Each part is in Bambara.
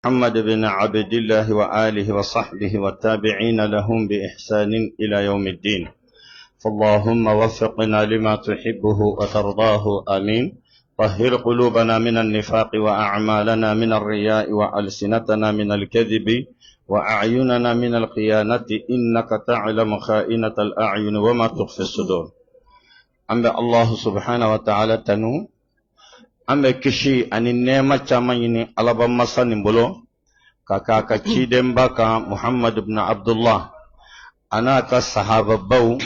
محمد بن عبد الله وآله وصحبه والتابعين لهم بإحسان إلى يوم الدين. فاللهم وفقنا لما تحبه وترضاه، آمين. طهر قلوبنا من النفاق وأعمالنا من الرياء وألسنتنا من الكذب وأعيننا من الخيانة، إنك تعلم خائنة الأعين وما تخفي الصدور. أم الله سبحانه وتعالى تنو An bɛ kisi ani nɛɛma caman ɲini Alaba masa nin bolo ka k'a ka cidenba kan, Muhammad ibn Abdullah, a n'a ka sahababaw,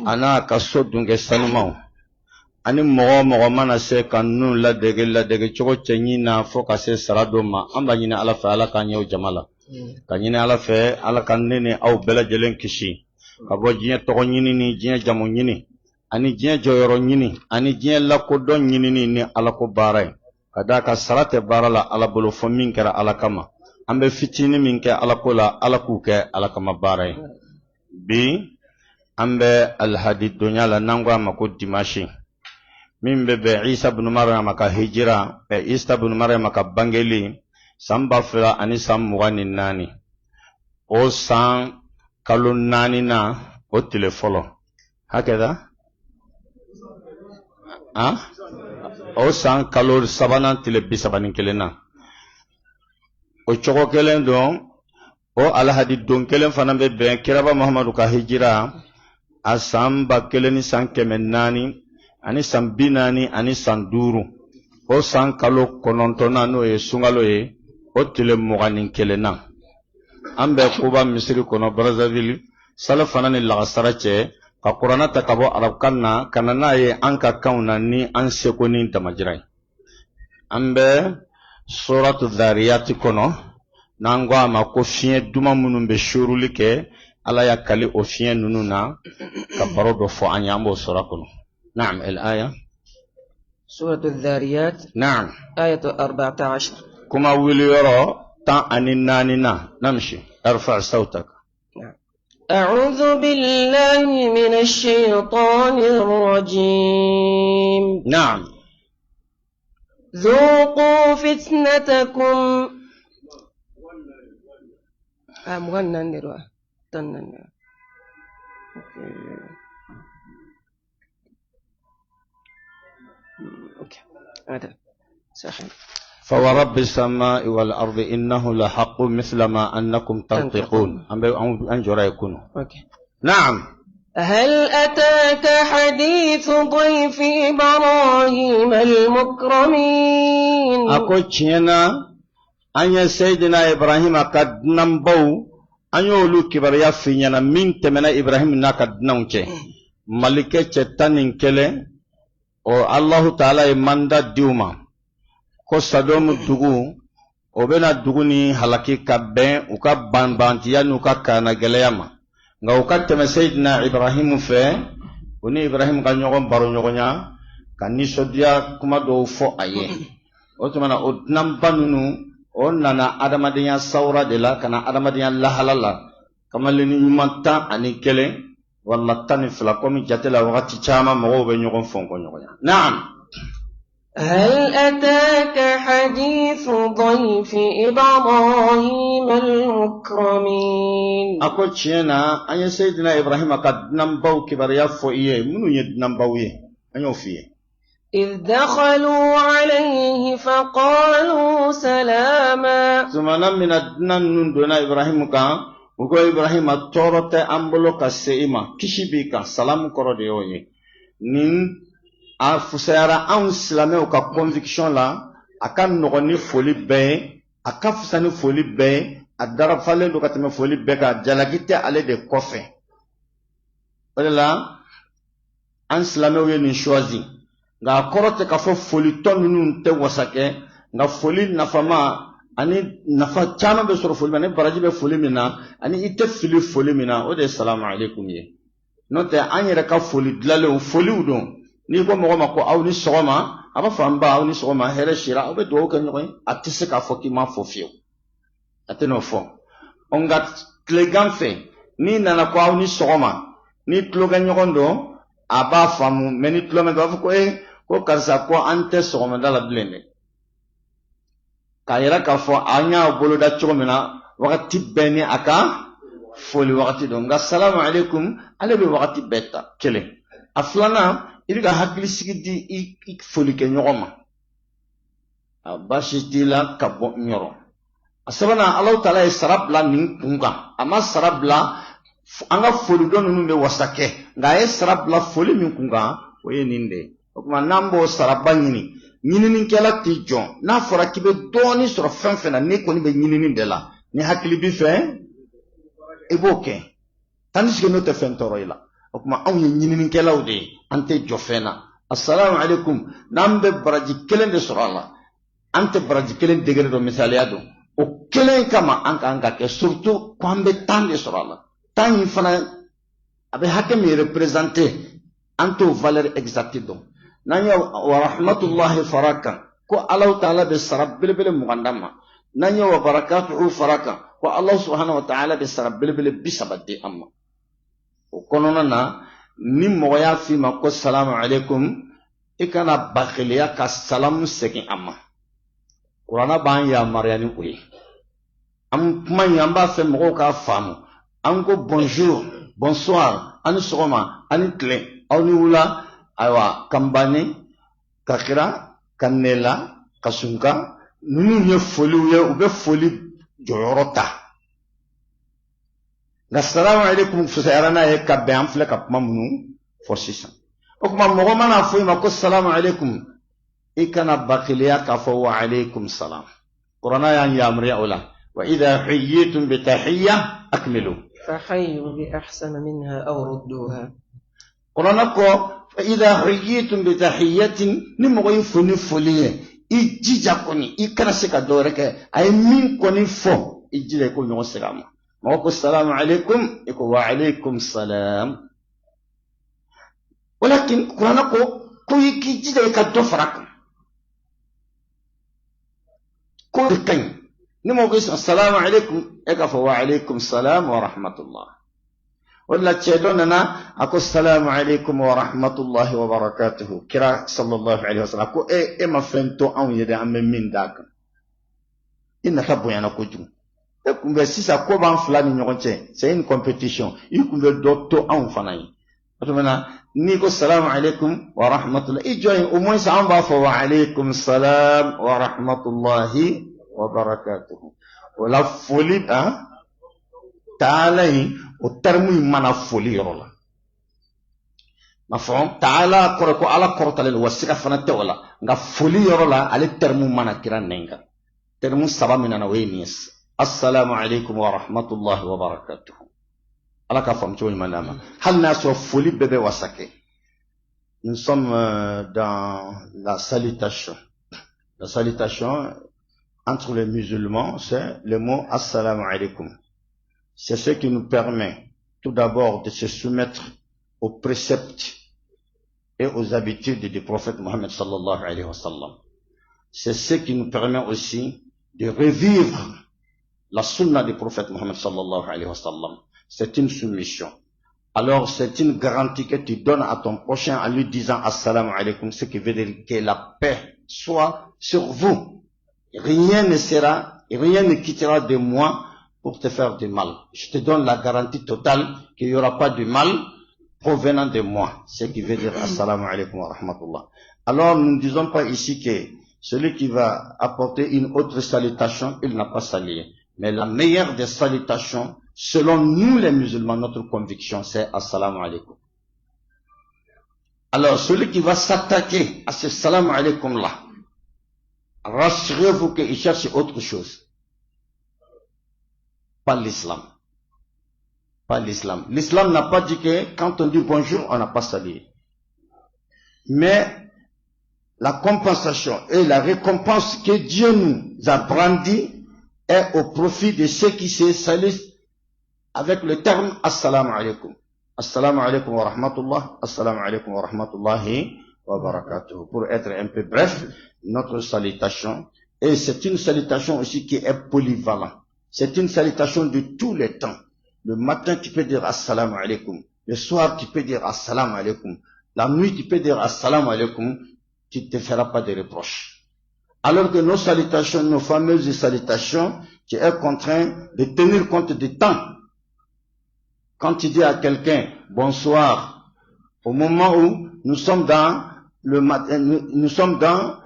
a n'a ka so dunkɛ sanumaw, ani mɔgɔ o mɔgɔ mana se ka ninnu ladege ladege cogo cɛɲi na fo ka se sara don ma. An b'a ɲini Ala fɛ, Ala k'an ɲɛ o jama la, ka ɲini Ala fɛ, Ala ka ne ni aw bɛɛ lajɛlen kisi ka bɔ diɲɛ tɔgɔ ɲini ni diɲɛ jamu ɲini ani diɲɛ jɔyɔrɔ ɲini ani diɲɛ lakodɔn ɲinini ni Ala ko baara ye, ka d'a kan sara tɛ baara la Ala bolo fo min kɛra Ala kama. An bɛ fitinin min kɛ Ala ko la, Ala k'u kɛ Ala kama baara ye. Bi an bɛ alihadi donya la, n'an ko a ma ko dimasi, min bɛ bɛn Isa bunu Mariyama ka hijira, Isa bunu Mariyama ka bangeli san 2024, o san kalo naaninan, o tile fɔlɔ hakɛda ah o san kalo sabanan tile 31 na. O cogo kelen don, o alahadi don kelen fana bɛ bɛn kiraba Muhamadu ka hijira a san 1445, o san kalo kɔnɔntɔnnan, n'o ye sunkalo ye, o tile 21 na. An bɛ Kuba misiri kɔnɔ, Brazzaville, salifana ni lagasara cɛ, ka kuranɛ ta ka bɔ arabukan na ka na n'a ye an ka kanw na ni an seko ni damajira ye. An bɛ suratu Dhariyati kɔnɔ, n'an ko a ma ko fiɲɛ duman minnu bɛ suuruli kɛ. Ala y'a kali o fiɲɛ ninnu na ka baro dɔ fɔ an ye. An b'o sura kɔnɔ. Naam, el aya. سورة الذاريات. Naam. آية 14. Kuma wuli yɔrɔ 14 na. Namshi, arfa sautak. نعم. أعوذ بالله من الشيطان الرجيم. Naam. ذوقوا فتنتكم آه مغنى نديروها تنن. أوكي أوكي، هذا صحيح. فورب السماء والأرض إنه لحق مثل ما أنكم تنطقون. أن جرى يكونوا. أوكي. نعم. هل أتاك حديث ضيف إبراهيم المكرمين؟ A ko tiɲɛ na, an ye Seyidina Ibrahima ka dunanbaw, an y'olu kibaruya f'i ɲɛna min tɛmɛna Ibrahim n'a ka dunanw cɛ, malikɛ cɛ 11, o Alahu Taala ye mandat di u ma ko Sadomu dugu, o bɛna dugu ni halaki ka bɛn u ka banbantiya n'u ka kannagɛlɛya ma, nka u ka tɛmɛ Seyidina Ibrahimu fɛ, u ni Ibrahimu ka ɲɔgɔn baro ɲɔgɔnya ka nisɔndiya kuma dɔw fɔ a ye. O tuma na, o dunanba ninnu, o nana adamadenya sawura de la ka na adamadenya lahala la, kamalennin ɲuman 11 wala 12, komi jate la wagati caman mɔgɔw bɛ ɲɔgɔn fɔnkɔ ɲɔgɔn ya. Naam. هل أتاك حديث ضيف إبراهيم المكرمين؟ A ko tiɲɛ na, an ye Seyidina Ibrahima ka dunanbaw kibaruya fɔ i ye. Minnu ye dunanbaw ye, an y'o f'i ye. إذ دخلوا عليه فقالوا سلاما. Tumana min na dunan ninnu donna Ibrahimu kan, u ko Ibrahima, tɔɔrɔ tɛ an bolo ka se i ma, kisi b'i kan. Salamu kɔrɔ de y'o ye. Nin a fusayara anw silamɛw ka conviction la, a ka nɔgɔn ni foli bɛɛ ye, a ka fisa ni foli bɛɛ ye, a darafalen don ka tɛmɛ foli bɛɛ kan, jalaki tɛ ale de kɔfɛ. O de la an silamɛw ye nin choisi, nka a kɔrɔ tɛ k'a fɔ foli tɔ ninnu tɛ wasa kɛ, nka foli nafama ani nafa caman bɛ sɔrɔ foli min na, ni baraji bɛ foli min na, ani i tɛ fili foli min na, o de ye salamu aleykum ye. N'o tɛ, an yɛrɛ ka foli dilanlenw foliw don. N'i ko mɔgɔ ma ko aw ni sɔgɔma, a b'a fɔ an ba, aw ni sɔgɔma, hɛrɛ sira, aw bɛ dugawu kɛ ɲɔgɔn ye. A tɛ se k'a fɔ k'i m'a fɔ fiyewu, a tɛ n'o fɔ. Nka tilegan fɛ, n'i nana ko aw ni sɔgɔma, ni tulokɛ ɲɔgɔn don, a b'a faamu, mɛ ni tulomɛ, a b'a fɔ ko ee, ko karisa, ko an tɛ sɔgɔmada la bilen dɛ. K'a yira k'a fɔ an y'a boloda cogo min na, wagati bɛɛ ni a ka foli wagati don. Nka salamu aleykum, ale bɛ wagati bɛɛ ta. Kelen, a filanan, i bɛ ka hakilisigi di i folikɛɲɔgɔn ma, a baasi t'i la ka bɔ n yɔrɔ. A sabanan, Alahu taala ye sara bila nin kun kan. A ma sara bila an ka folidɔ ninnu bɛ wasa kɛ, nka a ye sara bila foli min kun kan, o ye nin de ye. O tuma, n'an b'o saraba ɲini, ɲininikɛla t'i jɔ. N'a fɔra k'i bɛ dɔɔnin sɔrɔ fɛn fɛn na, n'i kɔni bɛ ɲinini de la, ni hakili b'i fɛ, i b'o kɛ, tandis que n'o tɛ fɛn tɔɔrɔ i la. O tuma, anw ye ɲininikɛlaw de ye, an tɛ jɔ fɛn na. Asalamu aleykum, n'an bɛ baraji kelen de sɔrɔ a la, an tɛ baraji kelen degré dɔ misaliya don o kelen kama, an kan ka kɛ, surtout ko an bɛ 10 de sɔrɔ a la. 10 in fana, a bɛ hakɛ min représenter, an t'o valeur exacte dɔn. N'an ye wa rahmatulahi fara kan, ko Alahu taala bɛ sara belebele 20 d'an ma. N'an ye wa barakatuhu fara kan, ko Alahu subahana wa taala bɛ sara belebele 30 di an ma. O kɔnɔna na, ni mɔgɔ y'a f'i ma ko salamu aleykum, i kana bakiliya ka salamu segin a ma. Kuranna b'an yamaruya ni o ye. An kuma in, an b'a fɛ mɔgɔw k'a faamu. An ko bonjour, bonsoir, ani sɔgɔma, ani tile, aw ni wula. Ayiwa, kanbani ka kira ka nela ka sunka, ninnu ye foliw ye, u bɛ foli jɔyɔrɔ ta. Nka salamu aleykum fisayara n'a ye ka bɛn an filɛ ka kuma minnu fɔ sisan. O tuma, mɔgɔ mana fɔ i ma ko salamu aleykum, i kana bakiliya k'a fɔ wa aleykum salam. Kuranna y'an yamaruya o la: wa idha huyyitum bi tahiyya akmilu. فحيوا بأحسن منها أو ردوها. Kuranna ko fa idha huyyitum bi tahiyyatin, ni mɔgɔ y'i fo ni foli ye, i jija kɔni, i kana se ka dɔ wɛrɛ kɛ, a ye min kɔni fɔ, i jija i k'o ɲɔgɔn segin a ma. Mɔgɔ ko salamu aleykum, i ko wa aleykum salam. Walakin kuranna ko i k'i jija i ka dɔ fara a kan, k'o de ka ɲi. Ni mɔgɔ ko salamu aleykum, e k'a fɔ wa aleykum salam wa rahmatullah. O de la, cɛ dɔ nana, a ko salamu aleykum wa rahmatullahi wa barakatuhu. Kira sallallahu alaihi wa sallam ko e ma fɛn to anw ye dɛ, an bɛ min d'a kan. I nata bonyana kojugu. E kun bɛ sisan, ko b'an fila ni ɲɔgɔn cɛ, c'est une compétition, i kun bɛ dɔ to anw fana ye. O tuma na, n'i ko salamu aleykum wa rahmatullah, i jɔ yen, au moins an b'a fɔ wa aleykum salam wa rahmatullahi wa barakatuhu. O la, foli an taala in, o terme in mana foli yɔrɔ la, ma fɔ taala kɔrɔ ko Ala kɔrɔtalen don wa, siga fana tɛ o la. Nka foli yɔrɔ la, ale terme mana kira nɛn kan. Terme saba min nana, o ye nin ye: assalamu alaikum wa rahmatullahi wa barakatuhu. Ala ka faamu cogo ɲuman d'a ma, hali n'a sɔrɔ foli bɛɛ bɛ wasa kɛ. Nous sommes dans la salutation. La salutation entre les musulmans, c'est le mot assalamu alaikum. C'est ce qui nous permet tout d'abord de se soumettre aux préceptes et aux habitudes du prophète Mohammed sallallahu alayhi wa sallam. C'est ce qui nous permet aussi de revivre la sunna du prophète Mohammed sallallahu alayhi wa sallam. C'est une soumission. Alors c'est une garantie que tu donnes à ton prochain en lui disant assalamu alaikum, ce qui veut dire que la paix soit sur vous. Rien ne sera, rien ne quittera de moi pour te faire du mal. Je te donne la garantie totale qu'il n'y aura pas de mal provenant de moi. Ce qui veut dire assalamu alaikum wa rahmatullah. Alors nous ne disons pas ici que celui qui va apporter une autre salutation, il n'a pas salué. Mais la meilleure des salutations, selon nous les musulmans, notre conviction, c'est assalamu alaikum. Alors celui qui va s'attaquer à ce salam alaikum là, rassurez-vous qu'il cherche autre chose. Pas l'islam. Pas l'islam. L'islam n'a pas dit que quand on dit bonjour, on n'a pas salué. Mais la compensation et la récompense que Dieu nous a brandi est au profit de ceux qui se saluent avec le terme assalamu alaikum. Assalamu alaikum wa rahmatullah, assalamu alaikum wa rahmatullahi wa barakatuh. Pour être un peu bref, notre salutation, et c'est une salutation aussi qui est polyvalente. C'est une salutation de tous les temps. Le matin, tu peux dire assalamu alaikum. Le soir, tu peux dire assalamu alaikum. La nuit, tu peux dire assalamu alaikum. Tu ne te feras pas de reproches. Alors que nos salutations, nos fameuses salutations, tu es contraint de tenir compte du temps. Quand tu dis à quelqu'un bonsoir, au moment où nous sommes dans le matin, nous sommes dans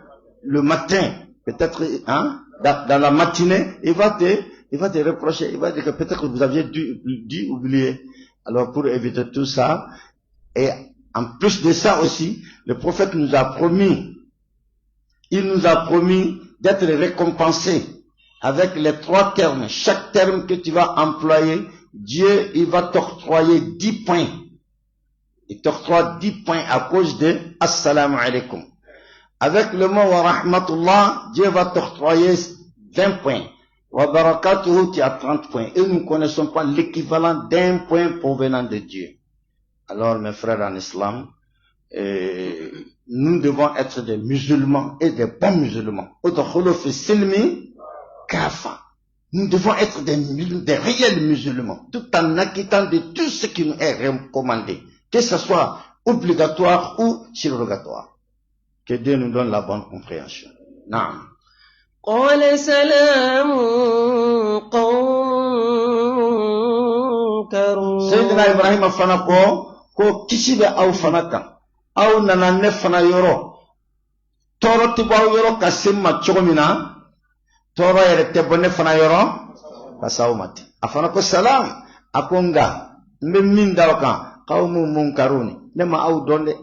le matin, peut-être hein, dans la matinée, il va te reprocher, il va dire que peut-être que vous aviez dû oublier. Alors pour éviter tout ça, et en plus de ça aussi, le prophète nous a promis, il nous a promis d'être récompensé avec les trois termes. Chaque terme que tu vas employer, Dieu, il va t'octroyer 10 points. Il t'octroie 10 points à cause de السلام عليكم. Avec le mot ورحمة الله, Dieu va t'octroyer 20 points. وبركاته, tu as 30 points. Et nous ne connaissons pas l'équivalent d'un point provenant de Dieu. Alors, mes frères en islam, nous devons être des musulmans et des bons musulmans. ادخلوا في السلم كافة. Nous devons être des réels musulmans, tout en acquittant de tout ce qui nous est recommandé, que ce soit obligatoire ou surrogatoire. Que Dieu nous donne la bonne compréhension. نعم. قال سلام قوم منكرون. Seydina Ibrahima fana ko kisi bɛ aw fana kan, aw nana ne fana yɔrɔ, tɔɔrɔ tɛ bɔ aw yɔrɔ ka se n ma cogo min na, tɔɔrɔ yɛrɛ tɛ bɔ ne fana yɔrɔ ka se aw ma ten. A fana ko salam, a ko nka n bɛ min da aw kan, قوم منكرون, ne ma aw dɔn dɛ.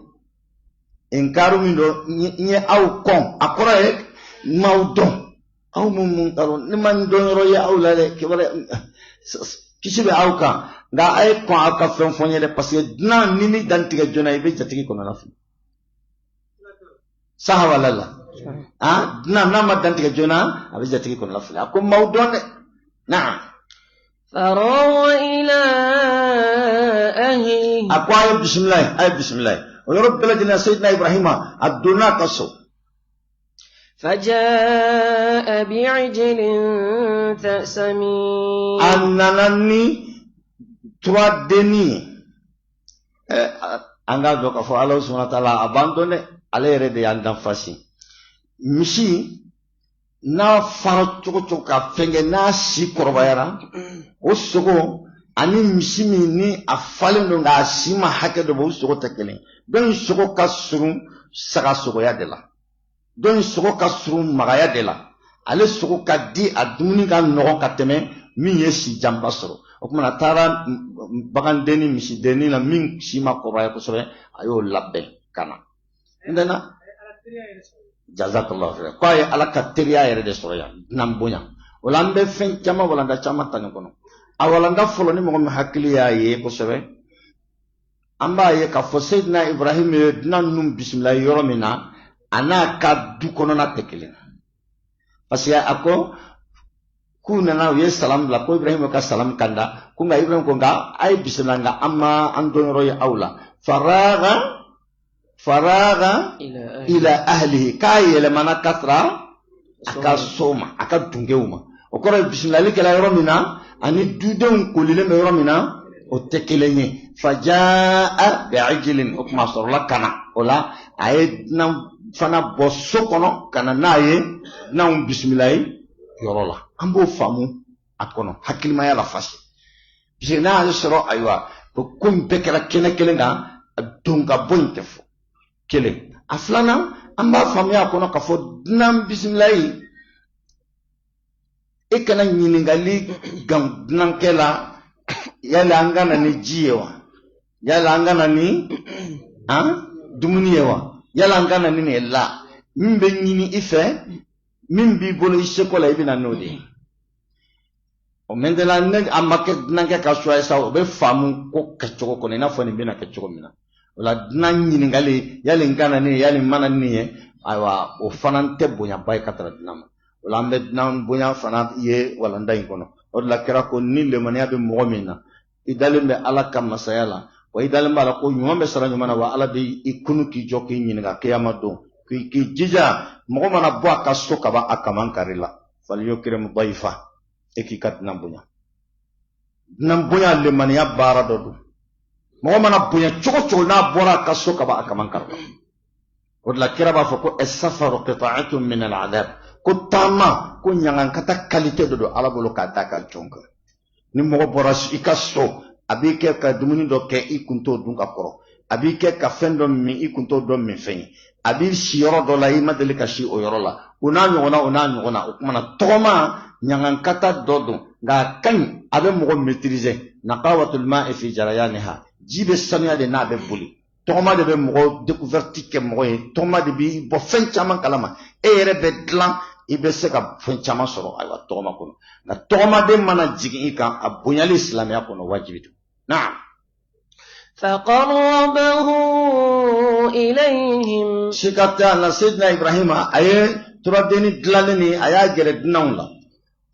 Inkaru min don, n ye aw kɔn, a kɔrɔ ye n m'aw dɔn. قوم منكرون, ne ma n dɔn yɔrɔ ye aw la dɛ. Kibaruya, kisi bɛ aw kan, nka a ye kɔn aw ka fɛn fɔ n ye dɛ, parce que dunan ni ni dantigɛ joona, i bɛ jatigi kɔnɔna fili saha wala la. Ah, dunan n'a ma dantigɛ joona, a bɛ jatigi kɔnɔna fili. A ko n m'aw dɔn dɛ. نعم. فراغ إلى أهله. A ko a ye bisimilayi, a ye bisimilayi. O yɔrɔ bɛɛ lajɛlen na, Seyidina Ibrahima a donna a ka so. فجاء بعجل سمين. A nana ni tura denni ye. An k'a dɔn k'a fɔ Ala سبحانه وتعالى a b'an dɔn dɛ. Ale yɛrɛ de y'an dan fasi. Misi n'a fara cogo cogo ka fɛn kɛ, n'a si kɔrɔbayara, o sogo ani misi min ni a falen don nka a si ma hakɛ dɔ bɔ, o sogo tɛ kelen. Dɔ in sogo ka surun saga sogoya de la, dɔ in sogo ka surun magaya de la. Ale sogo ka di, a dumuni ka nɔgɔn ka tɛmɛ min ye si janba sɔrɔ. O kumana a taara bagandenni, misidenni la min si ma kɔrɔbaya kosɛbɛ, a y'o labɛn ka na. Maintenant, جزاك الله خير, ko a ye Ala ka teriya yɛrɛ de sɔrɔ yan, dunan bonya. O la an bɛ fɛn caman, walanda caman ta nin kɔnɔ. A walanda fɔlɔ, ni mɔgɔ min hakili y'a ye kosɛbɛ, an b'a ye k'a fɔ Seyidina Ibrahim ye dunan ninnu bisimila yɔrɔ min na, a n'a ka du kɔnɔna tɛ kelen, parce que a ko k'u nana, u ye salam bila, ko Ibrahim ka salam kanda ko, nka Ibrahim ko nka a ye bisimila, nka an ma an dɔn yɔrɔ ye aw la. فراغ فراغ إلى أهله. إلى أهله, k'a yɛlɛmana ka sara a ka so ma, a ka dunkew ma. O kɔrɔ ye bisimilali kɛra yɔrɔ min na ani dudenw kolilen bɛ yɔrɔ min na, o tɛ kelen ye. فجاء بعجل, o tuma sɔrɔla ka na. O la a ye dunan fana bɔ so kɔnɔ ka na n'a ye dunanw bisimila ye yɔrɔ la. An b'o faamu a kɔnɔ hakilimaya la fasi, parce que n'a y'a sɔrɔ ayiwa ko in bɛɛ kɛra kɛnɛ kelen kan, don ka bɔ in tɛ fɔ kelen. A filanan, an b'a faamuya a kɔnɔ k'a fɔ dunan bisimilayi, e kana ɲininkali gan dunankɛ la: yali an ka na ni ji ye wa? Yali an ka na ni han dumuni ye wa? Yali an ka na ni nin ye? La min bɛ ɲini i fɛ, min b'i bolo i seko la, i bɛ na n'o de ye. O maintenant, ne a ma kɛ dunankɛ ka choix ye sa, o bɛ faamu ko kɛcogo kɔnɔ i n'a fɔ nin bɛna kɛ cogo min na. O la dunan ɲininkali, yali n ka na nin ye, yali n ma na ni nin ye, ayiwa o fana tɛ bonyaba ye ka tɛmɛ dunan ma. O la an bɛ dunan bonya fana ye walanda in kɔnɔ. O de la kira ko ni lemaniya bɛ mɔgɔ min na, i dalen bɛ Ala ka masaya la wa, i dalen b'a la ko ɲuman bɛ sara ɲuman na wa, Ala bɛ i kunu k'i jɔ k'i ɲininka kiyama don, k'i jija mɔgɔ mana bɔ a ka so ka ban, a kaman kari la, فليكرم ضيفه, e k'i ka dunan bonya. Dunan bonya lemaniya baara dɔ don. Mɔgɔ mana bonya cogo cogo, n'a bɔra a ka so ka ban, a kaman kari la. O de la kira b'a fɔ ko السفر قطعة من العذاب. Ko taama ko ɲagankata qualité dɔ don Ala bolo k'a d'a ka jɔn kan. Ni mɔgɔ bɔra i ka so, a b'i kɛ ka dumuni dɔ kɛ i kun t'o dun ka kɔrɔ, a b'i kɛ ka fɛn dɔ min i kun t'o dɔ min fɛn ye, a b'i si yɔrɔ dɔ la i ma deli ka si o yɔrɔ la, o n'a ɲɔgɔnna, o n'a ɲɔgɔnna. O kumana tɔgɔma ɲagankata dɔ don, nka a ka ɲi, a bɛ mɔgɔ maîtriser. Naqawatul ma'i fi jarayaniha, ji bɛ sanuya de n'a bɛ boli. Tɔgɔma de bɛ mɔgɔ découverte kɛ mɔgɔ ye, tɔgɔma de b'i bɔ fɛn caman kalama, e yɛrɛ bɛ dilan, i bɛ se ka fɛn caman sɔrɔ ayiwa tɔgɔma kɔnɔ. Nka tɔgɔmaden mana jigin i kan, a bonyali silamɛya kɔnɔ wajibi don. Naam. فقربه إليهم. Sika tɛ a la, Seydina Ibrahima a ye turadenni dilanlen nin, a y'a gɛrɛ dunanw la.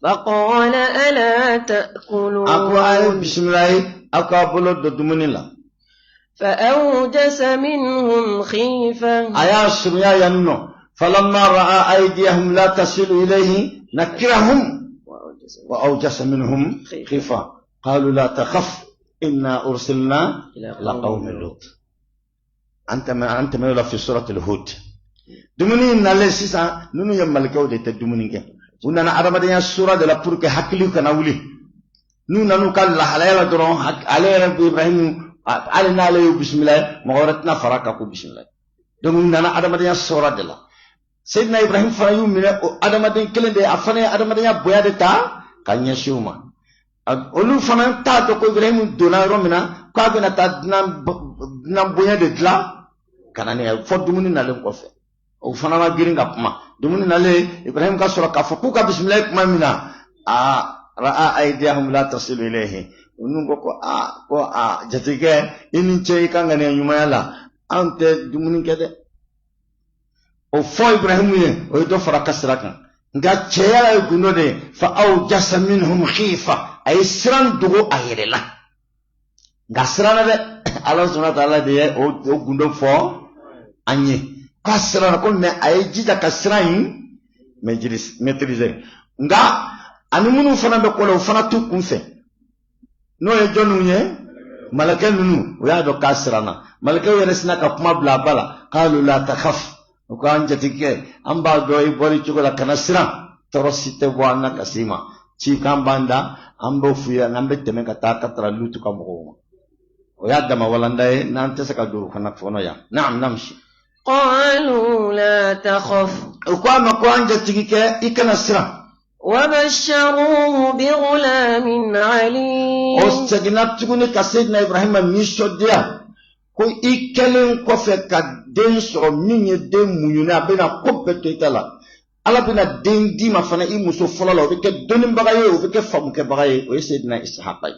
فقال ألا تأكلون. A ko a ye bisimila ye, aw k'a bolo don dumuni la. فأوجس منهم خيفة. A y'a surunya yan nɔ. فلما رأى أيديهم لا تصل إليه نكرهم وأوجس منهم خيفة قالوا لا تخف إنا أرسلنا إلى قوم لوط. أنت ما أنت ما في سورة الهود. Dumuni nalen sisan, ninnu ye malikɛw de tɛ dumuni kɛ, u nana adamadenya sura de la pour que hakili kana wuli. N'u nan'u ka lahalaya la dɔrɔn, ale yɛrɛ Ibrahimu, hali n'ale y'u bisimila, mɔgɔ wɛrɛ tɛna fara a kan k'u bisimila. Donc u nana adamadenya sura de la. Seydina Ibrahim fana y'u minɛ o adamaden kelen de ye, a fana ye adamadenya bonya de ta ka ɲɛsin u ma. Olu fana t'a dɔn ko Ibrahim donna yɔrɔ min na, k'a bɛna taa dunan bonya de dilan ka na ni ye. Fɔ dumuni nalen kɔfɛ, o fana ma girin ka kuma. Dumuni nalen, Ibrahim ka sɔrɔ k'a fɔ k'u ka bisimila kuma min na, aa ra'a aydiyahum la tasilu ilayhi, ninnu ko ko aa, ko aa, jatigikɛ, i ni ce i ka ŋaniya ɲumanya la, an tɛ dumuni kɛ dɛ. O fɔ Ibrahimu ye, o ye dɔ fara ka sira kan. Nka cɛya ye gundo de ye. Fa awjasa minhum khifa, a ye siran dogo a yɛrɛ la, nka siranna dɛ. Ala subhanahu wa ta'ala de ye o gundo fɔ an ye k'a siranna ko, mɛ a ye jija ka siran in maîtriser. Nka ani minnu fana bɛ ko la, o fana t'u kun fɛ, n'o ye jɔnniw ye? Malakɛ ninnu. O y'a dɔn k'a siranna. Malakɛw yɛrɛ sina ka kuma bila a ba la. Qalu la takhaf, u k'an jatigikɛ, an b'a dɔn i bɔra cogo la, kana siran, tɔɔrɔ si tɛ bɔ an na ka s'i ma. Cikan b'an da, an b'o f'u ye, an bɛ tɛmɛ ka taa ka taara Lutu ka mɔgɔw ma. O y'a dama walanda ye, n'an tɛ se ka don o fana kɔnɔ yan. Naam, namsi. قالوا لا تخف. U ko a ma ko an jatigikɛ, i kana siran. وبشروه بغلام عليم. O seginna tuguni ka Seydina Ibrahima nisɔndiya ko i kɛlen kɔfɛ ka den sɔrɔ min ye den muɲunen, a bɛna ko bɛɛ to i ta la, Ala bɛna den d'i ma fana i muso fɔlɔ la, o bɛ kɛ dɔnnibaga ye, o bɛ kɛ faamukɛbaga ye, o ye Seydina Ishaqa ye.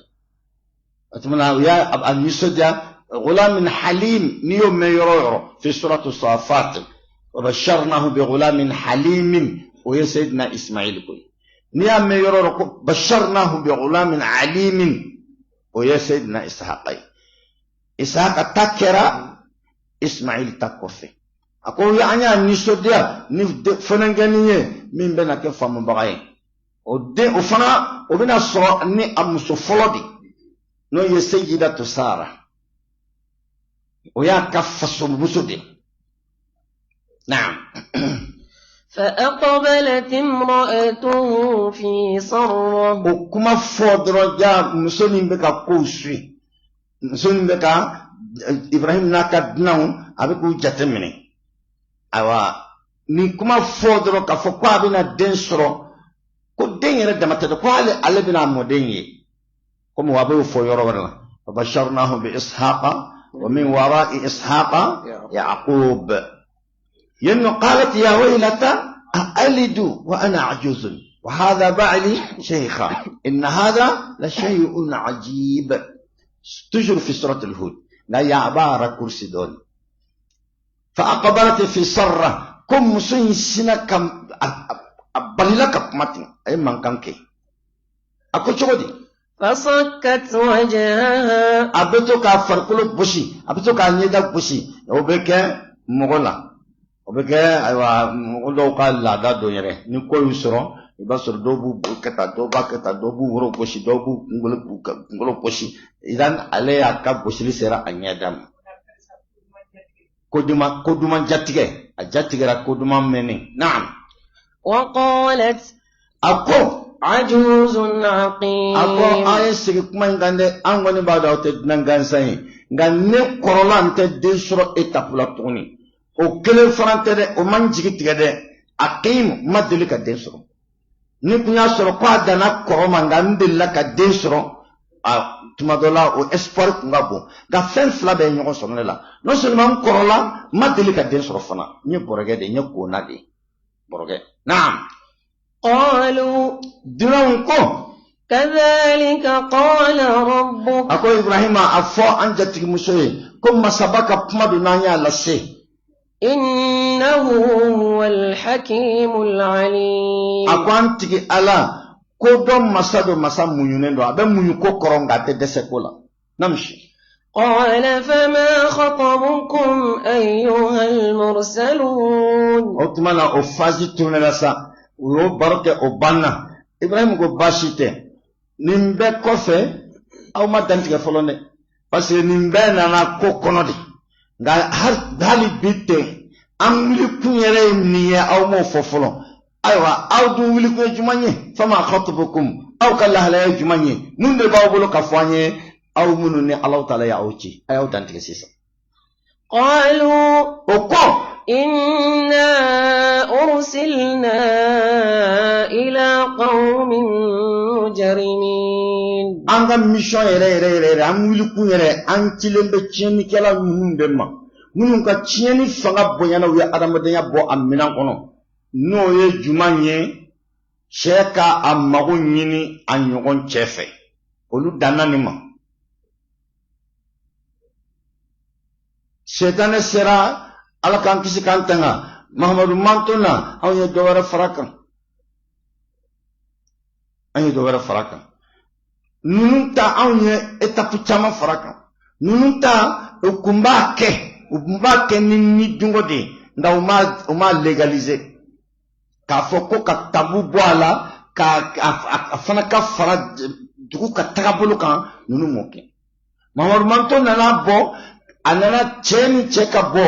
O tuma na u y'a a nisɔndiya. غلام حليم, n'i y'o mɛn yɔrɔ o yɔrɔ fi suratu Safat, وبشرناه بغلام حليم, o ye Seydina Ismail ko ye. N'i y'a mɛn yɔrɔ o yɔrɔ ko بشرناه بغلام عليم, o ye Seydina Ishaqa ye. Ishaqa ta kɛra Ismail ta kɔfɛ. A ko an y'a nisɔndiya ni fɛnɛkɛnin ye min bɛna kɛ faamubaga ye. O den o fana, o bɛna sɔrɔ ni a muso fɔlɔ de, n'o ye Seyidatu Sara, o y'a ka fasomuso de. Naam. فأقبلت امرأته في صرة. O kuma fɔ dɔrɔn, ja muso min bɛ ka kow suit, muso min bɛ ka Ibrahim n'a ka dunanw, a bɛ k'u jate minɛ. Ayiwa, nin kuma fɔ dɔrɔn k'a fɔ ko a bɛna den sɔrɔ, ko den yɛrɛ dama tɛ dɛ, ko hali ale bɛna a mɔden ye, komi a b'o fɔ yɔrɔ wɛrɛ la. فبشرناه بإسحاق ومن وراء إسحاق يعقوب. ين قالت يا ويلتى أألد وأنا عجوز وهذا بعلي شيخا إن هذا لشيء عجيب، toujours في سورة الهود. لا يا عبارة كرسي دون. فأقبلت في صرة, ko muso in sina ka a balila ka kuma ten, a ye mankan kɛ. A ko cogo di? فصكت وجهها. A bɛ to k'a farikolo gosi, a bɛ to k'a ɲɛda gosi. O bɛ kɛ mɔgɔ la, o bɛ kɛ ayiwa mɔgɔ dɔw ka laada dɔ yɛrɛ. Ni ko y'u sɔrɔ, i b'a sɔrɔ dɔw b'u kɛ tan, dɔw b'a kɛ tan, dɔw b'u woro gosi, dɔw b'u kunkolo gosi. Idan ale y'a ka gosili sera a ɲɛda ma, ko duman, ko duman jatigɛ, a jatigɛra ko duman mɛnni. Naam. وقالت A ko عجوز عقيم. A ko an ye segin kuma in kan dɛ, an kɔni b'a dɔn aw tɛ dunan gansan ye, nka ne kɔrɔla, n tɛ den sɔrɔ étape la tuguni. O kelen fana tɛ dɛ, o man jigi tigɛ dɛ. عقيم, n ma deli ka den sɔrɔ. Ni kun y'a sɔrɔ ko a danna kɔrɔ ma, nka n delila ka den sɔrɔ a tuma dɔ la, o espoir kun ka bon. Nka fɛn fila bɛɛ ye ɲɔgɔn sɔrɔ ne la: non seulement n kɔrɔla, n ma deli ka den sɔrɔ fana, n ye bɔrɔkɛ de ye, n ye kona de ye, bɔrɔkɛ. Naam. قالوا Dunanw ko كذلك قال ربك. A ko Ibrahima, a fɔ an jatigimuso ye ko masaba ka kuma don n'an y'a lase. إنه هو الحكيم العليم. A ko an tigi Ala, ko dɔn masa don, masa muɲunen don, a bɛ muɲu ko kɔrɔ, nka a tɛ dɛsɛ ko la. Namsi. قال فما خطبكم أيها المرسلون؟ O tuma na, o phase tournera sa, u y'o baro kɛ, o banna. Ibrahim ko baasi tɛ, nin bɛɛ kɔfɛ aw ma dantigɛ fɔlɔ dɛ, parce que nin bɛɛ nana ko kɔnɔ de. Nka hali bi tɛ, an wulikun yɛrɛ ye nin ye, aw m'o fɔ fɔlɔ. Ayiwa, aw dun wulikun ye jumɛn ye? فما خطبكم, aw ka lahalaya ye jumɛn ye? Mun de b'aw bolo ka fɔ an ye, aw minnu ni Alahu Taala ye aw ci? A y'aw dantigɛ sisan. قالوا O ko إنا أرسلنا إلى قوم مجرمين. An ka mission yɛrɛ yɛrɛ yɛrɛ yɛrɛ, an wulikun yɛrɛ, an cilen bɛ tiɲɛnikɛla ninnu de ma, minnu ka tiɲɛni fanga bonyana, u ye adamadenya bɔ a minɛn kɔnɔ. N'o ye jumɛn ye? Cɛ ka a mago ɲini a ɲɔgɔn cɛ fɛ, olu danna nin ma. Sɛtanɛ sera, Ala k'an kisi k'an tanga, Mahamadu manton na, anw ye dɔ wɛrɛ fara kan, an ye dɔ wɛrɛ fara kan. Ninnu ta, anw ye étape caman fara kan. Ninnu ta, u kun b'a kɛ, u kun b'a kɛ ni dungo de ye, nka u ma légaliser k'a fɔ ko ka tabou bɔ a la, ka a fana ka fara dugu ka tagabolo kan. Ninnu m'o kɛ. Mahamadu manton nana bɔ, a nana cɛ ni cɛ ka bɔ,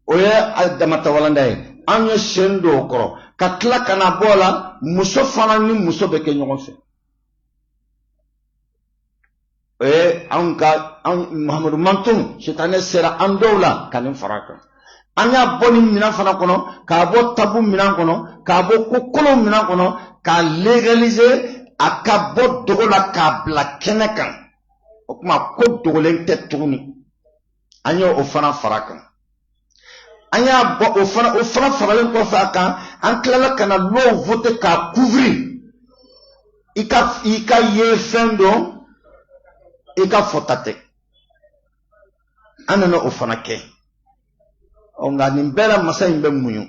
o ye a damata walanda ye, an ye sen don o kɔrɔ, ka tila ka na bɔ a la, muso fana ni muso bɛ kɛ ɲɔgɔn fɛ. O ye anw ka anw Mahamadu manton. Sitanɛ sera an dɔw la ka nin fara a kan. An y'a bɔ nin minɛn fana kɔnɔ, k'a bɔ tabou minɛn kɔnɔ, k'a bɔ ko kolon minɛn kɔnɔ, k'a légaliser, a ka bɔ dogo la k'a bila kɛnɛ kan. O tuma ko dogolen tɛ tuguni. An ye o fana fara a kan. An y'a bɔ o fana, o fana faralen kɔfɛ a kan, an tilala ka na loi voter k'a couvrir. I ka ye fɛn dɔn, i ka fɔta tɛ. An nana o fana kɛ. Ɔ, nka nin bɛɛ la, masa in bɛ muɲu,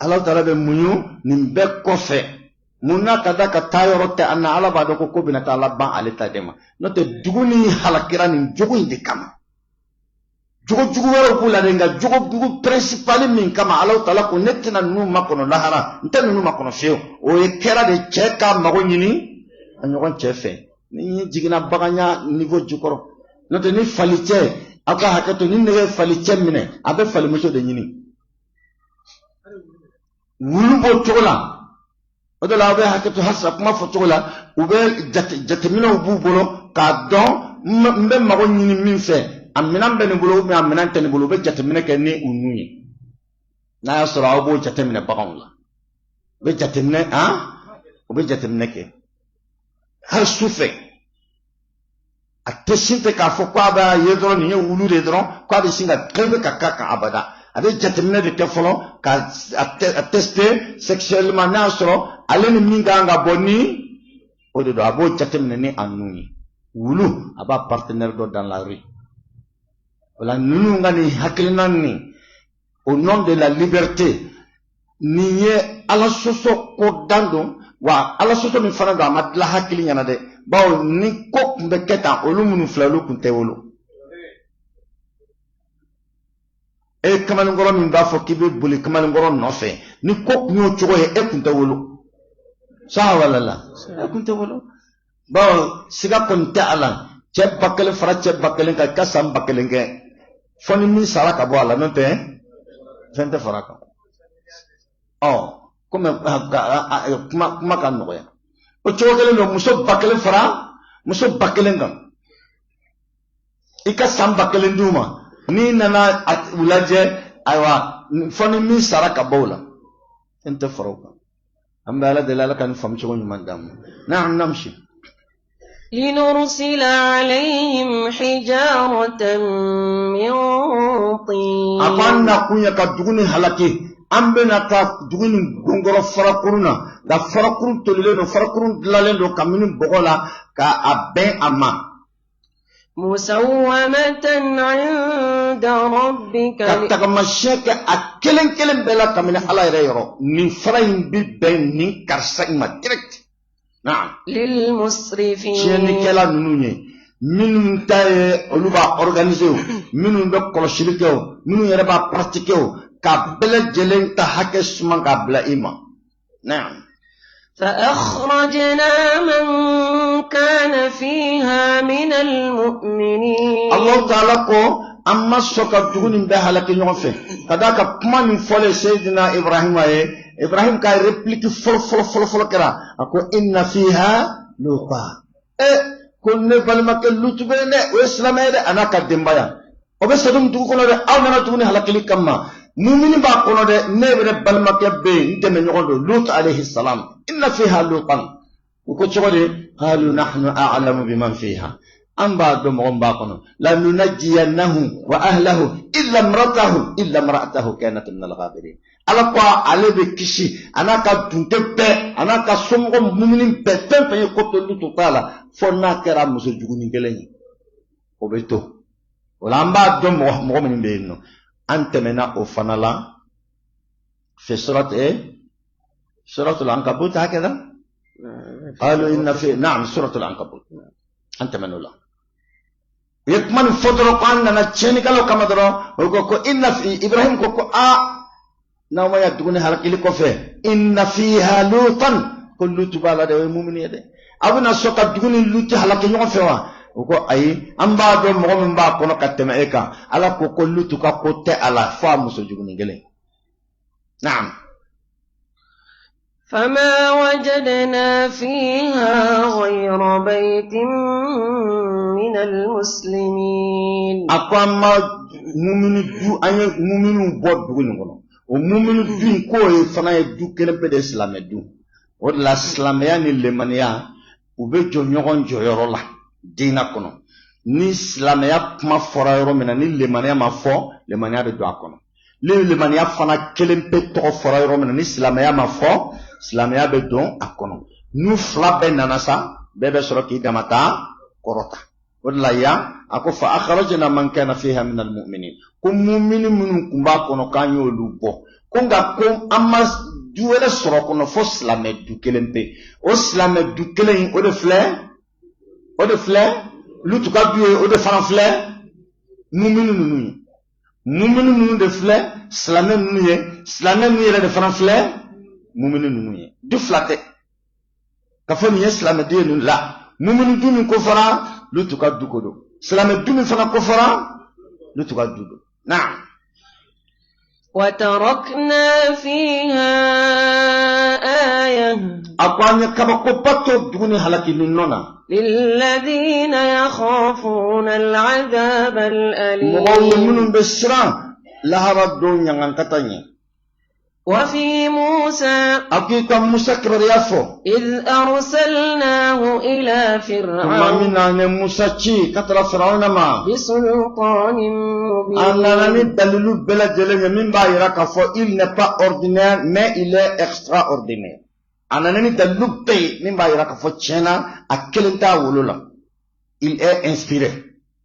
Ala taala bɛ muɲu nin bɛɛ kɔfɛ. Mun na? Ka da ka taa yɔrɔ tɛ an na. Ala b'a dɔn ko bɛna taa laban ale ta de ma. N'o tɛ, dugu ni halakira nin jogo in de kama. Jogo jugu wɛrɛw b'u la dɛ, nka jogo jugu principal min kama Ala taala ko ne tɛna ninnu makɔnɔ lahara, n tɛ ninnu makɔnɔ fiyewu, o ye kɛra de cɛ ka mago ɲini a ɲɔgɔn cɛ fɛ. Ni jiginna baganya niveau jukɔrɔ, n'o tɛ, ni falicɛ, aw ka hakɛ to, ni nɛgɛ ye falicɛ minɛ, a bɛ falimuso de ɲini. Wulu b'o cogo la. O de la, aw bɛ hakɛ to halisa kuma fɔ cogo la, u bɛ jateminɛw b'u bolo k'a dɔn n bɛ mago ɲini min fɛ, a minɛn bɛ nin bolo ou bien a minɛn tɛ nin bolo. U bɛ jateminɛ kɛ ni u nun ye. N'a y'a sɔrɔ aw b'o jateminɛ baganw la, u bɛ jateminɛ, han, u bɛ jateminɛ kɛ hali su fɛ. A tɛ sin tɛ k'a fɔ k'a b'a ye dɔrɔn, nin ye wulu de ye dɔrɔn, k'a bɛ sin ka kɛlɛ ka k'a kan abada. A bɛ jateminɛ de kɛ fɔlɔ ka a tester sexuellement, n'a y'a sɔrɔ ale ni min kan ka bɔ ni o de don, a b'o jateminɛ ni a nun ye. Wulu a b'a partenaire dɔ dans la rue. O la, ninnu ka nin hakilina nin, au nom de la liberté, nin ye Ala sɔsɔ ko dan don wa. Ala sɔsɔ min fana don, a ma dilan hakili ɲɛna dɛ, bawo ni ko tun bɛ kɛ tan, olu minnu filɛ, olu tun tɛ wolo. E kamalenkɔrɔ min b'a fɔ k'i bɛ boli kamalenkɔrɔ nɔfɛ, ni ko tun y'o cogo ye, e tun tɛ wolo sa wala la, e tun tɛ wolo, bawo siga kɔni tɛ a la. Cɛ 1000 fara cɛ 1000 kan, i ka san 1000 kɛ, fɔ ni min sara ka bɔ a la, n'o tɛ fɛn tɛ fara a kan. Ɔ. Komi kuma ka nɔgɔya, o cogo kelen don. Muso 1000 fara muso 1000 kan, i ka san 1000 d'u ma, n'i nana u lajɛ, ayiwa, fɔ ni min sara ka bɔ o la, n tɛ fara o kan. An bɛ Ala deli, Ala ka nin faamu cogo ɲuman d'an ma. Naam, namshi. لنرسل عليهم حجارة من طين. A ko an nakun ye ka dugu nin halaki. An bɛna taa dugu nin gɔngɔrɔ farakurun na, nka farakurun tolilen don, farakurun dilanlen don kabini bɔgɔ la ka a bɛn a ma. مسومة عند ربك. Ka tagamasiyɛn kɛ a kelen kelen bɛɛ la kabini Ala yɛrɛ yɔrɔ. Nin fara in bi bɛn nin karisa in ma direct. Naam. للمسرفين. Tiɲɛnikɛla ninnu ye minnu ta ye, olu b'a organiser o, minnu bɛ kɔlɔsili kɛ o, minnu yɛrɛ b'a pratiquer o, ka bɛɛ lajɛlen ta hakɛ suman k'a bila i ma. Naam. فأخرجنا من كان فيها من المؤمنين. Allahu Taala ko an ma sɔn ka dugu nin bɛɛ halaki ɲɔgɔn fɛ, ka d'a kan kuma min fɔlen Seyidina Ibrahima ye, Ibrahim ka réplique fɔlɔ fɔlɔ fɔlɔ fɔlɔ kɛra, a ko inna fiha Luta. E ko ne balimakɛ Lutu bɛ yen dɛ, o ye silamɛ ye dɛ, a n'a ka denbaya, o bɛ Sodom dugu kɔnɔ dɛ. Aw nana dugu nin halakili kama, mumini b'a kɔnɔ dɛ. Ne yɛrɛ balimakɛ bɛ yen, n dɛmɛ ɲɔgɔn don, Lut alayhi salam. Inna fiha Lutan. U ko cogo di? Qalu nahnu a'lamu biman fiha. An b'a dɔn mɔgɔ min b'a kɔnɔ. Lanunajiyannahu wa ahlahu illa imra'atahu kanat min al-ghabirin. Ala ko ale bɛ kisi, a n'a ka dunte bɛɛ, a n'a ka somɔgɔ mumini bɛɛ, fɛn fɛn ye ko to Lutu t'a la, fo n'a kɛra muso jugunin kelen ye, o bɛ to o la. An b'a dɔn mɔgɔ mɔgɔ minnu bɛ yen nɔ. An tɛmɛna o fana la fi surat suratul Ankabut. Hakada qalu inna fi, na'am, suratul Ankabut. An tɛmɛn'o la. U ye kuma nin fɔ dɔrɔn ko an nana tiɲɛnikɛlaw kama dɔrɔn, o ko ko inna fi, Ibrahim ko ko aa, n'aw ma ya dugu nin halakili kɔfɛ, inna fiha Lutan, ko Lutu b'a la dɛ, o ye mumini ye dɛ. Aw bɛna sɔn ka dugu ni Lutu halaki ɲɔgɔn fɛ wa? U ko ayi, an b'a dɔn mɔgɔ min b'a kɔnɔ ka tɛmɛ e kan. Ala ko ko Lutu ka ko tɛ a la fo a muso jugunin kelen. Naam. فما وجدنا فيها غير بيت من المسلمين. A ko an ma mumini du, an ye muminiw bɔ dugu nin kɔnɔ. O mumini du in, k'o ye fana ye du kelen pe de ye, silamɛ du. O de la, silamɛya ni lemaniya, u bɛ jɔ ɲɔgɔn jɔyɔrɔ la diinɛ kɔnɔ. Ni silamɛya kuma fɔra yɔrɔ min na, ni lemaniya ma fɔ, lemaniya bɛ don a kɔnɔ. Ni lemaniya fana kelen pe tɔgɔ fɔra yɔrɔ min na, ni silamɛya ma fɔ, silamɛya bɛ don a kɔnɔ. N'u fila bɛɛ nana sa, bɛɛ bɛ sɔrɔ k'i dama ta kɔrɔta. O de la yan, a ko fa akhrajna man kana fiha min almu'minin, ko mumini minnu tun b'a kɔnɔ, k'an y'olu bɔ. Ko nka ko an ma du wɛrɛ sɔrɔ kɔnɔ fo silamɛ du kelen pe. O silamɛ du kelen in, o de filɛ, o de filɛ Lutu ka du ye, o de fana filɛ mumini ninnu ye. Mumini ninnu de filɛ silamɛ ninnu ye, silamɛ ninnu yɛrɛ de fana filɛ mumini ninnu ye. Du fila tɛ ka fɔ nin ye silamɛ du ye ninnu la. Mumini du min ko fɔra, Lutu ka du ko don. Silamɛ du min fana ko fɔra, Lutu ka du don. Naam. وتركنا فيها آية. A ko an ye kabakoba to dugu nin halaki nin nɔ na. للذين يخافون العذاب الأليم. Mɔgɔw ye minnu bɛ siran lahara don ɲangankata ɲɛ. وفي موسى. A ko i ka Musa kibaruya fɔ. إذ أرسلناه إلى Tuma min فرعون na an ye Musa ci ka taara Firawuna ma, بسلطان a nana ni مبين. dalilu bɛɛ lajɛlen ye min b'a yira k'a fɔ il n'est pas ordinaire, mais il est extraordinaire. A nana ni dalilu bɛɛ ye min b'a yira k'a fɔ tiɲɛ na, a kelen t'a wolo la, il est inspiré.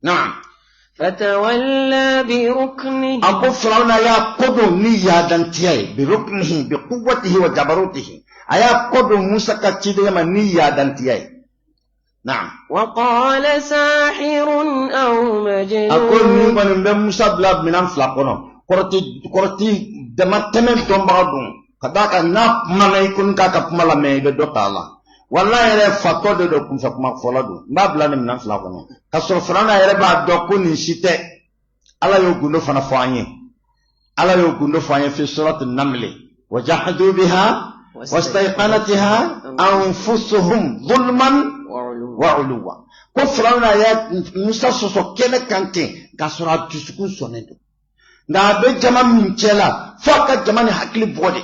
Naam. فتولى بركنه. A ko Firawuna y'a kɔdon ni yaadantiya ye, biruknihi bi quwwatihi wa jabarutihi. A y'a kɔdon Musa ka cidenya ma ni yaadantiya ye. Naam. وقال ساحر أو A ko nin مجنون. kɔni bɛ Musa bila minɛn fila kɔnɔ. Kɔrɔti kɔrɔti dama tɛmɛ dɔnbaga don, ka d'a kan n'a kumana, i kɔni k'a ka kuma lamɛn, i bɛ dɔ t'a la. Wala yɛrɛ fatɔ de don, kunfɛ kuma fɔlɔ don. N b'a bila nin minɛn fila kɔnɔ, ka sɔrɔ Firawuna yɛrɛ b'a dɔn ko nin si tɛ. Ala y'o gundo fana fɔ an ye. Ala y'o gundo fɔ an ye fi surati Namli: wajahadu biha. Wastayqanatha anfusuhum zulman wa uluwa. Ko Firawuna ye Musa sɔsɔ kɛnɛ kan ten k'a sɔrɔ a dusukun sɔnnen don, nka a bɛ jama min cɛ la, fo a ka jama ni hakili bɔ de.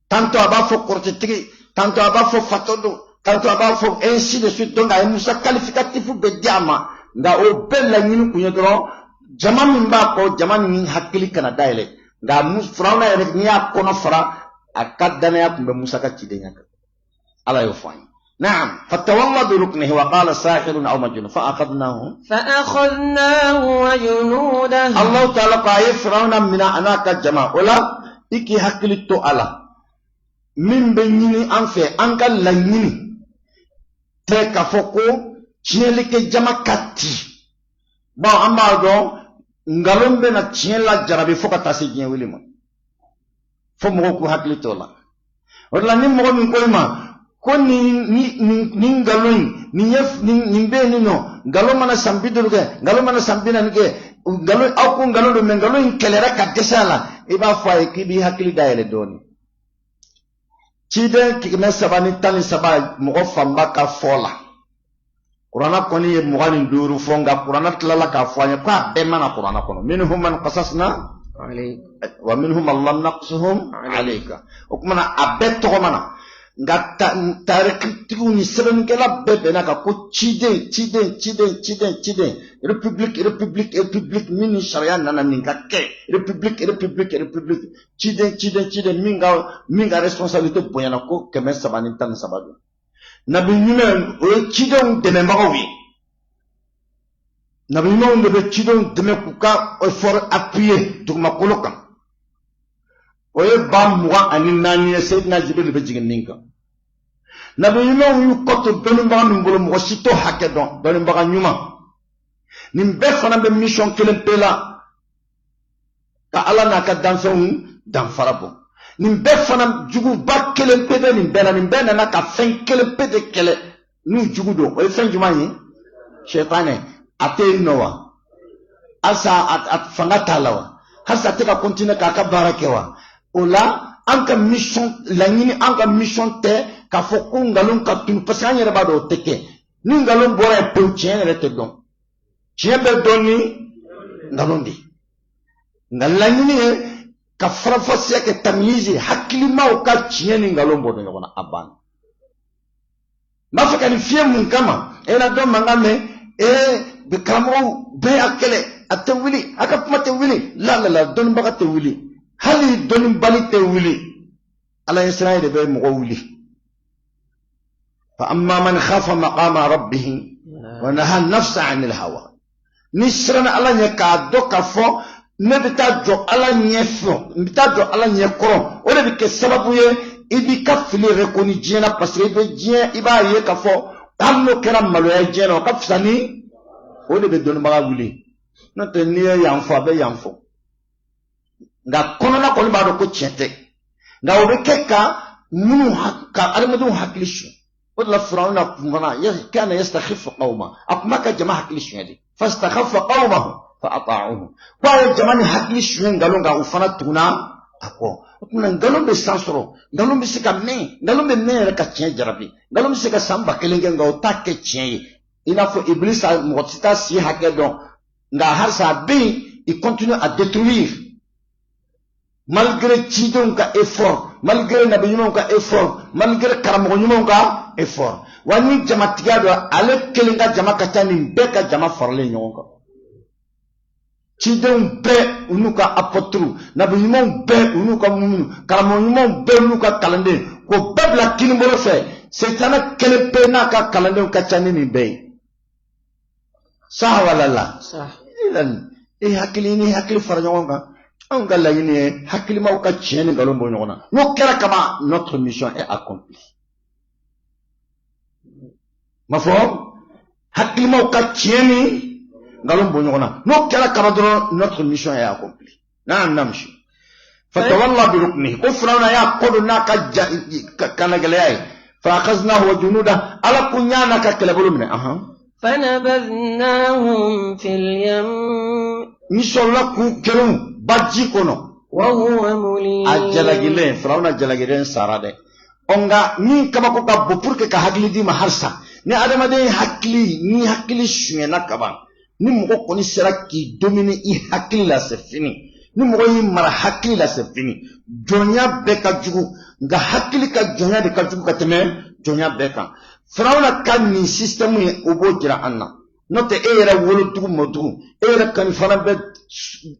Tantôt a b'a fɔ kɔrɔtɛtigi, tantôt a b'a fɔ fatɔ don, tantôt a b'a fɔ ainsi de suite. Donc a ye Musa qualificatif bɛɛ di a ma, nka o bɛɛ laɲini kun ye dɔrɔn jama min b'a kɔ, jama min hakili kana dayɛlɛ. Nka Firawuna yɛrɛ, n'i y'a kɔnɔ fara, a ka danaya tun bɛ Musa ka cidenya kan. Ala y'o fɔ an ye. نعم، فتولى بركنه وقال ساحر أو مجنون فأخذناه فأخذناه وجنوده. الله تعالى قال فرعون من أنا كجماعة ولا إكي hakili to ala min bɛ ɲini an fɛ, an ka laɲini tɛ k'a fɔ ko tiɲɛlikɛ jama ka ci. Bon, an b'a dɔn nkalon bɛna tiɲɛ la jarabi fo ka taa se diɲɛ wuli ma, fo mɔgɔw k'u hakili to o la. O de la, ni mɔgɔ min ko i ma ko nin nkalon in, nin ye nin bɛ yen nin nɔ, nkalon mana san 50 kɛ, nkalon mana san 40 kɛ, nkalon, aw ko nkalon don, mɛ nkalon in kɛlɛra ka dɛsɛ a la, i b'a fɔ a ye k'i b'i hakili dayɛlɛ dɔɔnin. Ciden 313, mɔgɔ fanba ka fɔ la, kuranna kɔni ye 25 fɔ, nka kuranna tilala k'a fɔ an ye k'a bɛɛ mana kuranna kɔnɔ. Minhum man qasasna wa minhum man lam naqsuhum alayka. O kuma na, a bɛɛ tɔgɔ mana, nka tarikitigiw ni sɛbɛnnikɛla bɛɛ bɛnna kan ko ciden, ciden, ciden, ciden, ciden, république, république, république min ni sariya nana nin ka kɛ, république, république, république, ciden, ciden, ciden min ka responsabilité bonyana, ko 313 don. Nabi ɲuman, o ye cidenw dɛmɛbagaw ye. Nabi ɲumanw de bɛ cidenw dɛmɛ k'u ka effort appuyer dugumakolo kan. O ye 24,000 ye, Seyidina Jibril bɛ jigin min kan. Nabi ɲumanw y'u kɔ to dɔnnibaga min bolo, mɔgɔ si t'o hakɛ dɔn. Dɔnnibaga ɲuman nin bɛɛ fana bɛ mission kelen pe la, ka Ala n'a ka danfɛnw danfara bɔ. Nin bɛɛ fana, juguba kelen pe bɛ nin bɛɛ la. Nin bɛɛ nana ka fɛn kelen pe de kɛlɛ n'u jugu don. O ye fɛn jumɛn ye? Sɛtanɛ. A tɛ yen nɔ wa? Halisa a fanga t'a la wa? Halisa a tɛ ka continuer k'a ka baara kɛ wa? O la, an ka mission laɲini, an ka mission tɛ k'a fɔ ko nkalon ka tunu, parce que an yɛrɛ b'a dɔn o tɛ kɛ. Ni nkalon bɔra yen pewu, tiɲɛ yɛrɛ tɛ dɔn. Tiɲɛ bɛ dɔn ni nkalon de ye. Nka laɲini ye ka faranfasiya kɛ, tamiyizi, hakilimaw ka tiɲɛ ni nkalon bɔ ɲɔgɔn na, a banna. N b'a fɛ ka nin fiyɛ mun kama? E na dɔn mankan mɛn, ee, karamɔgɔw bɛɛ y'a kɛlɛ, a tɛ wuli, a ka kuma tɛ wuli. La la la, dɔnnibaga tɛ wuli, hali dɔnnibali tɛ wuli. Ala ye siran de bɛ mɔgɔ wuli. Fa amma man khafa maqama rabbih wa naha nafsa anil hawa. Ni siranna Ala ɲɛ, k'a dɔn k'a fɔ ne bɛ taa jɔ Ala ɲɛ fɛ, n bɛ taa jɔ Ala ɲɛ kɔrɔ, o de bɛ kɛ sababu ye i b'i ka fili reconnu diɲɛ na, parce que i bɛ diɲɛ, i b'a ye k'a fɔ hali n'o kɛra maloya ye diɲɛ na, o ka fisa ni o de bɛ dɔnnibaga wuli. N'o tɛ, n'i ye yan fɔ, a bɛ yan fɔ, nka kɔnɔna kɔni b'a dɔn ko tiɲɛ tɛ. Nka o bɛ kɛ ka minnu ka adamadenw hakili suɲɛ. O de la, Firawuna kun fana kana yastakhifu qawma, a kun b'a ka jama hakili suɲɛ de. Fastakhaffa qawmahu fa ata'uhu. Ko a ye jama ni hakili suɲɛ nkalon kan, u fana tuguna a kɔ. O tuma, nkalon bɛ san sɔrɔ, nkalon bɛ se ka mɛn, nkalon bɛ mɛn yɛrɛ ka tiɲɛ jarabi. Nkalon bɛ se ka san 1000 kɛ, nka o t'a kɛ tiɲɛ ye. I n'a fɔ Ibilisa, mɔgɔ tɛ taa si hakɛ dɔn, nka halisa a bɛ yen, il continue à détruire malgré cidenw ka effort, malgré nabi ɲumanw ka effort, malgré karamɔgɔ ɲumanw ka effort. Wa ni jamatigiya don, ale kelen ka jama ka ca nin bɛɛ ka jama faralen ɲɔgɔn kan. Cidenw bɛɛ, u n'u ka apôtres, nabi ɲumanw bɛɛ, u n'u ka muminu, karamɔgɔ ɲumanw bɛɛ n'u ka kalanden, k'o bɛɛ bila kinibolo fɛ, setana kelen pe n'a ka kalandenw ka ca ni nin bɛɛ ye. Saha wala la? E hakili ni hakili fara ɲɔgɔn kan. Anw ka laɲini ye hakilimaw ka tiɲɛ ni nkalon bɔ ɲɔgɔn na. N'o kɛra kaban, notre mission est accomplie. Ma fɔ hakilimaw ka tiɲɛ ni nkalon bɔ ɲɔgɔn na, n'o kɛra kaban dɔrɔn, notre mission est accomplie. Naam, namshi. Fatawalla bi ruknihi, ko Firawuna y'a kɔ don n'a ka kanagɛlɛya ye. Fa akhaznahu wa junuda, Ala ko n y'a n'a ka kɛlɛbolo minɛ. Ahan. فنبذناهم في اليم. N sɔrɔla k'u kɛrɛw baji kɔnɔ. وهو مليم. A jalagilen, Firawuna jalagilen sara dɛ. Ɔ, nka min kabako ka bon pour que ka hakili d'i ma halisa, ni adamaden hakili, ni hakili sonyɛna kaban, ni mɔgɔ kɔni sera k'i dominer i hakili la, c'est fini. Ni mɔgɔ y'i mara hakili la, c'est fini. Jɔnya bɛɛ ka jugu, nka hakili ka jɔnya de ka jugu ka tɛmɛ jɔnya bɛɛ kan. Firawuna ka nin système ye, o b'o jira an na. N'o tɛ, e yɛrɛ wolodugu mɔdugu, e yɛrɛ kɔni fana bɛ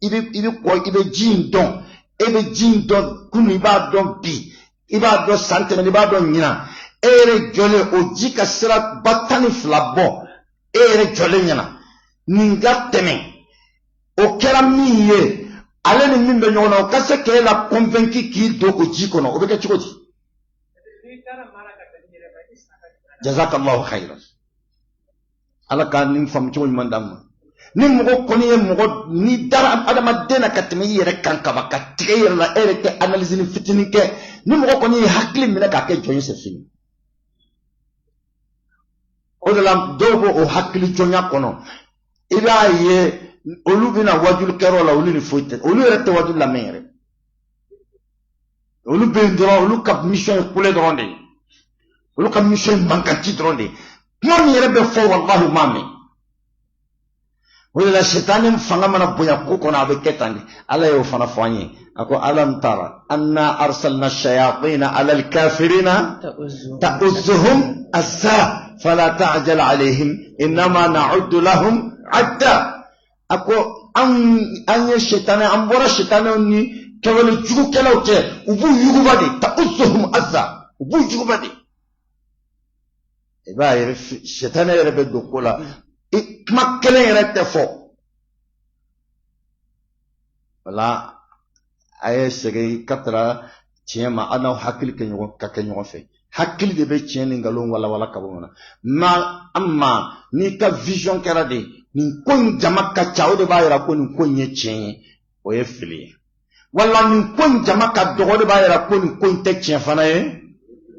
i bɛ kɔ, i bɛ ji in dɔn, e bɛ ji in dɔn kunun, i b'a dɔn bi, i b'a dɔn san tɛmɛn, i b'a dɔn ɲinan. E yɛrɛ jɔlen, o ji ka sira ba 12 bɔ e yɛrɛ jɔlen ɲɛna, nin ka tɛmɛ, o kɛra min ye, ale ni min bɛ ɲɔgɔn na, o ka se k'e la convaincu k'i don o ji kɔnɔ, o bɛ kɛ cogo di? Jazakallahu khairan. Ala ka nin faamu cogo ɲuman d'an ma. Ni mɔgɔ kɔni ye mɔgɔ ni dara adamaden na ka tɛmɛ i yɛrɛ kan kaban, ka tigɛ i yɛrɛ la, e yɛrɛ tɛ analyse ni fitinin kɛ. Ni mɔgɔ kɔni ye hakili minɛ k'a kɛ jɔn ye, c'est fini. O de la, dɔw b'o o hakili jɔnya kɔnɔ, i b'a ye olu bɛna wajulikɛyɔrɔ la, olu ni foyi tɛ, olu yɛrɛ tɛ wajuli lamɛn yɛrɛ. Olu bɛ yen dɔrɔn, olu ka mission ye kule dɔrɔn de ye, olu ka mission ye mankanci dɔrɔn de ye. Kuma min yɛrɛ bɛ fɔ, walahi, u m'a mɛn. O de la, sitani fanga mana bonya ko kɔnɔ, a bɛ kɛ tan de. Ala y'o fana fɔ an ye, a ko: alam tara anna arsalna shayatina ala alkafirina ta'uzzuhum azza fala ta'jal alayhim innama na'uddu lahum adda. A ko an ye sitanɛ, an bɔra sitanɛw ni kɛwale jugukɛlaw cɛ, u b'u yuguba de. Ta'uzzuhum azza, u b'u yuguba de. I b'a ye, sitanɛ yɛrɛ bɛ don ko la, kuma kelen yɛrɛ tɛ fɔ. Wala a ye segin ka taara tiɲɛ ma, aw n'aw hakili kɛ ɲɔgɔn ka kɛ ɲɔgɔn fɛ. Hakili de bɛ tiɲɛ ni nkalon walawala ka bɔ ɲɔgɔn na. Ma an ma n'i ka vision kɛra de nin ko in jama ka ca, o de b'a yira ko nin ko in ye tiɲɛ ye, o ye fili ye. Wala nin ko in jama ka dɔgɔ, o de b'a yira ko nin ko in tɛ tiɲɛ fana ye,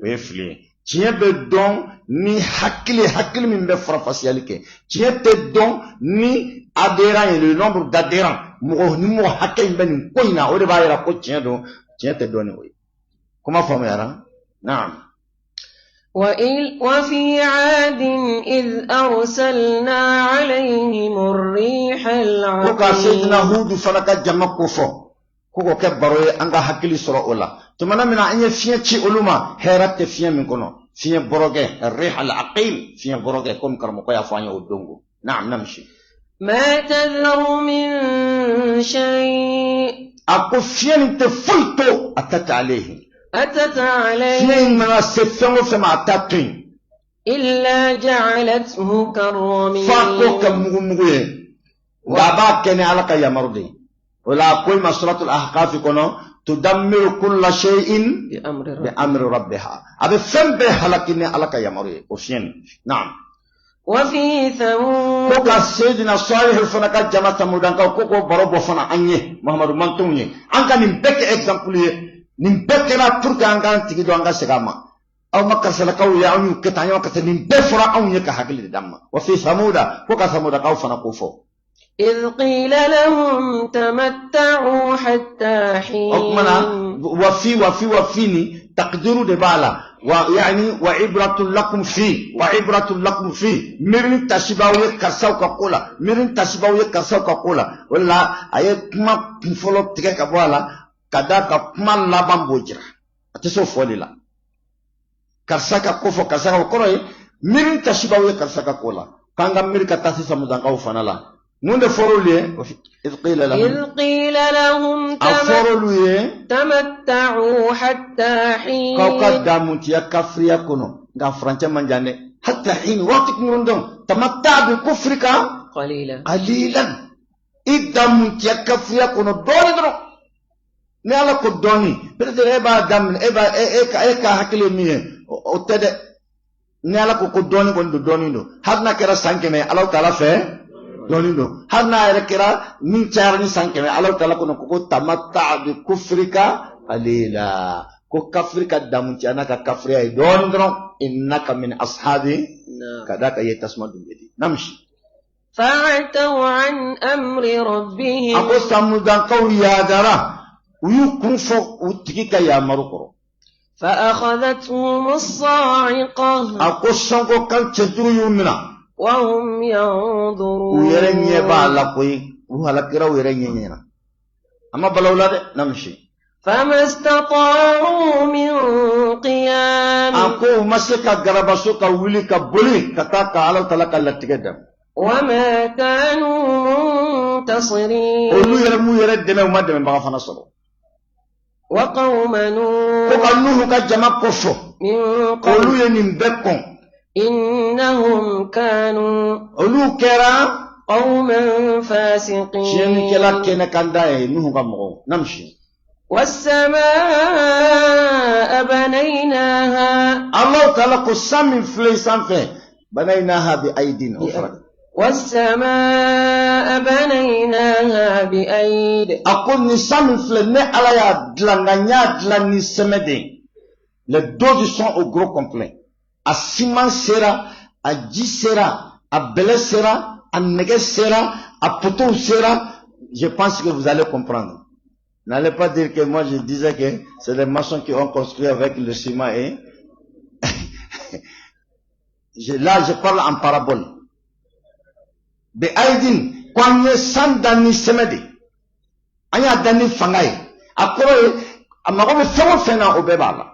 o ye fili ye. Tiɲɛ bɛ dɔn ni hakili, hakili min bɛ farafasiyali kɛ. Tiɲɛ tɛ dɔn ni adhérent ye, le nombre d'adhérents, mɔgɔ ni mɔgɔ hakɛ in bɛ nin ko in na, o de b'a yira ko tiɲɛ don. Tiɲɛ tɛ dɔn ni o ye. Kuma faamuyara? Naam. وفي عاد إذ أرسلنا عليهم الريح Ko ka Seydina العقيم. Hudu fana ka jama ko fɔ, ko k'o kɛ baro ye, an ka hakili sɔrɔ o la. Tumana min na an ye fiɲɛ ci olu ma, hɛrɛ tɛ fiɲɛ min kɔnɔ, fiɲɛ bɔrɔkɛ, rih al aqim, fiɲɛ bɔrɔkɛ, komi karamɔgɔ y'a fɔ an ye o don ko. Naam, namshi. ما تذر من شيء A ko fiɲɛ nin tɛ foyi to أتت عليه. أتت عليه. Fiɲɛ in mana se fɛn o fɛn ma, a t'a to yen. إلا جعلته كالرميم. F'a k'o kɛ mugumugu ye, nka a b'a kɛ ni Ala ka yamaru de ye. O la, a ko i ma suratul Ahqaf kɔnɔ: tudammiru kulla shay'in بأمر bi ربه. amri rabbiha. A bɛ fɛn bɛɛ halaki ni Ala ka yamaru ye, o fiɲɛ nin. Naam. وفي ثمود. Ko ka Seydina Salihu fana ka jama, Samudankaw, ko k'o baro bɔ fana an ye, Muhamadu mantonw ye. An ka nin bɛɛ kɛ exemple ye. Nin bɛɛ kɛra pour que an k'an tigi dɔn, an ka segin a ma. Aw ma karisalakaw ye, anw y'u kɛ tan, an y'aw kɛ tan. Nin bɛɛ fɔra anw ye ka hakili de d'an ma. Wa fi samuda, ko ka Samudakaw fana ko fɔ. إذ قيل لهم تمتعوا حتى O tuma na حين. wa fi wa fi wa fi ni takdiru de b'a la. Wa yani wa ibratun lakum fi wa ibratun lakum fi, miiri tasibaw ye karisaw ka ko la, miiri tasibaw ye karisaw ka ko la. O de la, a ye kuma kunfɔlɔ tigɛ ka bɔ a la ka d'a ka kuma laban b'o jira, a tɛ se o fɔli la. Karisa ka ko fɔ, karisa ka o kɔrɔ ye miiri tasibaw ye karisa ka ko la, k'an ka miiri ka taa sisan Samudankaw fana la. Mun de fɔra olu ye? إذ قيل لهم. إذ قيل لهم A fɔra olu ye تمتعوا حتى حين. k'aw ka damutiya kafiriya kɔnɔ, nka furancɛ man jan dɛ. حتى حين, waati kunkurun dɔn. تمتع بكفرك قليلا. قليلا, i damutiya kafiriya kɔnɔ dɔɔni dɔrɔn. Ni Ala ko dɔɔni, peut-être e b'a daminɛ, e b'a e ka hakili ye min ye, o tɛ dɛ. Ni Ala ko ko dɔɔni kɔni don, dɔɔni don. Hali n'a kɛra san 100 ye, Alahu taala fɛ dɔɔni don. Hali n'a yɛrɛ kɛra min cayara ni san 100, Alahu taala kɔnɔ ko تمتع بكفرك قليلا, ko kafiri ka damutiya n'a ka kafiriya ye dɔɔni dɔrɔn. إنك من أصحاب النار. Ka d'a kan i ye tasuma dun di. Namshi. فعتوا عن أمر A ربهم. ko Samudankaw yaadara, u y'u kun fɔ u tigi ka yamaru kɔrɔ. فأخذتهم الصاعقة A ko sanko kan cɛjugu y'u minɛ. وهم U yɛrɛ ɲɛ ينظرون b'a la koyi, u halakira u yɛrɛ ɲɛ ɲɛna. A ma bala u la dɛ, na misi. فما استطاعوا من قيام A ko u ma se ka garabaso ka wuli ka boli ka taa ka Ala tala ka latigɛ dɛmɛ. وما كانوا منتصرين Olu yɛrɛ m'u yɛrɛ dɛmɛ, u ma dɛmɛbaga fana sɔrɔ. وقوم Ko ka نوح Nuhu ka jama kɔsɔ, من olu قبل ye nin bɛɛ kɔn. إنهم كانوا Olu kɛra قوما فاسقين tiɲɛnikɛla kɛnɛ kan da ye Nuhu ka mɔgɔw. Na misi. والسماء بنيناها Allahu taala ko san min filɛ i sanfɛ, banaynaha bi aydin o fara. والسماء بنيناها بأيد A ko nin san min filɛ, ne Ala y'a dilan, nka n y'a dilan ni sɛmɛ de ye. Les doses sont au gros complet. A siman sera, a ji sera, a bɛlɛ sera, a nɛgɛ sera, a poteau sera. Je pense que vous allez comprendre. N'allez pas dire que moi je disais que c'est les maçons qui ont construit avec le ciment et là je parle en parabole. Bi aydin ko an ye san dan ni sɛmɛ de ye. An y'a dan ni fanga ye. A kɔrɔ ye a mago bɛ fɛn o fɛn na, o bɛɛ b'a la.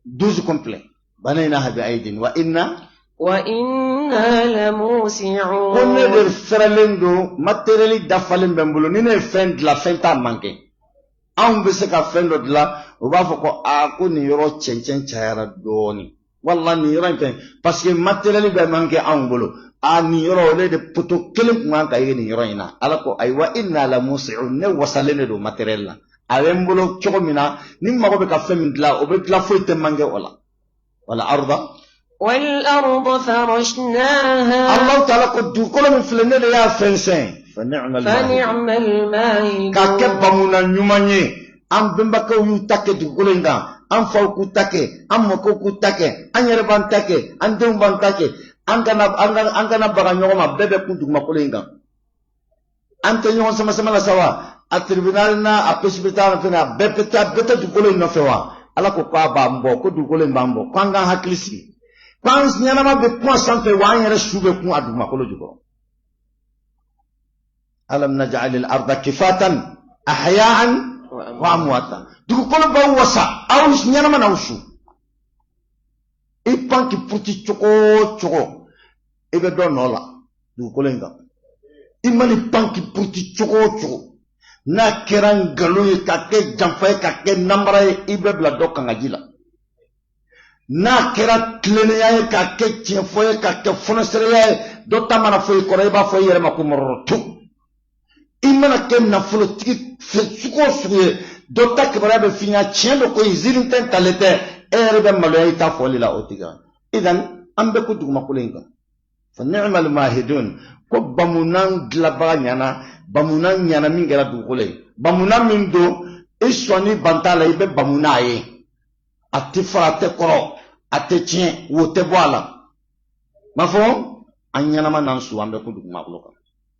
12 complet. Banaynaha bi aydin wa inna وإنا لموسعون ko ne de fɛrɛlen don, matériel dafalen bɛ n bolo, ni ne ye fɛn dilan, fɛn t'a manqué. Anw bɛ se ka fɛn dɔ dilan, u b'a fɔ ko aa, ko nin yɔrɔ cɛncɛn cayara dɔɔnin, wala nin yɔrɔ in fɛn, parce que matériel bɛ manqué anw bolo. Aa, nin yɔrɔ o de poto kelen tun kan ka ye nin yɔrɔ in na. Ala ko ayiwa, inna la musi'un, ne wasalen de don matériel la, a bɛ n bolo cogo min na, ni n mago bɛ ka fɛn min dilan, o bɛ dilan, foyi tɛ manqué o la. Wala arda والأرض فرشناها Allahu taala ko dugukolo min filɛ, ne de y'a fɛnsɛn. Fa ni'mal mahidun. فنعم الماهدون K'a kɛ bamuna ɲuman ye. An bɛnbakɛw y'u ta kɛ dugukolo in kan, an faw k'u ta kɛ, an mɔkɛw k'u ta kɛ, an yɛrɛ b'an ta kɛ, an denw b'an ta kɛ. An kana baga ɲɔgɔn ma, bɛɛ bɛ kun dugumakolo in kan. An tɛ ɲɔgɔn sama sama la sa wa? A tribunal n'a a pesipita fɛnɛ, a bɛɛ bɛ taa, bɛɛ tɛ dugukolo in nɔfɛ wa? Ala ko k'a b'an bɔ, ko dugukolo in b'an bɔ, k'an k'an hakili sigi, k'an ɲɛnama bɛ kun a sanfɛ wa, an yɛrɛ su bɛ kun a dugumakolo jukɔrɔ. Alam naj'al al-arda kifatan ahya'an wa amwata. Dugukolo b'aw wasa, aw ɲɛnama n'aw su. I pan k'i puruti cogo o cogo, i bɛ dɔ nɔ la dugukolo in kan. I mana i pan k'i puruti cogo o cogo, n'a kɛra nkalon ye, ka kɛ janfa ye, ka kɛ namara ye, i bɛ bila dɔ kangaji la. N'a kɛra tilennenya ye, ka kɛ tiɲɛfɔ ye, ka kɛ fɔnɔsereya ye, dɔ ta mana fɔ i kɔrɔ, i b'a fɔ i yɛrɛ ma ko mɔrɔrɔ tu. I mana kɛ nafolotigi fɛ sugu o sugu ye, dɔ ta kibaruya bɛ f'i ɲɛna, tiɲɛ don koyi, ziiri tɛ, ntalen tɛ, e yɛrɛ bɛ maloya i ta fɔli la o tigi kan. Idan an bɛ ko dugumakolo in kan. Fa ni'mal mahidun, ko bamunan dilabaga ɲana, bamunan ɲana min kɛra dugukolo ye, bamunan min don, i sɔnni ban t'a la, i bɛ bamunan ye, a tɛ fara, a tɛ kɔrɔ, a tɛ tiɲɛ, wo tɛ bɔ a la. Ma fɔ an ɲɛnama n'an su, an bɛ ko dugumakolo kan.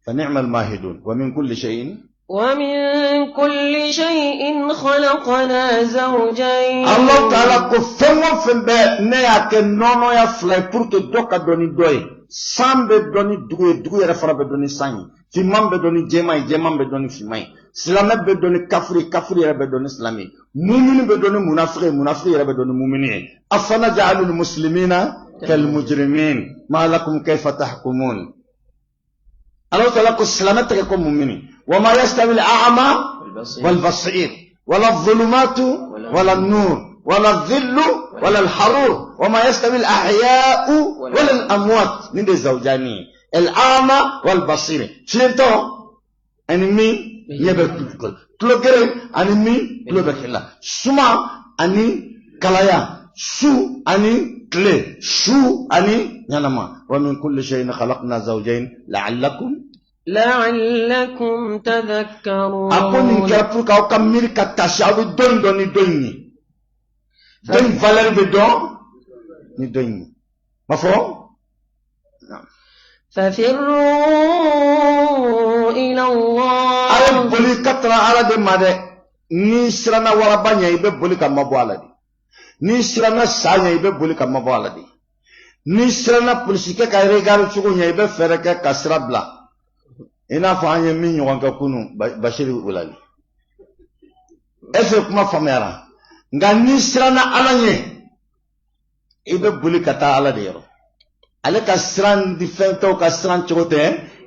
Fa ni'mal mahidun. Wa min kulli shay'in ومن كل شيء خلقنا زوجين Allah taala ko fɛn o fɛn bɛ, ne y'a kɛ nɔnɔya fila ye pour que dɔ ka dɔn ni dɔ ye. San bɛ dɔn ni dugu ye, dugu yɛrɛ fana bɛ dɔn ni san ye, finman bɛ dɔn ni jɛman ye, jɛman bɛ dɔn ni finman ye, silamɛ bɛ dɔn ni kafiri ye, kafiri yɛrɛ bɛ dɔn ni silamɛ ye, mumini bɛ dɔn ni munafiki ye, munafiki yɛrɛ bɛ dɔn ni mumini ye. Afanaj'alul muslimina kal mujrimin ma lakum kayfa tahkumun. Allah taala ko silamɛ tɛ kɛ ko mumini. Wa ma yastawi al-a'ma والبصير والبصير ولا الظلمات ولا النور ولا الظل ولا الحرور وما يستوي الأحياء ولا الأموات. من الزوجان الأعمى والبصير فهمتوا؟ أني مين يبقى تلوكري أني مين تلوكري سما أني كلايا su ani tile, su ani ɲanama. Wa min kulli shay'in khalaqna zawjayn la'allakum لعلكم تذكرون A ko nin kɛra pour que aw ka miiri ka tasi, aw bɛ dɔ in dɔn ni dɔ in ye, dɔ in valeur bɛ dɔn ni dɔ in ye. Ma fɔ. ففروا إلى A ye الله boli ka taga Ala de ma dɛ. N'i siranna waraba ɲɛ, i bɛ boli ka mabɔ a la de. N'i siranna sa ɲɛ, i bɛ boli ka mabɔ a la de. N'i siranna polisikɛ ka regard cogo ɲɛ, i bɛ fɛɛrɛ kɛ ka sira bila. I n'a fɔ an ye min ɲɔgɔn kɛ kunun, Bashiri Wulali. Est ce que kuma faamuyara? Nka n'i siranna Ala ɲɛ, i bɛ boli ka taa Ala de yɔrɔ. Ale ka siran ni fɛn tɔw ka siran cogo tɛ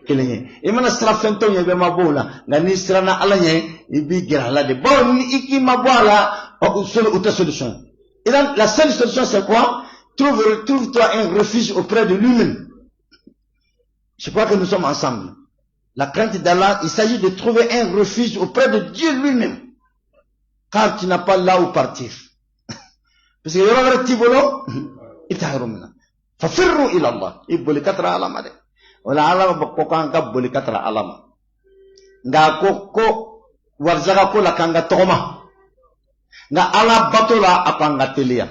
kelen ye. I mana siran fɛn tɔw ɲɛ, i bɛ mabɔ o la. Nka n'i siranna Ala ɲɛ, i b'i gɛrɛ a la de. Bawo ni i k'i mabɔ a la, o tɛ solution ye. La seule solution, c'est quoi? Trouve-toi un refuge auprès de lui-même. Je crois que nous sommes ensemble. La crainte d'Allah, il s'agit de trouver un refuge auprès de Dieu lui-même. Car tu n'as pas là où partir. Parce que yɔrɔ wɛrɛ t'i bolo, i t'a yɔrɔ min na. Fafirru ila Allah. I boli ka taga Ala ma dɛ. O la Ala ko k'an ka boli ka taga Ala ma. Nka a ko ko warisaga ko la k'an ka tɔgɔma. Nka Ala bato la, a ko an ka teliya.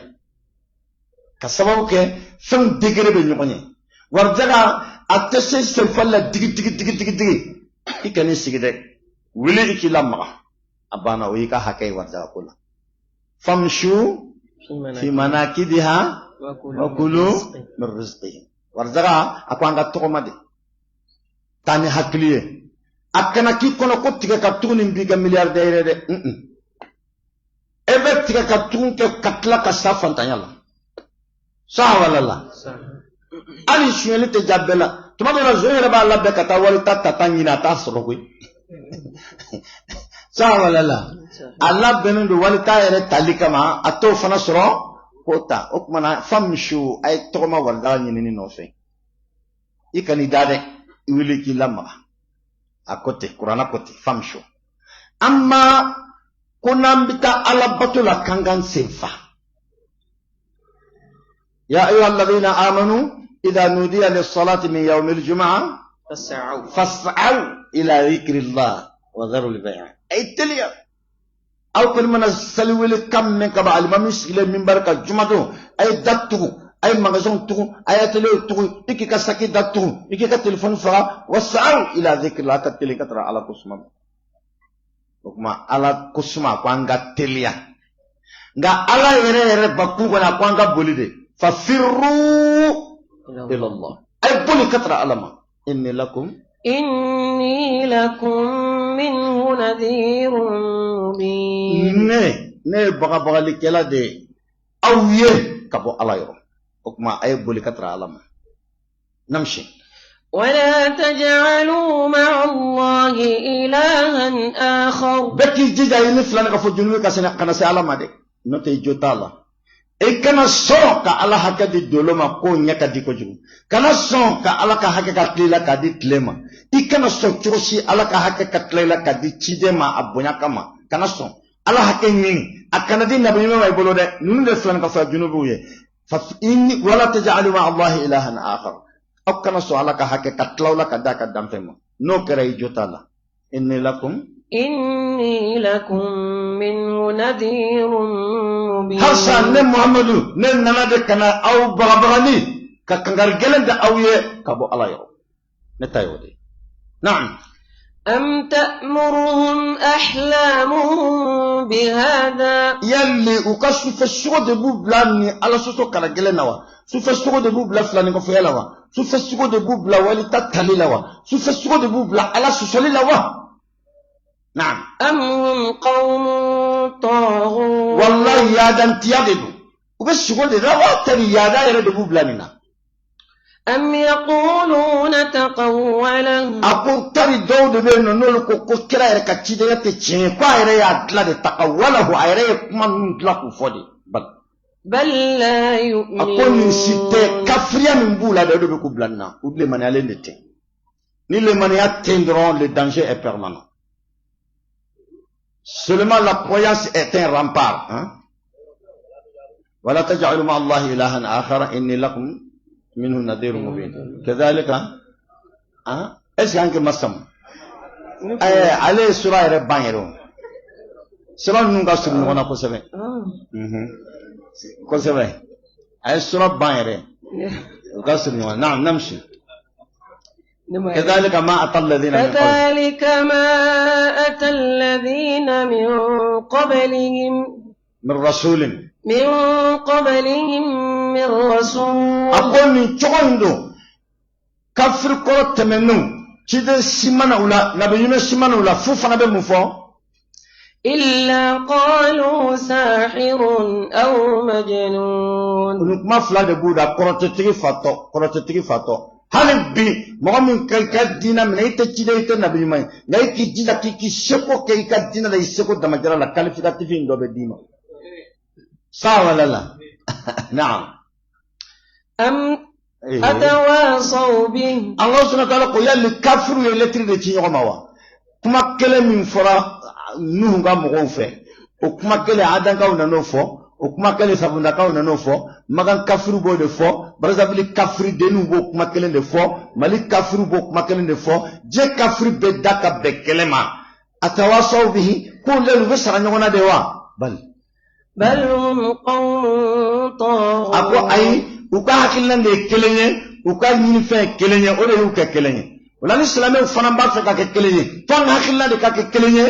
Ka sababu kɛ fɛnw degré bɛ ɲɔgɔn ye. Warisaga a tɛ se senfali la digi digi digi digi digi. I kan'i sigi dɛ. Wuli i k'i lamaga. A banna, o y'i ka hakɛ ye warisaga ko la. Famshu fi manakibiha wa kulu min rizqihi. Warisaga, a ko an ka tɔgɔma de. Taa ni hakili ye. A kana k'i kɔnɔ ko tigɛ ka tugu nin b'i kɛ milliardaire ye dɛ. E bɛ tigɛ ka tugu kɛ ka tila ka sa fantanya la. Sa wala la. Hali sonyɛli tɛ ja bɛɛ la. Tuma dɔ la, zon yɛrɛ b'a labɛn ka taa wari ta ta ɲini, a t'a sɔrɔ koyi. Sa wala la. A labɛnnen don wali ta yɛrɛ tali kama, a t'o fana sɔrɔ k'o ta. O tuma na, famshu, a ye tɔgɔma waridaga ɲinini nɔfɛ. I kan'i da dɛ, i wuli k'i lamaga. A ko ten, kuranna ko ten, famshu. Amma ko n'an bɛ taa Ala bato la, k'an k'an sen fa. Ya ayyuha alladhina amanu idha nudiya lis-salati min yawmil jumu'ah fas'aw ila dhikrillah wa dharul bay'. Ay teliya. Aw kɔni mana sali wele kan mɛn ka ban, alimami sigilen minbari kan jumadon, a ye da tugu, a ye magasinw tugu, a ye atelier tugu, i k'i ka saki da tugu, i k'i ka telefɔni faga, was'aw ila dhikrillah, ka teli ka taga Ala ko suma. O tuma Ala ko suma, ko an ka teliya. Nka Ala yɛrɛ yɛrɛ bakun kɔnɔ, a ko an ka boli de. Fafirru ila Allah. A ye boli ka taga Ala ma. Inni lakum. Inni lakum minhu nadhirun mubin. Ne ye bagabagalikɛla de ye aw ye ka bɔ Ala yɔrɔ. O tuma a ye boli ka taga Ala ma. Namsi. ولا تجعلوا مع الله إلها آخر. Bɛɛ k'i jija i ni filan ka fɔ junubi ka sɛnɛ kana se Ala ma dɛ, n'o tɛ i jo t'a la. I kana sɔn ka Ala hakɛ di dolo ma k'o ɲɛ ka di kojugu. Kana sɔn ka Ala ka hakɛ ka tila i la k'a di tile ma. I kana sɔn cogo si Ala ka hakɛ ka tila i la k'a di ciden ma a bonya kama. Kana sɔn. Ala hakɛ ɲini, a kana di nabi ɲuman ma i bolo dɛ. Ninnu de filan ka fɔ junubiw ye. Wala taj'alu ma'a Allahi ilahan akhar. Aw kana sɔn Ala ka hakɛ ka tila aw la ka d'a ka danfɛn ma. N'o kɛra, i jo t'a la. Inni lakum. Inni lakum minhu nadhirun mubin. Halisa ne Muhamadu, ne nana de ka na aw bagabagali ka kankari gɛlɛn da aw ye ka bɔ Ala yɔrɔ. Ne ta y'o de ye. Naam. أم تأمرهم أحلامهم بهذا. Yali u ka sufɛ sogo de b'u bila ni Ala sɔsɔ kala gɛlɛn na wa? Sufɛ sogo de b'u bila filaninkɔfɔya la wa? Sufɛ sogo de b'u bila wali ta tali la wa? Sufɛ sogo de b'u bila Ala sɔsɔli la wa? Naam. أم هم قوم طاغون. Wallahi, yaadantiya de don. U bɛ sogo de la wa? Tari yaada yɛrɛ de b'u bila nin na. أم يقولون تقوله. A ko tari dɔw de bɛ yen nɔ, n'olu ko ko kira yɛrɛ ka cidenya tɛ tiɲɛ ye, ko a yɛrɛ y'a dilan de, taqawwalahu, a yɛrɛ ye kuma ninnu dilan k'u fɔ de. Bal. بل لا A ko nin si tɛ. يؤمنون. Kafiriya min b'u la dɛ, o de bɛ k'u bila nin na. U lemaniyalen de tɛ. Ni lemaniya tɛ yen dɔrɔn, le danger est permanent. Seulement la croyance est un rempart, hein. ولا تجعلوا مع الله إلها آخر إني لكم منه نذير مبين. كذلك hein, est-ce que an masam ale ye sura yɛrɛ ban yɛrɛ, o sura ninnu ka surun ɲɔgɔn na kosɛbɛ. Kosɛbɛ, a ye sura ban yɛrɛ, u ka surun ɲɔgɔn na. Naam, namsi. كذلك ما أتى الذين من قبل. كذلك ما أتى الذين من قبلهم من رسول. من قبلهم من رسول A ko nin cogo in don, kafiri kɔrɔ tɛmɛnenw, ciden si ma na u la, nabi ɲuman si ma na u la, f'u fana bɛ mun fɔ? إلا قالوا ساحر أو مجنون. Nin kuma fila de b'u da: kɔrɔtɛtigi fatɔ, kɔrɔtɛtigi fatɔ. Hali bi, mɔgɔ min ka i ka diinɛ minɛ, i tɛ ciden, i tɛ nabi ɲuman ye, nka i k'i jija k'i k'i seko kɛ i ka diinɛ la, i seko damajira la, qualificatif in dɔ bɛ d'i ma saa wala la. Naam. أم أتواصوا به. Allah subhanahu wa ta'ala ko yali kafiriw ye lɛtiri de ci ɲɔgɔn ma wa? Kuma kelen min fɔra Nuhu ka mɔgɔw fɛ, o kuma kelen Adankaw nan'o fɔ, o kuma kelen Sabundakaw nan'o fɔ, Makan kafiriw b'o de fɔ, Brazzaville kafiridenninw b'o kuma kelen de fɔ, Mali kafiriw b'o kuma kelen de fɔ, diɲɛ kafiri bɛɛ da ka bɛn kelen ma. Atawasaw bihi, k'o lɛlu u bɛ sara ɲɔgɔn na de wa? Bali. بل هم قوم A ko طاغون. Ayi, u ka hakilina de ye kelen ye, u ka ɲinifɛn ye kelen ye, o de y'u kɛ kelen ye. O la, ni silamɛw fana b'a fɛ ka kɛ kelen ye, fo an ka hakilina de ka kɛ kelen ye.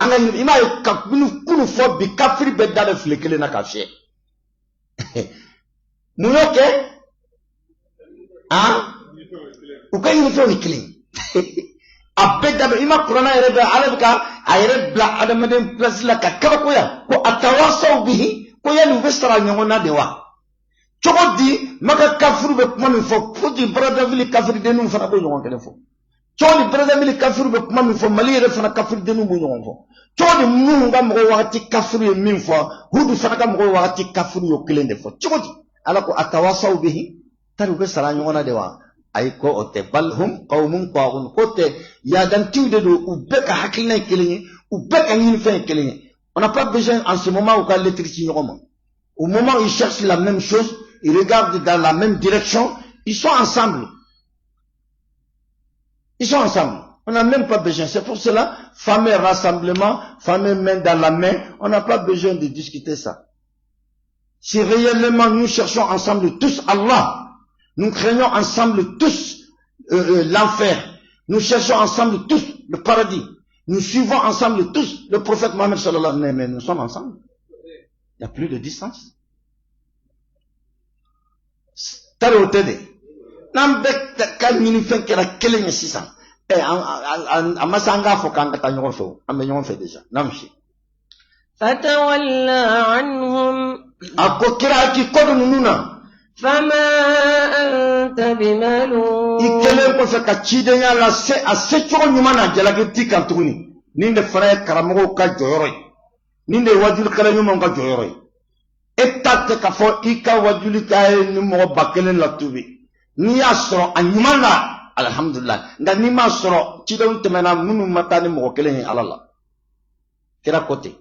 An ka ɲini, i m'a ye, kabini kunu fɔ bi, kafiri bɛɛ da bɛ file kelen na k'a fiyɛ. Mun y'o kɛ? Han, u ka ɲinifɛnw ye kelen ye, a bɛɛ da bɛ. I ma kuranna yɛrɛ bɛ, Ala bɛ ka a yɛrɛ bila adamaden place la ka kabakoya ko atawasaw bihi, ko yali u bɛ sara ɲɔgɔn na de wa? Cogo di Maka kafiriw bɛ kuma min fɔ, ko di Brazzaville kafiridenninw fana b'o ɲɔgɔn kelen fɔ? Cogo di Brazzaville kafiriw bɛ kuma min fɔ, Mali yɛrɛ fana kafiridenninw b'o ɲɔgɔn fɔ? Cogo di Nuhu ka mɔgɔw wagati kafiriw ye min fɔ, Hudu fana ka mɔgɔw wagati kafiriw y'o kelen de fɔ? Cogo di Ala ko atawasaw bihi, tari u bɛ sara ɲɔgɔn na de wa? Ayi, ko o tɛ. Bal hum qawmun taghun, ko tɛ, yadantiw de don, u bɛɛ ka hakilina ye kelen ye, u bɛɛ ka ɲinifɛn ye kelen ye. On n'a pas besoin en ce moment u ka lettre ci ɲɔgɔn ma. Au moment où ils cherchent la même chose, ils regardent dans la même direction, ils sont ensemble. Ils sont ensemble. On n'a même pas besoin. C'est pour cela, fameux rassemblement, fameux main dans la main, on n'a pas besoin de discuter ça. Si réellement nous cherchons ensemble tous Allah, nous craignons ensemble tous l'enfer, nous cherchons ensemble tous le paradis, nous suivons ensemble tous le prophète Mohammed sallallahu alayhi wa sallam, mais nous sommes ensemble. Il n'y a plus de distance. Tari o tɛ de, n'an bɛɛ ka ɲinifɛn kɛra kelen ye sisan, ɛ an ma se an k'a fɔ k'an ka taa ɲɔgɔn fɛ o, an bɛ ɲɔgɔn fɛ déjà n'an si. فتولى عنهم. A ko kira k'i kɔ don ninnu na. فما أنت I بملوم. kɛlen kɔfɛ ka cidenya lase a secogo ɲuman na, jalaki t'i kan tuguni. Nin de fana ye karamɔgɔw ka jɔyɔrɔ ye, nin de ye wajulikɛla ɲumanw ka jɔyɔrɔ ye. E ta tɛ k'a fɔ i ka wajuli ka ye ni mɔgɔ 1000 latubi. N'i y'a sɔrɔ a ɲuman na, alihamudulilayi, nka n'i m'a sɔrɔ, cidenw tɛmɛna minnu ma taa ni mɔgɔ kelen ye Ala la. Kira ko ten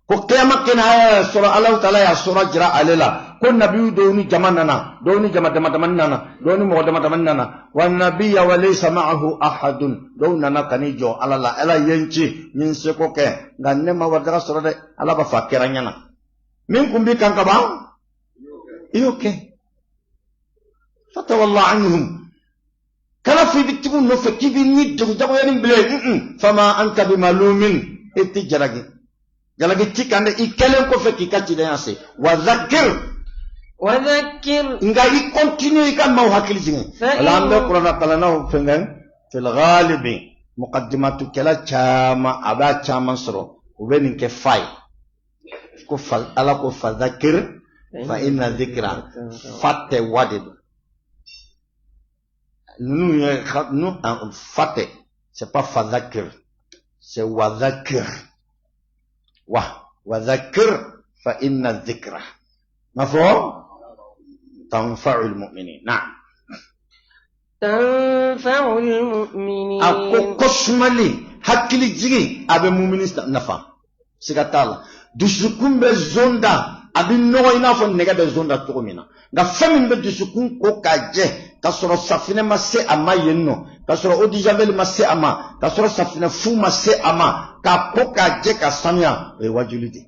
ko kiyama kɛnɛ a y'a sɔrɔ Alahu taala y'a sɔrɔ jira ale la ko nabiw dɔw ni jama nana, dɔw ni jama dama damani nana, dɔw ni mɔgɔ dama damani nana, wa nabiya wa laysa ma'ahu ahadun. Dɔw nana ka n'i jɔ Ala la: Ala ye n ci, n ye n seko kɛ, nka ne ma waridaga sɔrɔ dɛ. Ala b'a fɔ a kɛra ɲɛna, min kun b'i kan ka ban, i y'o kɛ. Fatawalla anhum, kana fɔ i bɛ tugu nɔfɛ k'i bɛ ni degun jagoyani bilen. Fama anta bimalumin, e tɛ jalaki, jalaki t'i kan dɛ, i kɛlen kɔfɛ k'i ka cidenya se. Wa zakir. وذكر. Nka i continue i ka maaw hakili jigin. Wala an bɛ kuranna kalannaw fɛnkɛ, fil ghalibi muqaddimatukɛla caman, a b'a caman sɔrɔ u bɛ nin kɛ fa ye ko fa Ala ko fa zakir fa inna zikra, fa tɛ, wa de don. Ninnu ye nu fa tɛ, c'est pas fa zakir, c'est wa zakir, wa wa zakir fa inna zikra ma fɔ tanfa'ul mu'minin. Na'am. تنفع المؤمنين. A ko kɔsumali, hakili jigin, a bɛ mumini nafa, siga t'a la. Dusukun bɛ zon da, a bɛ nɔgɔ i n'a fɔ nɛgɛ bɛ zon da cogo min na, nka fɛn min bɛ dusukun ko k'a jɛ k'a sɔrɔ safinɛ ma se a ma yen nɔ, k'a sɔrɔ eau de javel ma se a ma, k'a sɔrɔ safinɛ fu ma se a ma, k'a ko k'a jɛ ka sanuya, o ye wajuli de ye.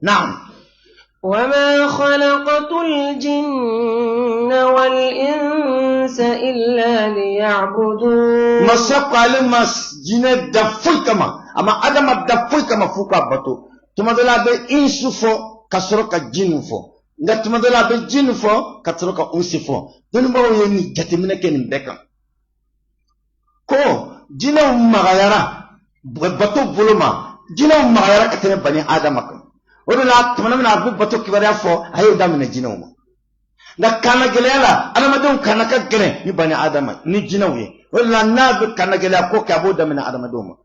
Naam. وما خلقت الجن والإنس إلا ليعبدون. Masa ko ale ma jinɛ da foyi kama, a ma adama da foyi kama f'u k'a bato. Tuma dɔ la a bɛ insu fɔ ka sɔrɔ ka jinu fɔ, nka tuma dɔ la a bɛ jinu fɔ ka sɔrɔ ka unsi fɔ. Dɔnnibagaw ye nin jateminɛ kɛ nin bɛɛ kan ko jinɛw magayara bato bolo ma, jinɛw magayara ka tɛmɛ bani adama kan. O de la tuma min na a bɛ bato kibaruya fɔ, a y'o daminɛ jinɛw ma. Nka kana gɛlɛya la, adamadenw kana ka gɛlɛn ni bani adama ni jinɛw ye. O de la n'a bɛ kana gɛlɛya ko kɛ, a b'o daminɛ adamadenw ma.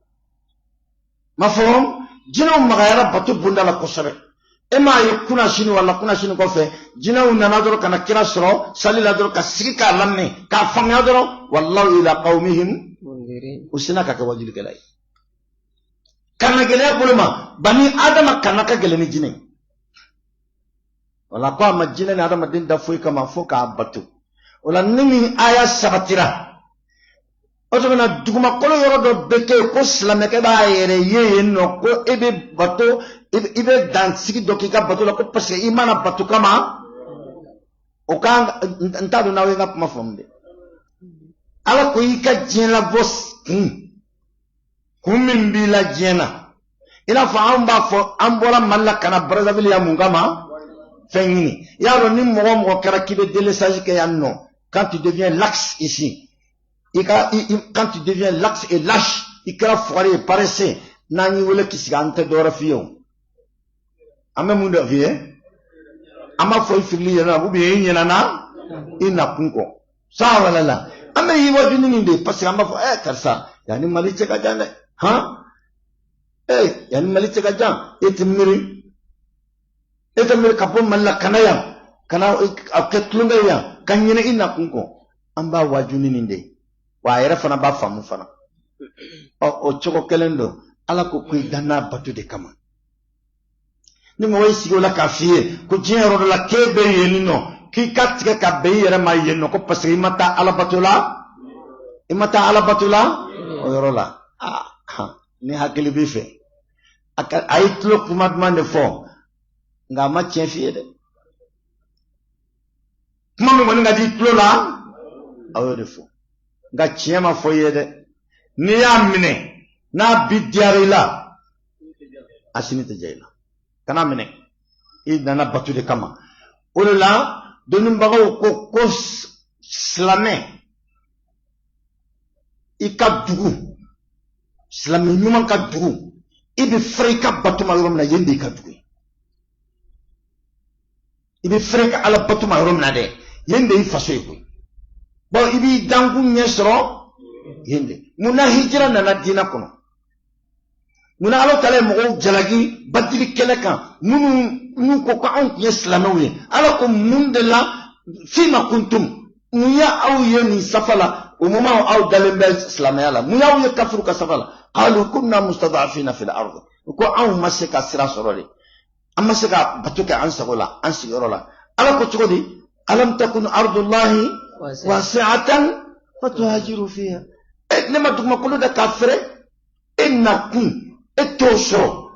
Ma fɔ jinɛw magayara bato bonda la kosɛbɛ. E m'a ye kunna sini wala kunna sini kɔfɛ, jinɛw nana dɔrɔn ka na kira sɔrɔ sali la dɔrɔn, ka sigi k'a lamɛn k'a faamuya dɔrɔn, wallaw ila qawmihim, u sinna ka kɛ wajulikɛla ye. Kana gɛlɛya bolo ma, bani adama kana ka gɛlɛn ni jinɛ ye. Wala ko a ma jinɛ ni adamaden da foyi kama fo k'a bato. O la ni nin aya sabatira, o tuma na dugumakolo yɔrɔ dɔ bɛ kɛ yen ko silamɛkɛ b'a yɛrɛ ye yen nɔ, ko e bɛ bato, i bɛ dansigi dɔ k'i ka bato la, ko parce que i mana bato kama o kan. N t'a dɔn n'aw ye n ka kuma faamu dɛ. Ala ko i ka diɲɛ labɔ kun, kun min b'i la diɲɛ na, i n'a fɔ anw b'a fɔ an bɔra Mali la ka na Brazzaville yan mun kama? Fɛn ɲini. I y'a dɔn ni mɔgɔ o mɔgɔ kɛra k'i bɛ délestage kɛ yan nɔ, quand tu deviens laxe ici, i ka i quand tu deviens laxe et lâche, i kɛra fugari ye, paresseux, n'an y'i wele k'i sigi, an tɛ dɔwɛrɛ f'i ye. O an bɛ mun de f'i ye? An b'a fɔ i filili yɛrɛ la, ou bien i ɲinɛna i nakun kɔ saa wala la. An bɛ yiriwaju nin de, parce que an b'a fɔ ɛ karisa, yan ni Mali cɛ ka jan dɛ, han, ee, yan ni Mali cɛ ka jan. E tɛ miiri, e tɛ miiri ka bɔ Mali la ka na yan, ka na a kɛ tulonkɛ ye yan, ka ɲinɛ i nakun kɔ. An b'a waaju ni nin de ye, wa a yɛrɛ fana b'a faamu fana. Ɔ, o cogo kelen don. Ala ko ko i danna bato de kama. Ni mɔgɔ y'i sigi o la k'a f'i ye ko diɲɛ yɔrɔ dɔ la k'e bɛ yen nɔ, k'i ka tigɛ ka bɛn i yɛrɛ ma yen nɔ, ko parce que i ma taa ala bato la, i ma taa ala bato la o yɔrɔ la, aa, ni hakili b'i fɛ, a ye tulo kuma duman de fɔ, nka a ma tiɲɛ f'i ye dɛ. Kuma min kɔni ka di i tulo la, a y'o de fɔ, nka tiɲɛ ma fɔ i ye dɛ. N'i y'a minɛ, n'a bi diyara i la, a sini tɛ diya i la. Kana minɛ, i nana bato de kama. O de la dɔnnibagaw ko ko silamɛ i ka dugu, silamɛ ɲuman ka dugu, i bɛ fɛrɛ i ka bato ma yɔrɔ min na, yen de y'i ka dugu ye. I bɛ fɛrɛ ka ala bato ma yɔrɔ min na dɛ, yen de y'i faso ye koyi. Bon, i b'i dankun ɲɛ sɔrɔ yen de. Mun na hijira nana diinɛ kɔnɔ? Munna Ala taala ye mɔgɔw jalaki Badiri kɛlɛ kan, minnu n'u ko ko anw tun ye silamɛw ye? Ala ko mun de la? Fima kuntum, mun ye aw ye nin safa la, au moment aw dalen bɛ silamɛya la, mun y'aw ye kafiru ka safa la? Qalu kunna mustad'afina fil ard, ko anw ma se ka sira sɔrɔ de, an ma se ka bato kɛ an sago la an sigiyɔrɔ la. Ala ko cogo di? Alam takun ardullahi wasi'atan fatuhajiru fiha. E ne ma dugumakolo da k'a fɛrɛ, e nakun e t'o sɔrɔ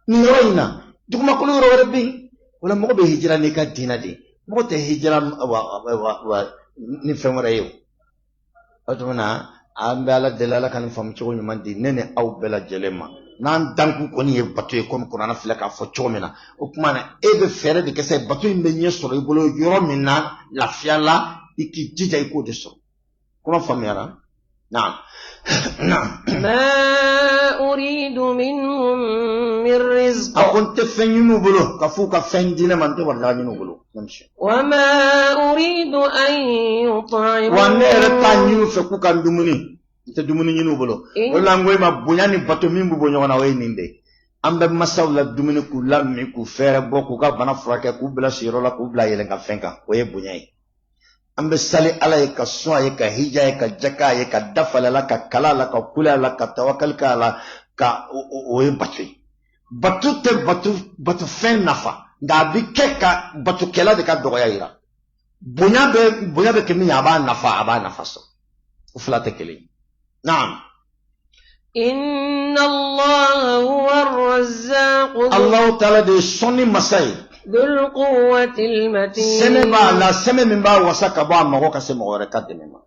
nin yɔrɔ in na, dugumakolo yɔrɔ wɛrɛ bɛ yen. O la mɔgɔ bɛ hijira n'i ka diinɛ de ye, mɔgɔ tɛ hijira wa ni fɛn wɛrɛ ye. O tuma na an bɛ Ala deli, Ala ka nin faamu cogo ɲuman di ne ni aw bɛɛ lajɛlen ma. N'an dankun kɔni ye bato ye, komi kuranɛ filɛ k'a fɔ cogo min na, o tuma na e bɛ fɛɛrɛ de kɛ sa, bato in bɛ ɲɛ sɔrɔ i bolo yɔrɔ min na lafiya la, i k'i jija i k'o de sɔrɔ. Kuma faamuyara? Naam, naam. Ma uridu minhum min rizq. A ko n tɛ fɛn ɲini u bolo ka f'u ka fɛn di ne ma, n tɛ waridaga ɲini u bolo. Wa ma uridu an yut'imun. Wa ne yɛrɛ t'a ɲini u fɛ k'u ka dumuni, n tɛ dumuni ɲini u bolo. O de la n ko i ma, bonya ni bato min bɛ bɔ ɲɔgɔn na, o ye nin de ye. An bɛ masaw la dumuni, k'u lamin, k'u fɛɛrɛ bɔ, k'u ka bana furakɛ, k'u bila siyɔrɔ la, k'u bila yɛlɛnkanfɛn kan, o ye bonya ye. An bɛ sali Ala ye, ka sun a ye, ka hija ye, ka jaka a ye, ka dafali a la, ka kala a la, ka kule a la, ka tawakali k'a la, ka o ye bato ye. Bato tɛ bato fɛn nafa, nka a bɛ kɛ ka batokɛla de ka dɔgɔya yira. Bonya bɛ kɛ min ye, a b'a nafa, a b'a nafa sɔrɔ. O fila tɛ kelen ye. Naam. Inna Allaha huwa ar-razzaq. Allahu taala de ye sɔnni masa ye. Dhul quwwatil matin. Sɛmɛ b'a la, sɛmɛ min b'a wasa ka bɔ a mago ka se mɔgɔ wɛrɛ ka dɛmɛ ma.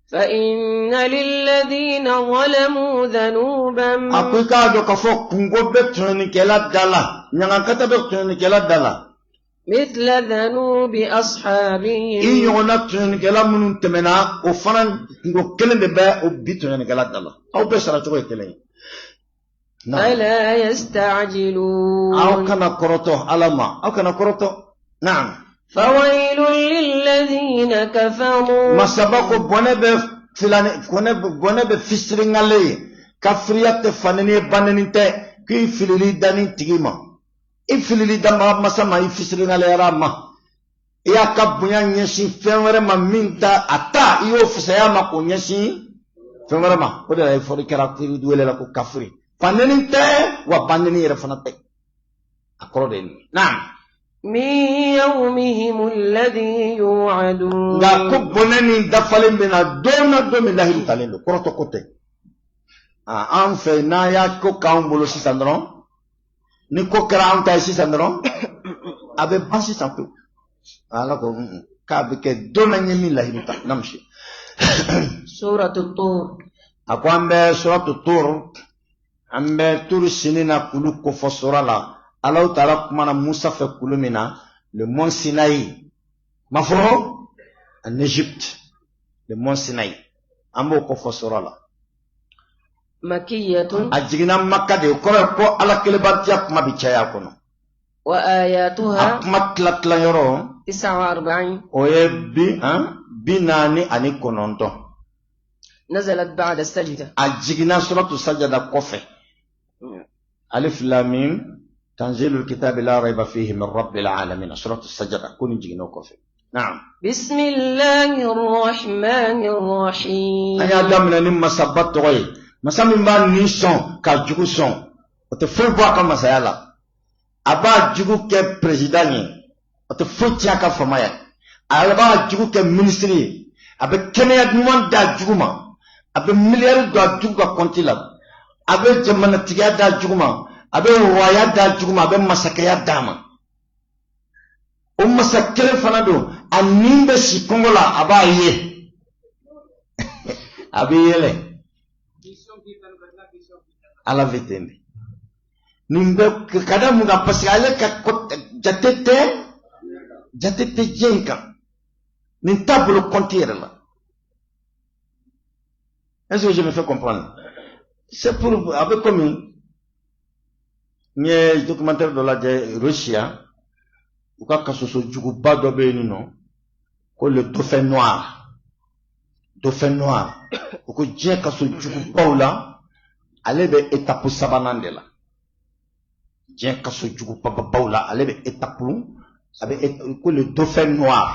فإن للذين ظلموا ذنوبا A ko i k'a dɔn k'a fɔ kunko bɛ tɔɲɔnikɛla da la, ɲangakata bɛ tɔɲɔnikɛla da la. مثل ذنوب I أصحابهم ɲɔgɔnna tɔɲɔnikɛla minnu tɛmɛna, o fana kunko kelen de bɛ o bi tɔɲɔnikɛla da la. Aw bɛɛ sara cogo ye kelen ye. Naam. فلا Aw يستعجلون kana kɔrɔtɔ Ala ma, aw kana kɔrɔtɔ. Naam. فويل للذين كفروا Masaba ko bɔnɛ bɛ filani bɔnɛ bɛ fisiriŋale ye. Kafiriya tɛ faneni ye, baneni tɛ, k'i filili danni tigi ma. I filili danbaga masa ma, i fisiriŋaleyara a ma. I y'a ka bonya ɲɛsin fɛn wɛrɛ ma min ta a ta, i y'o fisaya ma k'o ɲɛsin fɛn wɛrɛ ma. O de la i fɔra i kɛra kiri wele la ko kafiri. Faneni tɛ wa baneni yɛrɛ fana tɛ. A kɔrɔ de ye nin ye. Naam. من يومهم الذي يوعدون Nka ko bɔnɛ nin dafalen bɛ na don na, don min lahidu talen don, kɔrɔtɔ ko tɛ. An fɛ, n'an y'a ko k'anw bolo sisan dɔrɔn, ni ko kɛra anw ta ye sisan dɔrɔn, a bɛ ban sisan pewu. Ala ko k'a bɛ kɛ don na, n ye min lahidu ta namusi. سورة الطور. A ko an bɛ suratu Tur, an bɛ Turu sini na kulu kofɔ sura la. Alahu taala kumana Musa fɛ kulu min na, le mont Sinaï ma fɔ en Égypte, le mont Sinaï, an b'o kofɔ sura la. مكية. A jiginna Maka de, o kɔrɔ ye ko Ala kelenbatiya kuma bɛ caya a kɔnɔ. A وآياتها kuma tila tila yɔrɔ 49. o ye 49. نزلت بعد السجدة. A jiginna suratu sajada kɔfɛ. Alif lam mim tanzilul kitabi la rayba fihi min rabbil alamin, suratu sajada ko nin jiginna o kɔfɛ. Naam. بسم الله الرحمن الرحيم. An y'a daminɛ ni masaba tɔgɔ ye, masa min b'a ni sɔn k'a jugu sɔn, o tɛ foyi bɔ a ka masaya la. A b'a jugu kɛ président ye, o tɛ foyi tiɲɛ a ka fama ye. A b'a jugu kɛ ministre ye, a bɛ kɛnɛya ɲuman d'a jugu ma, a bɛ miliyari don a jugu ka kɔnti la, a bɛ jamanatigiya d'a jugu ma, a bɛ waya d'a jugu ma, a bɛ masakɛya d'a ma. O masa kelen fana don, a ni bɛ si kɔngɔ la, a b'a ye, a bɛ yɛlɛ. Ala bɛ ten de. Nin bɛ ka da mun kan? Parce que ale ka ko jate tɛ diɲɛ in kan. Nin t'a bolo kɔnti yɛrɛ la. Est-ce que je me fais comprendre? C'est pour a bɛ komi n ye documentaire dɔ lajɛ Russia, u ka kasoso juguba dɔ bɛ yen nɔ ko le dauphin noir. Dauphin noir, u ko diɲɛ kaso jugubaw la, ale bɛ étape sabanan de la. Diɲɛ kaso jugubabaw la, ale bɛ étape, a bɛ ko le dauphin noir,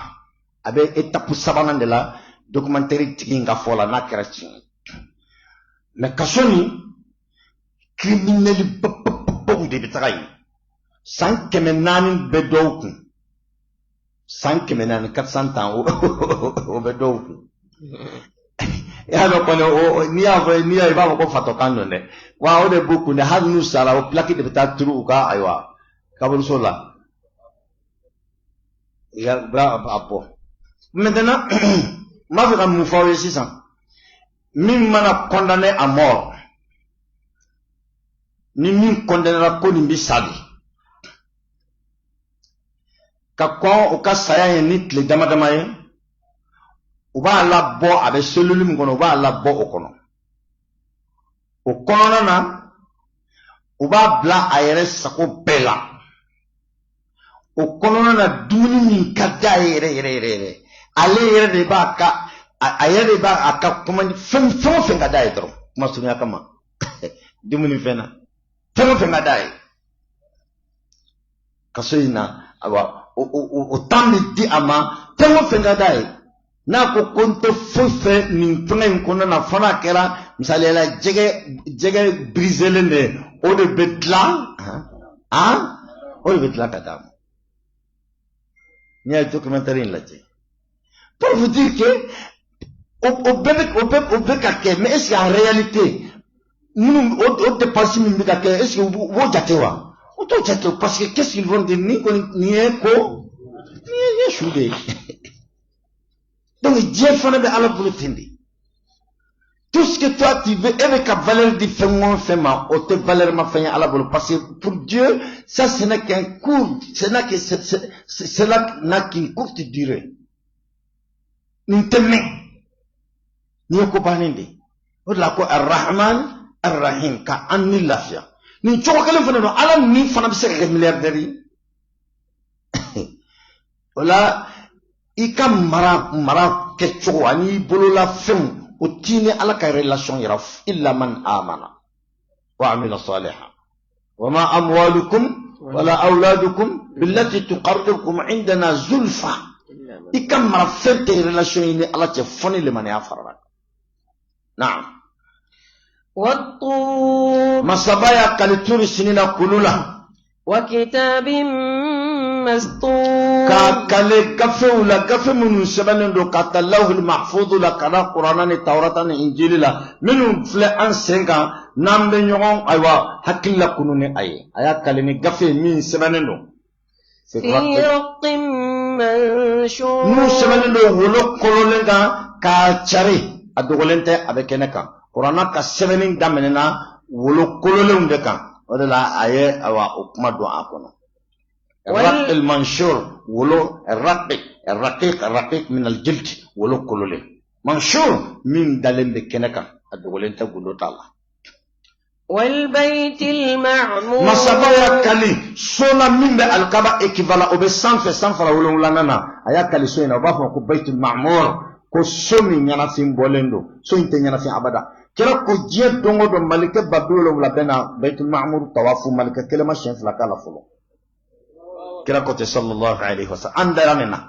a bɛ étape sabanan de la. Documentaire tigi in ka fɔ la, n'a kɛra tiɲɛ ye, mais kaso nin, criminel babababaw de bɛ taga yen. San 400 bɛ dɔw kun, san 400, 400 ans, o bɛ dɔw kun. I y'a dɔn kɔni, o n'i y'a fɔ, n'i y'a ye, i b'a fɔ ko fatɔkan don dɛ. Wa o de b'u kun dɛ. Hali n'u sara, o plaque de bɛ taa turu u ka, ayiwa, kaburuso la. I b'a a bɔ. Maintenant, n b'a fɛ ka mun fɔ aw ye sisan? Min mana condamné à mort, ni min condamnéra ko nin bɛ sa de, ka kɔn o ka saya ye ni tile dama dama ye, u b'a labɔ. A bɛ cellule min kɔnɔ, u b'a labɔ o kɔnɔ. O kɔnɔna na, u b'a bila a yɛrɛ sago bɛɛ la. O kɔnɔna na, dumuni min ka d'a ye yɛrɛ yɛrɛ yɛrɛ yɛrɛ, ale yɛrɛ de b'a ka, a yɛrɛ de b'a a ka commande. Fɛn o fɛn ka d'a ye dɔrɔn, kuma surunya kama, dumuni fɛn na, fɛn o fɛn ka d'a ye kaso in na, ayiwa, o temps bɛ di a ma. Fɛn o fɛn ka d'a ye, n'a ko ko n tɛ foyi fɛ nin fɛngɛ in kɔnɔna na, fo n'a kɛra misaliyala jɛgɛ briselen de ye, o de bɛ dilan, o de bɛ dilan ka d'a ma. N'i ye documentaire in lajɛ, pour vous dire que o bɛɛ bɛ o bɛ ka kɛ. Mais est-ce qu'en réalité, minnu o dépense min bɛ ka kɛ, est-ce que u b'o jate wa? U t'o jate, parce que qu'est-ce qu'ils vont dire? Ni kɔni nin ye ko nin ye su de ye. Donc diɲɛ fana bɛ Ala bolo ten de. Tout ce que toi tu veux, e bɛ ka valeur di fɛn o fɛn ma, o tɛ valeur ma fɛn ye Ala bolo, parce que pour Dieu, ça ce n'est qu'un court, ce n'est que cela n'a qu'une courte durée. Nin tɛ mɛn, nin ye ko bannen de ye. O de la ko Arrahman Arrahim ka an ni lafiya. Nin cogo kelen fana don, Ala ni fana bɛ se ka kɛ milliardaire ye. O la i ka mara kɛcogo ani i bolola fɛnw, o t'i ni Ala ka relation yira, illa man amana wa amila salihan wa ma amwalukum wala awladukum billati tuqarribukum indana zulfa. I ka marafɛn tɛ relation ye ni Ala cɛ fo ni limaniya farala. Naam. والطور. Masaba y'a kali Turi Sinina kulu la. وكتاب مسطور. K'a kale gafew la, gafe minnu sɛbɛnnen don ka ta Lawhul Mahfudu la ka na Kuranna ni Tawurata ni Injili la, minnu filɛ an sen kan n'an bɛ ɲɔgɔn ayiwa hakili la kunu ni a ye. A y'a kale ni gafe min sɛbɛnnen don في رق منشور. N'u sɛbɛnnen don wolo kololen kan k'a cari, a dogolen tɛ, a bɛ kɛnɛ kan. Kuranna ka sɛbɛnni daminɛna wolo kololenw de kan. O de la a ye ayiwa o kuma don a kɔnɔ. الرق المنشور, wolo الرق الرقيق, الرقيق من الجلد, wolo kololen, منشور min dalen bɛ kɛnɛ kan, a dogolen tɛ, gundo t'a la. والبيت المعمور. Masaba y'a kali so la min bɛ Alikaba équivalent, o bɛ sanfɛ, san fara wolonwulanan na. A y'a kali so in na, u b'a fɔ ko Baitul Ma'mur, ko so min ɲɛnafin bɔlen don. So in tɛ ɲɛnafin abada. Kira ko diɲɛ don o don, malikɛ 70,000 bɛ na Baitul Ma'mur tawafu, malikɛ kelen ma siɲɛ fila k'a la fɔlɔ. Kira ko ten, sallallahu alaihi wasallam. An dara nin na,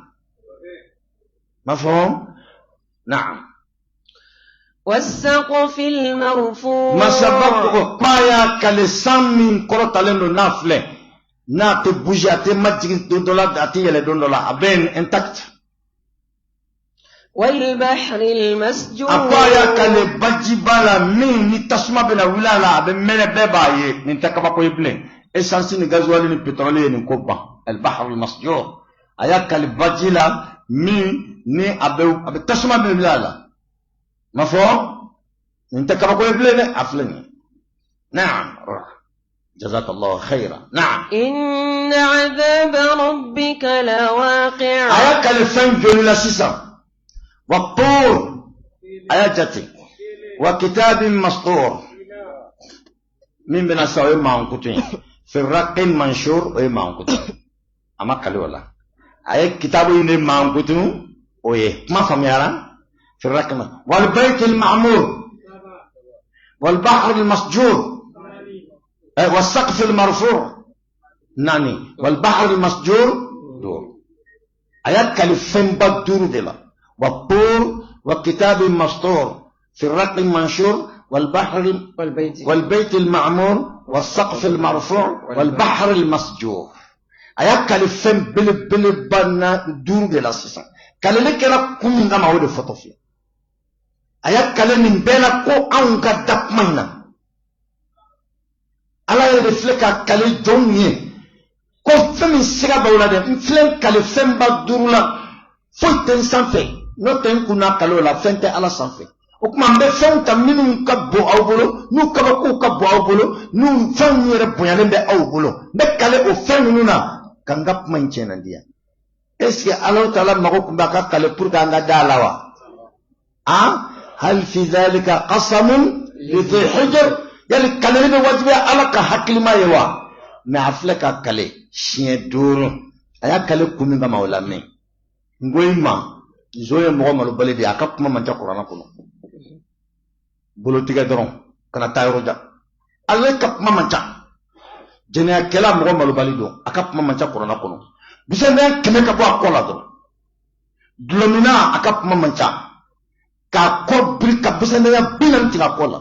mafhum? Na'am. والسقف المرفوع. Masaba ko k'a y'a kale san min kɔrɔtalen don, n'a filɛ, n'a tɛ bouger, a tɛ majigin don dɔ la, a tɛ yɛlɛ don dɔ la, a bɛ intact. والبحر المسجور. A ko a y'a kale bajiba la min ni tasuma bɛna wuli a la, a bɛ mɛnɛ, bɛɛ b'a ye. Nin tɛ kabako ye bilen. Essence ni gasoil ni pétrole ye nin ko ban. البحر المسجور, a y'a kale baji la min ni a bɛ tasuma bɛ wuli a la. Ma fɔ nin tɛ kabako ye bilen dɛ, a filɛ nin ye. Naam, جزاك الله خيرا. نعم. إن عذاب ربك لواقع. A y'a kale fɛn joli la sisan? والطور, a y'a jate, وكتاب مسطور min bɛna sa, o ye mankutu ye. في رق منشور, o ye mankutu, a ma kale o la. A ye kitabu in de mankutu, o ye kuma faamuyara. في رق والبيت المعمور والبحر المسجور والسقف المرفوع naani, والبحر المسجور duuru. A y'a kali fɛnba duuru de la: والطور وكتاب مسطور في الرق المنشور والبحر والبيت والبيت المعمور والسقف المرفوع والبحر المسجور. A y'a kali fɛn belebeleba na duuru de la sisan. Kaleli kɛra kun min kama, o de fɔtɔ filɛ. A y'a kale nin bɛɛ la ko anw ka da kuma in na. Ala yɛrɛ de filɛ ka kale jɔnw ye ko fɛn min siga b'aw la dɛ, n filɛ n kale fɛnba duuru la, foyi tɛ n sanfɛ n'o tɛ n kunna kale o la, fɛn tɛ Ala sanfɛ. O tuma n bɛ fɛnw ta minnu ka bon aw bolo, n'u kabakow ka bon aw bolo, n'u fɛnw yɛrɛ bonyalen bɛ aw bolo, n bɛ kale o fɛn ninnu na ka n ka kuma in tiɲɛ na di yan. Est ce que Alahu Taala mago tun b'a ka kale pour que an ka da a la wa? Han, هل في ذلك قسم لذي حجر. Yali kaleli bɛ wajibiya Ala ka hakilima ye wa? Mɛ a filɛ ka kale siɲɛ duuru. A y'a kale kun min kama, o lamɛn. N ko i ma, nson ye mɔgɔ malobali de ye, a ka kuma man ca kuranɛ kɔnɔ. Bolotigɛ dɔrɔn kana taa yɔrɔ jan, ale ka kuma man ca. Jɛnɛyakɛla mɔgɔ malobali don, a ka kuma man ca kuranɛ kɔnɔ. Bisɛndɛn 100 ka bɔ a kɔ la dɔrɔn. Dulɔmina, a ka kuma man ca. K'a kɔ biri ka bisɛndɛnya 40 tigɛ a kɔ la.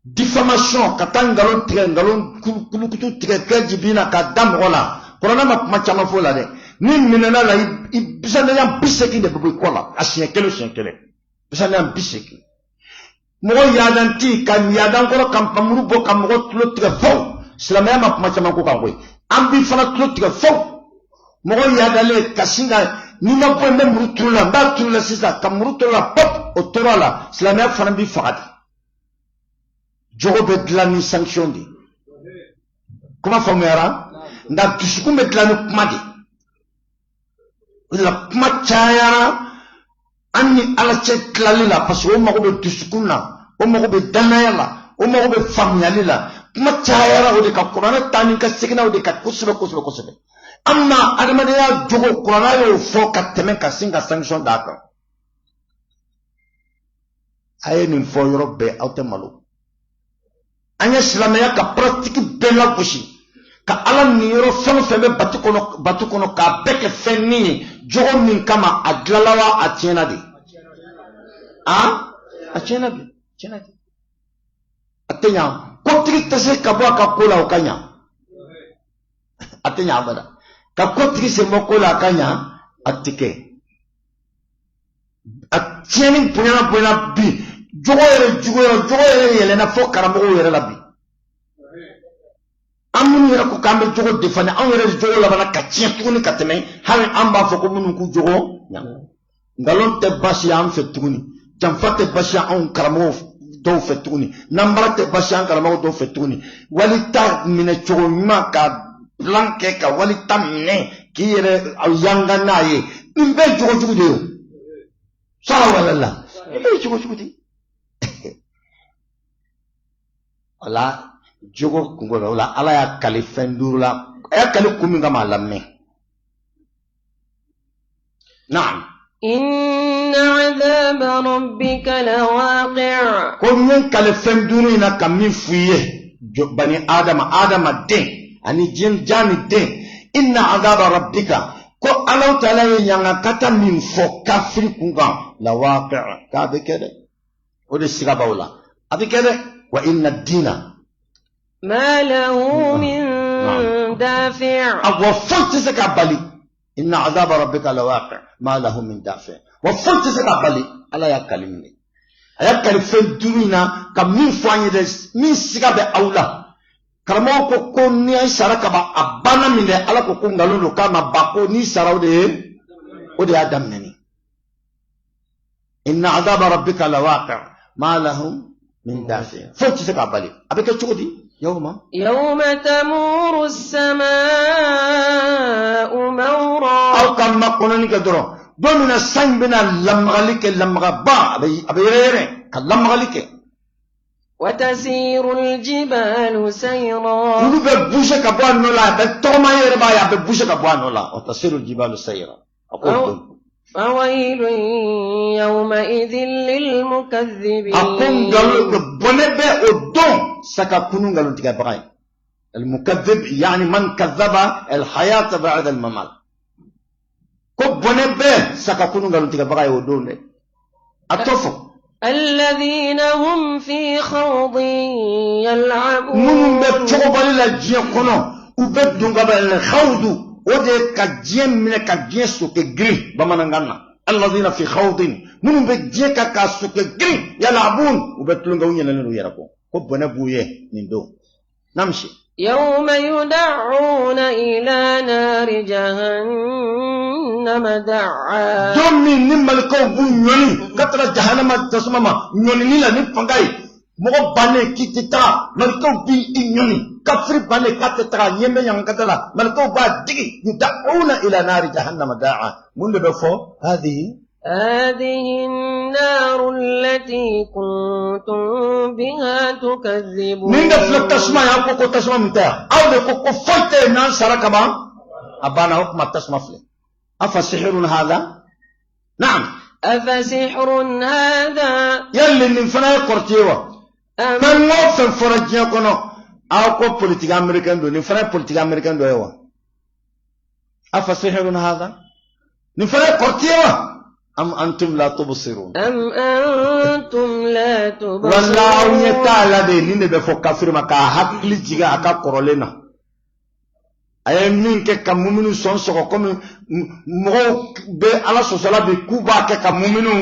Diffamation, ka taa nkalon tigɛ, nkalon kulukutu tigɛ kɛ jibi na k'a da mɔgɔ la, kuranɛ ma kuma caman fɔ o la dɛ. Ni minɛna la, i bisɛndɛnya 80 de bɛ bɔ i kɔ la a siɲɛ kelen o siɲɛ kelen, bisɛndɛnya 80. Mɔgɔ yadanti ka yadan kɔrɔ ka npamuru bɔ ka mɔgɔ tulo tigɛ fɔw, silamɛya ma kuma caman ko kan koyi, an b'i fana tulo tigɛ fɔw. Mɔgɔ yadalen ka sin ka n'i ma bɔ, n bɛ muru turu la, n b'a turu la sisan, ka muru turu la pop, o tora la, silamɛya fana b'i faga de. Jogo bɛ dilan ni sanction de ye. Kuma faamuyara? Nka dusukun bɛ dilan ni kuma de ye. O de la kuma cayara an ni Ala cɛ tilali la, parce que o mago bɛ dusukun na, o mago bɛ danaya la, o mago bɛ faamuyali la. Kuma cayara o de kan, kuranɛ taa ni ka seginna o de kan kosɛbɛ kosɛbɛ kosɛbɛ. An ma adamadenya jogo, kuranɛ y'o fɔ ka tɛmɛ ka sin ka sanction d'a kan. A ye nin fɔ yɔrɔ bɛɛ, aw tɛ malo. An ye silamɛya ka pratique bɛɛ lagosi, ka Ala niyɔrɔ fɛn o fɛn bɛ batu kɔnɔ, batu kɔnɔ, k'a bɛɛ kɛ fɛn ni ye. Jogo min kama a dilala wa a tiɲɛna de? A tiɲɛna bi, tiɲɛna de. A tɛ ɲa. Kotigi tɛ se ka bɔ a ka ko la o ka ɲa. A tɛ ɲa abada. Ka kotigi sen bɔ ko la a ka ɲa, a tɛ kɛ. A tiɲɛni bonyana bonyana bi, jogo yɛrɛ juguyara, jogo yɛrɛ yɛlɛnna fo karamɔgɔw yɛrɛ la bi. An minnu yɛrɛ ko k'an bɛ jogo defani, anw yɛrɛ de jogo labanna ka tiɲɛ tuguni ka tɛmɛ hali an b'a fɔ ko minnu k'u jogo ɲa. Nkalon tɛ baasi ye an fɛ tuguni, janfa tɛ baasi ye anw karamɔgɔw dɔw fɛ tuguni, nanbara tɛ baasi ye an karamɔgɔw dɔw fɛ tuguni. Wali ta minɛ cogo ɲuman, ka plan kɛ ka wali ta minɛ k'i yɛrɛ yanga n'a ye, nin bɛɛ ye jogo jugu de ye. O sara wala la, nin bɛɛ ye jogo jugu de ye. O la jogo kunko la, o la Ala y'a kali fɛn duuru la. A y'a kali kun min kama, a lamɛn. Naam. Inna azaba rabbika lawaqi'. Ko n ye n kali fɛn duuru in na ka min f'i ye, bani Adama, adamaden ani jin jani den, inna azaba rabbika, ko Alahu taala ye ɲangakata min fɔ kafiri kun kan, lawaqi', k'a bɛ kɛ dɛ. O de siga b'aw la, a bɛ kɛ dɛ. Wa inna diina ma lahu min dafi'. A wa foyi tɛ se k'a bali. Inna azaba rabbika lawaqi' ma lahu min dafi'. Wa foyi tɛ se k'a bali. Ala y'a kali minɛ, a y'a kali fɛn duuru in na ka min fɔ an ye dɛ, min siga bɛ aw la. Karamɔgɔ ko ko ni an sara ka ban, a banna min dɛ. Ala ko ko nkalon don, k'a ma ban, ko n'i sara, o de ye, o de y'a daminɛ ni. Inna azaba rabbika lawaqi' ma lahu min dafi'. Foyi tɛ se k'a bali. A bɛ kɛ cogo di? Yawma yawma tamuru as-samaa'u mawra. Aw ka makɔnɔni kɛ dɔrɔn, don min na san bɛna lamagali kɛ, lamagaba, a bɛ yɛrɛ yɛrɛ ka lamagali kɛ. Wa tasiru al-jibalu sayra. Olu bɛ bouger ka bɔ a nɔ la, a bɛ tɔgɔma, e yɛrɛ b'a ye a bɛ bouger ka bɔ a nɔ la. Wa tasiru al-jibalu sayra. A ko don. Fawailun yawmaidhin lilmukaththibin. A ko nkalon, bɔnɛ bɛ o don saka kunu nkalontigɛbaga ye. Almukaththib yani man kadhaba alhayata ba'da almamat. Ko bɔnɛ bɛ saka kunu nkalontigɛbaga ye o don dɛ. A tɔ fɔ. Alladhina hum fi khawdin yal'abun. Minnu bɛ cogobali la diɲɛ kɔnɔ, u bɛ don ka bɛ khawdu, o de ye ka diɲɛ minɛ ka diɲɛ soke girin bamanankan na. Alladhina fi khawdin, minnu bɛ diɲɛ kan k'a soke girin, yal'abun, u bɛ tulonkɛ, u ɲinɛnen u yɛrɛ kɔ. Ko bɔnɛ b'u ye nin don. Namsi. Yawma yud'una ila nari jahannama da'a. Don min ni malikaw b'u ɲɔni ka taga jahanama tasuma ma, ɲɔnini la ni fanga ye, mɔgɔ bannen k'i tɛ taga, malikaw b'i ɲɔni. Kafiri bannen k'a tɛ taga, ɲɛ bɛ ɲangata la, malikaw b'a digi. Yud'una ila nari jahannama da'a. Mun de bɛ fɔ? Hadihi هذه النار التي كنتم بها تكذبون. Nin de filɛ tasuma ye, aw ko ko tasuma min tɛ yan, aw de ko ko foyi tɛ yen, n'an sara ka ban a banna, o tuma tasuma filɛ. Afa sihirun hadha? Naam. أفسحر هذا؟ Yali nin fana ye kɔrɔti ye wa? Fɛn o fɛn fɔra diɲɛ kɔnɔ, aw ko politique américain don, nin fana ye politique américain dɔ ye wa? Afa sihirun hadha, nin fana ye kɔrɔti ye wa? Am antum la tubsirun. Am antum la tubsirun. Wala aw ɲɛ t'a la de. Nin de bɛ fɔ kafiri ma k'a hakili jigin a ka kɔrɔlen na, a ye min kɛ ka muminu sɔn sɔgɔ, komi mɔgɔw bɛ Ala sɔsɔla bi k'u b'a kɛ ka muminu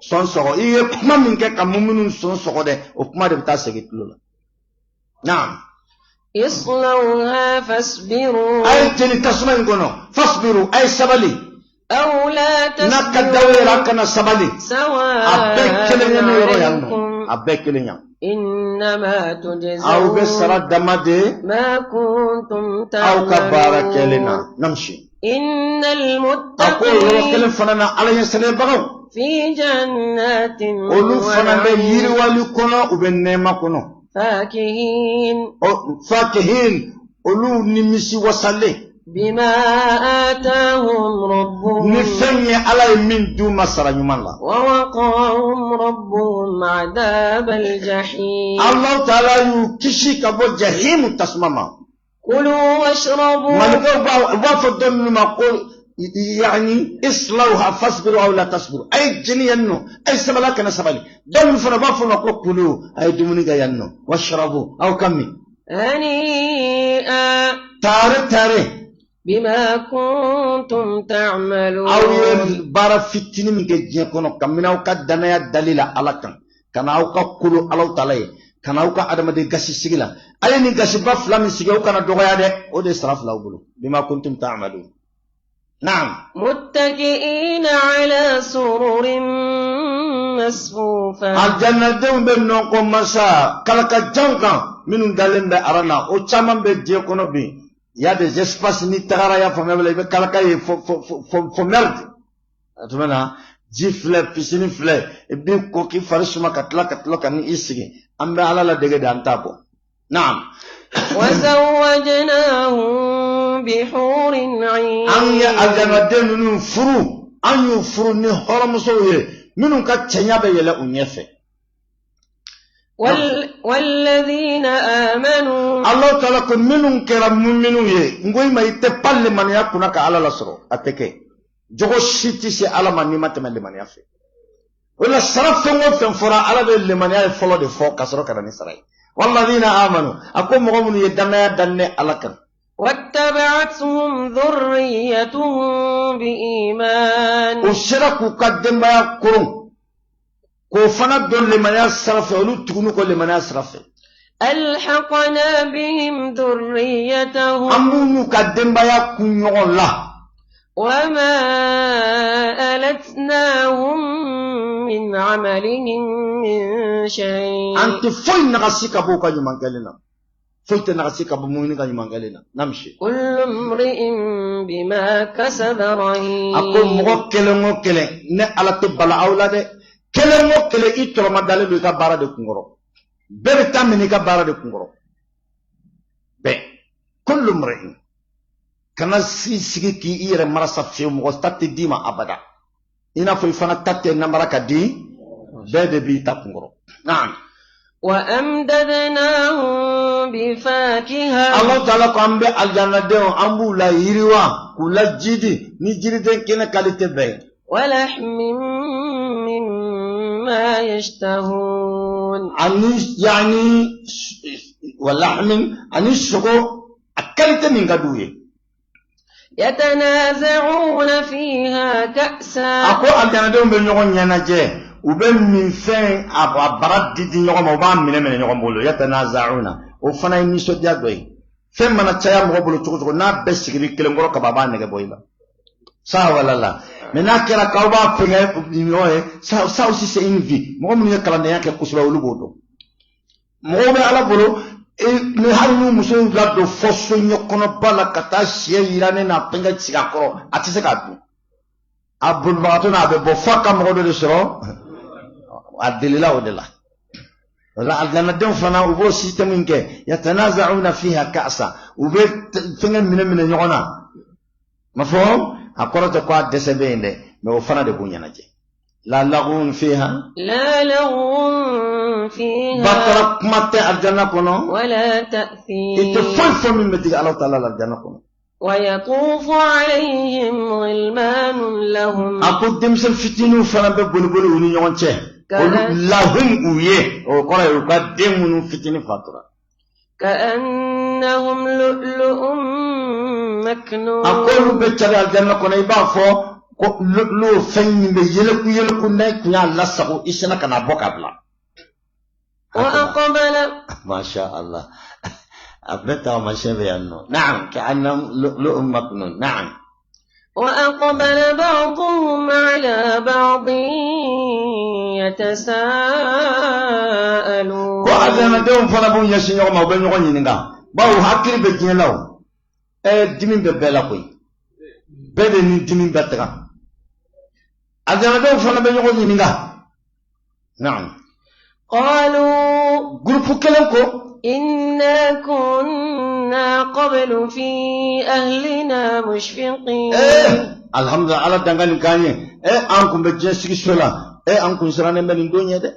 sɔn sɔgɔ. I ye kuma min kɛ ka muminu sɔn sɔgɔ dɛ, o kuma de bɛ taa segin tulo la. Naam. Islawha fasbiru. A ye jeni tasuma in kɔnɔ, fasbiru, a ye sabali. Aw la tasbiru. N'a ka d'aw yɛrɛ, a kana sabali. Sawa. A bɛɛ kelen ye ne yɔrɔ yan nɔ, a bɛɛ kelen yan. إنما Aw bɛ تجزون sara dama de ما كنتم aw ka baara kɛlen na. تعملون. Namsi. إن A ko o yɔrɔ المتقين kelen fana na, ala ɲɛsiranbagaw, في جنات olu fana bɛ ونعيم yiriwali kɔnɔ, u bɛ nɛɛma kɔnɔ. فاكهين Ɔ fakihin, olu nimisi wasalen بما آتاهم ni ربهم fɛn ye ala ye min d'u ma sara ɲuman la. ووقاهم ربهم عذاب الجحيم. Alahu taala y'u kisi ka bɔ jahimu tasuma ma. كلوا واشربوا Malikaw b'a fɔ dɔ minnu ma ko yani islawha fasbiru aw la tasbiru, a ye jeni yan nɔ, a ye sabali, a kana sabali. Dɔ minnu fana b'a fɔ o ma ko kulu, a ye dumuni kɛ yan nɔ, washrabu, aw ka min. هنيئا Taare taare. بما كنتم Aw ye تعملون. baara fitinin min kɛ diɲɛ kɔnɔ, kabini aw ka danaya dali la ala kan, ka na aw ka kolo alaw tala ye, ka na aw ka adamaden gasi sigi la, a ye nin gasiba fila min sigi, aw kana dɔgɔya dɛ, o de ye sara filaw bolo. Bima kuntum ta'malun. Naam. متكئين على سرر مصفوفة. Aljannadenw bɛ nɔnkɔ masa kalakajanw kan minnu dalen bɛ aran na, o caman bɛ diɲɛ kɔnɔ bi. Il y a des espaces, ni tagara y'a faamuya bɛ la, i bɛ kalaka ye fo fo fo fo merde. A tuma na ji filɛ, piscine filɛ, i b'i ko k'i fari suma ka tila ka tila ka ni i sigi. An bɛ ala ladege de, an t'a bɔ. Naam. وزوجناهم بحور عين. An ye aljannaden ninnu furu, an y'u furu ni hɔrɔnmusow ye minnu ka cɛɲa bɛ yɛlɛ u ɲɛfɛ. والذين آمنوا Alahu taala ko minnu kɛra minnu ye, n ko i ma, i tɛ pan lemaniya kunna ka ala lasɔrɔ, a tɛ kɛ. Jogo si tɛ se ala ma n'i ma tɛmɛ lemaniya fɛ. O la sara fɛn o fɛn fɔra, ala bɛ lemaniya ye fɔlɔ de fɔ ka sɔrɔ ka na ni sara ye. Walladina amanu, a ko mɔgɔ minnu ye danaya dan ne ala kan, واتبعتهم ذريتهم بإيمان o sera k'u ka denbaya koron k'o fana don lemaniya sira fɛ, olu tuguni ko lemaniya sira fɛ. ألحقنا بهم ذريتهم An b'u n'u ka denbaya kun ɲɔgɔn la. وما ألتناهم من عملهم من شيء. An tɛ foyi nagasi ka bɔ u ka ɲuman kɛlen na, foyi tɛ nagasi ka bɔ mumini ka ɲuman kɛlen na. Namsi. كل امرئ بما كسب A ko رهين. mɔgɔ kelen o kelen, ne ala tɛ bala aw la dɛ, kelen o kelen i tɔrɔma dalen don i ka baara de kunkɔrɔ, bɛɛ bɛ taa minɛ i ka baara de kunkɔrɔ bɛɛ. Kullu mri'in, kana sigi sigi k'i yɛrɛ marasa fiyewu, mɔgɔ ta tɛ d'i ma abada, i n'a fɔ i fana ta tɛ namara ka di, bɛɛ de b'i ta kunkɔrɔ. Naam. وأمددناهم بفاكهة Alahu taala ko an bɛ alijanadenw, an b'u la yiriwa k'u la jidi ni jiriden kɛnɛ kalite bɛɛ ye. ولحم مما يشتهون. Ani yani walahmin, ani sogo a kalite min ka d'u ye. يتنازعون فيها A كأسا. ko alijanadenw bɛ ɲɔgɔn ɲɛnajɛ, u bɛ minfɛn a bara di di ɲɔgɔn ma, u b'a minɛ minɛ ɲɔgɔn bolo. Yatanazauna, o fana ye nisɔndiya dɔ ye. Fɛn mana caya mɔgɔ bolo cogo cogo, n'a bɛɛ sigir'i kelen kɔrɔ kaban, a b'a nɛgɛ bɔ i la sa wala la. Mais n'a kɛra k'aw b'a fɛngɛ ɲɔgɔn ye, ça ça aussi c'est une vie. Mɔgɔ minnu ye kalandenya kɛ kosɛbɛ, olu b'o dɔn. Mɔgɔw bɛ ala bolo ni hali n'u muso y'u ladon fɔ so ɲɛkɔnɔba la ka taa sɛ yira ne n'a fɛngɛ sigi a kɔrɔ, a tɛ se k'a dun. A bolibagatɔ n'a bɛ bɔ f'a ka mɔgɔ dɔ de sɔrɔ a delila o de la. O la alijanadenw fana u b'o système in kɛ. Yatanazauna fiha ka'sa, u bɛ fɛngɛ minɛ minɛ ɲɔgɔn na. Ma fɔ a kɔrɔ tɛ ko a dɛsɛ bɛ yen dɛ, mais o fana de b'u ɲɛnajɛ. La lagun fiha. لا لغو فيها Batara kuma tɛ alijana kɔnɔ. ولا I tɛ تأثيم. foyi fɔ min bɛ digi Alahu taala la alijana kɔnɔ. ويطوف عليهم غلمان لهم A ko denmisɛn fitininw fana bɛ boliboli u ni ɲɔgɔn cɛ. Olu lahum u ye, o kɔrɔ ye u ka den minnu fitinin fatura. كأنهم لؤلؤ مكنون. A ko olu bɛ cari alijana kɔnɔ, i b'a fɔ ko n'o fɛn min bɛ yeleku yeleku, n'a tun y'a lasago i sina ka na bɔ ka bila. وأقبل Masha Allah. A bɛɛ taamasiyɛn bɛ yan nɔ. Naam, ka'annahum lu'lu'un maknun. Naam. وأقبل بعضهم على بعض يتساءلون Ko alijanadenw fana b'u ɲɛsin ɲɔgɔn ma, u bɛ ɲɔgɔn ɲininka, bawo hakili bɛ diɲɛ la. O dimi bɛ bɛɛ la koyi, bɛɛ de ni dimi bɛ taga. Alijanadenw fana bɛ ɲɔgɔn ɲininka. Naam. قالوا Gurupu kelen ko: إنا كنا قبل في أهلنا مشفقين. Alhamdulilah, Ala danga nin k'an ye. An kun bɛ diɲɛ sigi so la, an kun sirannen bɛ nin don ɲɛ dɛ,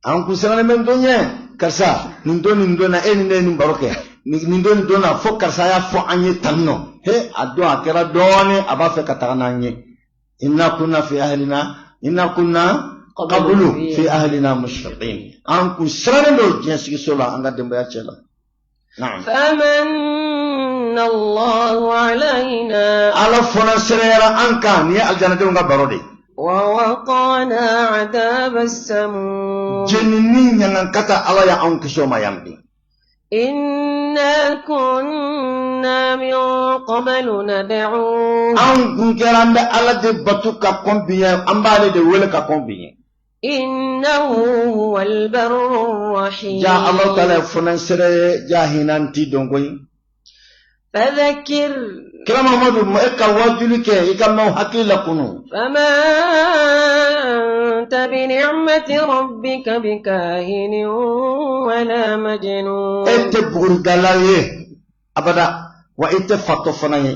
an kun sirannen bɛ nin don ɲɛ. Karisa, nin don, nin don na, e ni ne ye nin baro kɛ nin don, nin don na, fo karisa y'a fɔ an ye tan nɔ. He, a don a kɛra dɔɔnin, a b'a fɛ ka taga n'an ye. Inna kunna fi ahlina, inna kunna qablu fi ahlina mushfiqin. An kun sirannen don diɲɛ sigi so la, an ka denbaya cɛ la. Naam. فمن الله علينا Ala fana sɛnɛyara an kan. Nin ye alijanadenw ka baro de ye. ووقانا عذاب السموم. Jenini ɲangankata, Ala y'anw kisi o ma yan bi. إنا كنا من قبل ندعوه. Anw kun kɛra an bɛ Ala de bato ka kɔn bi ɲɛ, an b'ale de wele ka kɔn bi ɲɛ. إنه هو البر الرحيم. Ja Ala taala ye fana sɛrɛ ye, ja hinɛ ti dɔn koyi. فذكر Kira Mamadu, e ka wajuli kɛ, i ka maaw hakili la kunu. فما أنت بنعمة ربك بكاهن ولا مجنون. E tɛ buguridala ye abada, wa i tɛ fatɔ fana ye.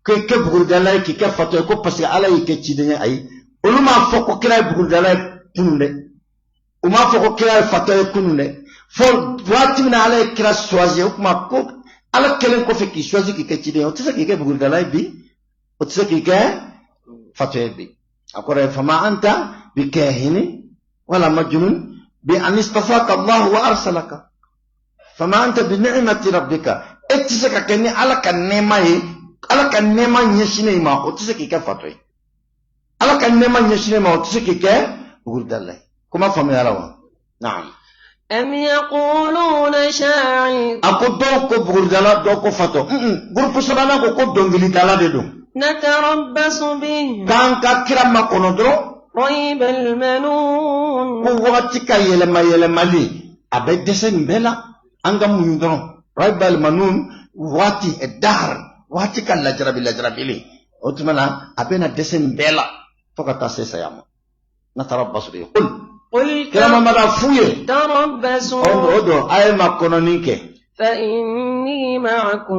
K'i kɛ buguridala ye, k'i kɛ fatɔ ye, ko parce que Ala y'i kɛ ciden ye, ayi. Olu m'a fɔ ko kira ye buguridala ye kunun dɛ, u m'a fɔ ko kira ye fatɔ ye kunun dɛ. Fo waati min na Ala ye kira choisi, o tuma ko Ala kɛlen kɔfɛ k'i choisi k'i kɛ ciden ye, o tɛ se k'i kɛ buguridala ye bi, o tɛ se k'i kɛ fatɔ ye bi. A kɔrɔ ye: fama anta bi kahini wala majnun bi an istafaka Allahu wa arsalaka, fama anta bi ni'mati rabbika. E tɛ se ka kɛ ni Ala ka nɛɛma ye, Ala ka nɛɛma ɲɛsinnen i ma, o tɛ se k'i kɛ fatɔ ye. Ala ka nɛɛma ɲɛsinnen ma, o tɛ se k'i kɛ buguridala ye. Kuma faamuyara wa? Naam. أم يقولون شاعر. A ko dɔw ko buguridala, dɔw ko fatɔ. Gurupu sabanan ko ko dɔnkilidala de don. نتربص به K'an ka kira makɔnɔ dɔrɔn. ريب المنون. Ko wagati ka yɛlɛma yɛlɛmali a bɛ dɛsɛ nin bɛɛ la, an ka muɲu dɔrɔn. Raibal manun, waati dahar, waati ka lajarabi lajarabili, o tuma na a bɛna dɛsɛ nin bɛɛ la fo ka taa se saya ma. Natarabbasu bihi qul. قل Kira Mamadu, f'u ye تربصوا o don, a ye makɔnɔni kɛ. فإني معكم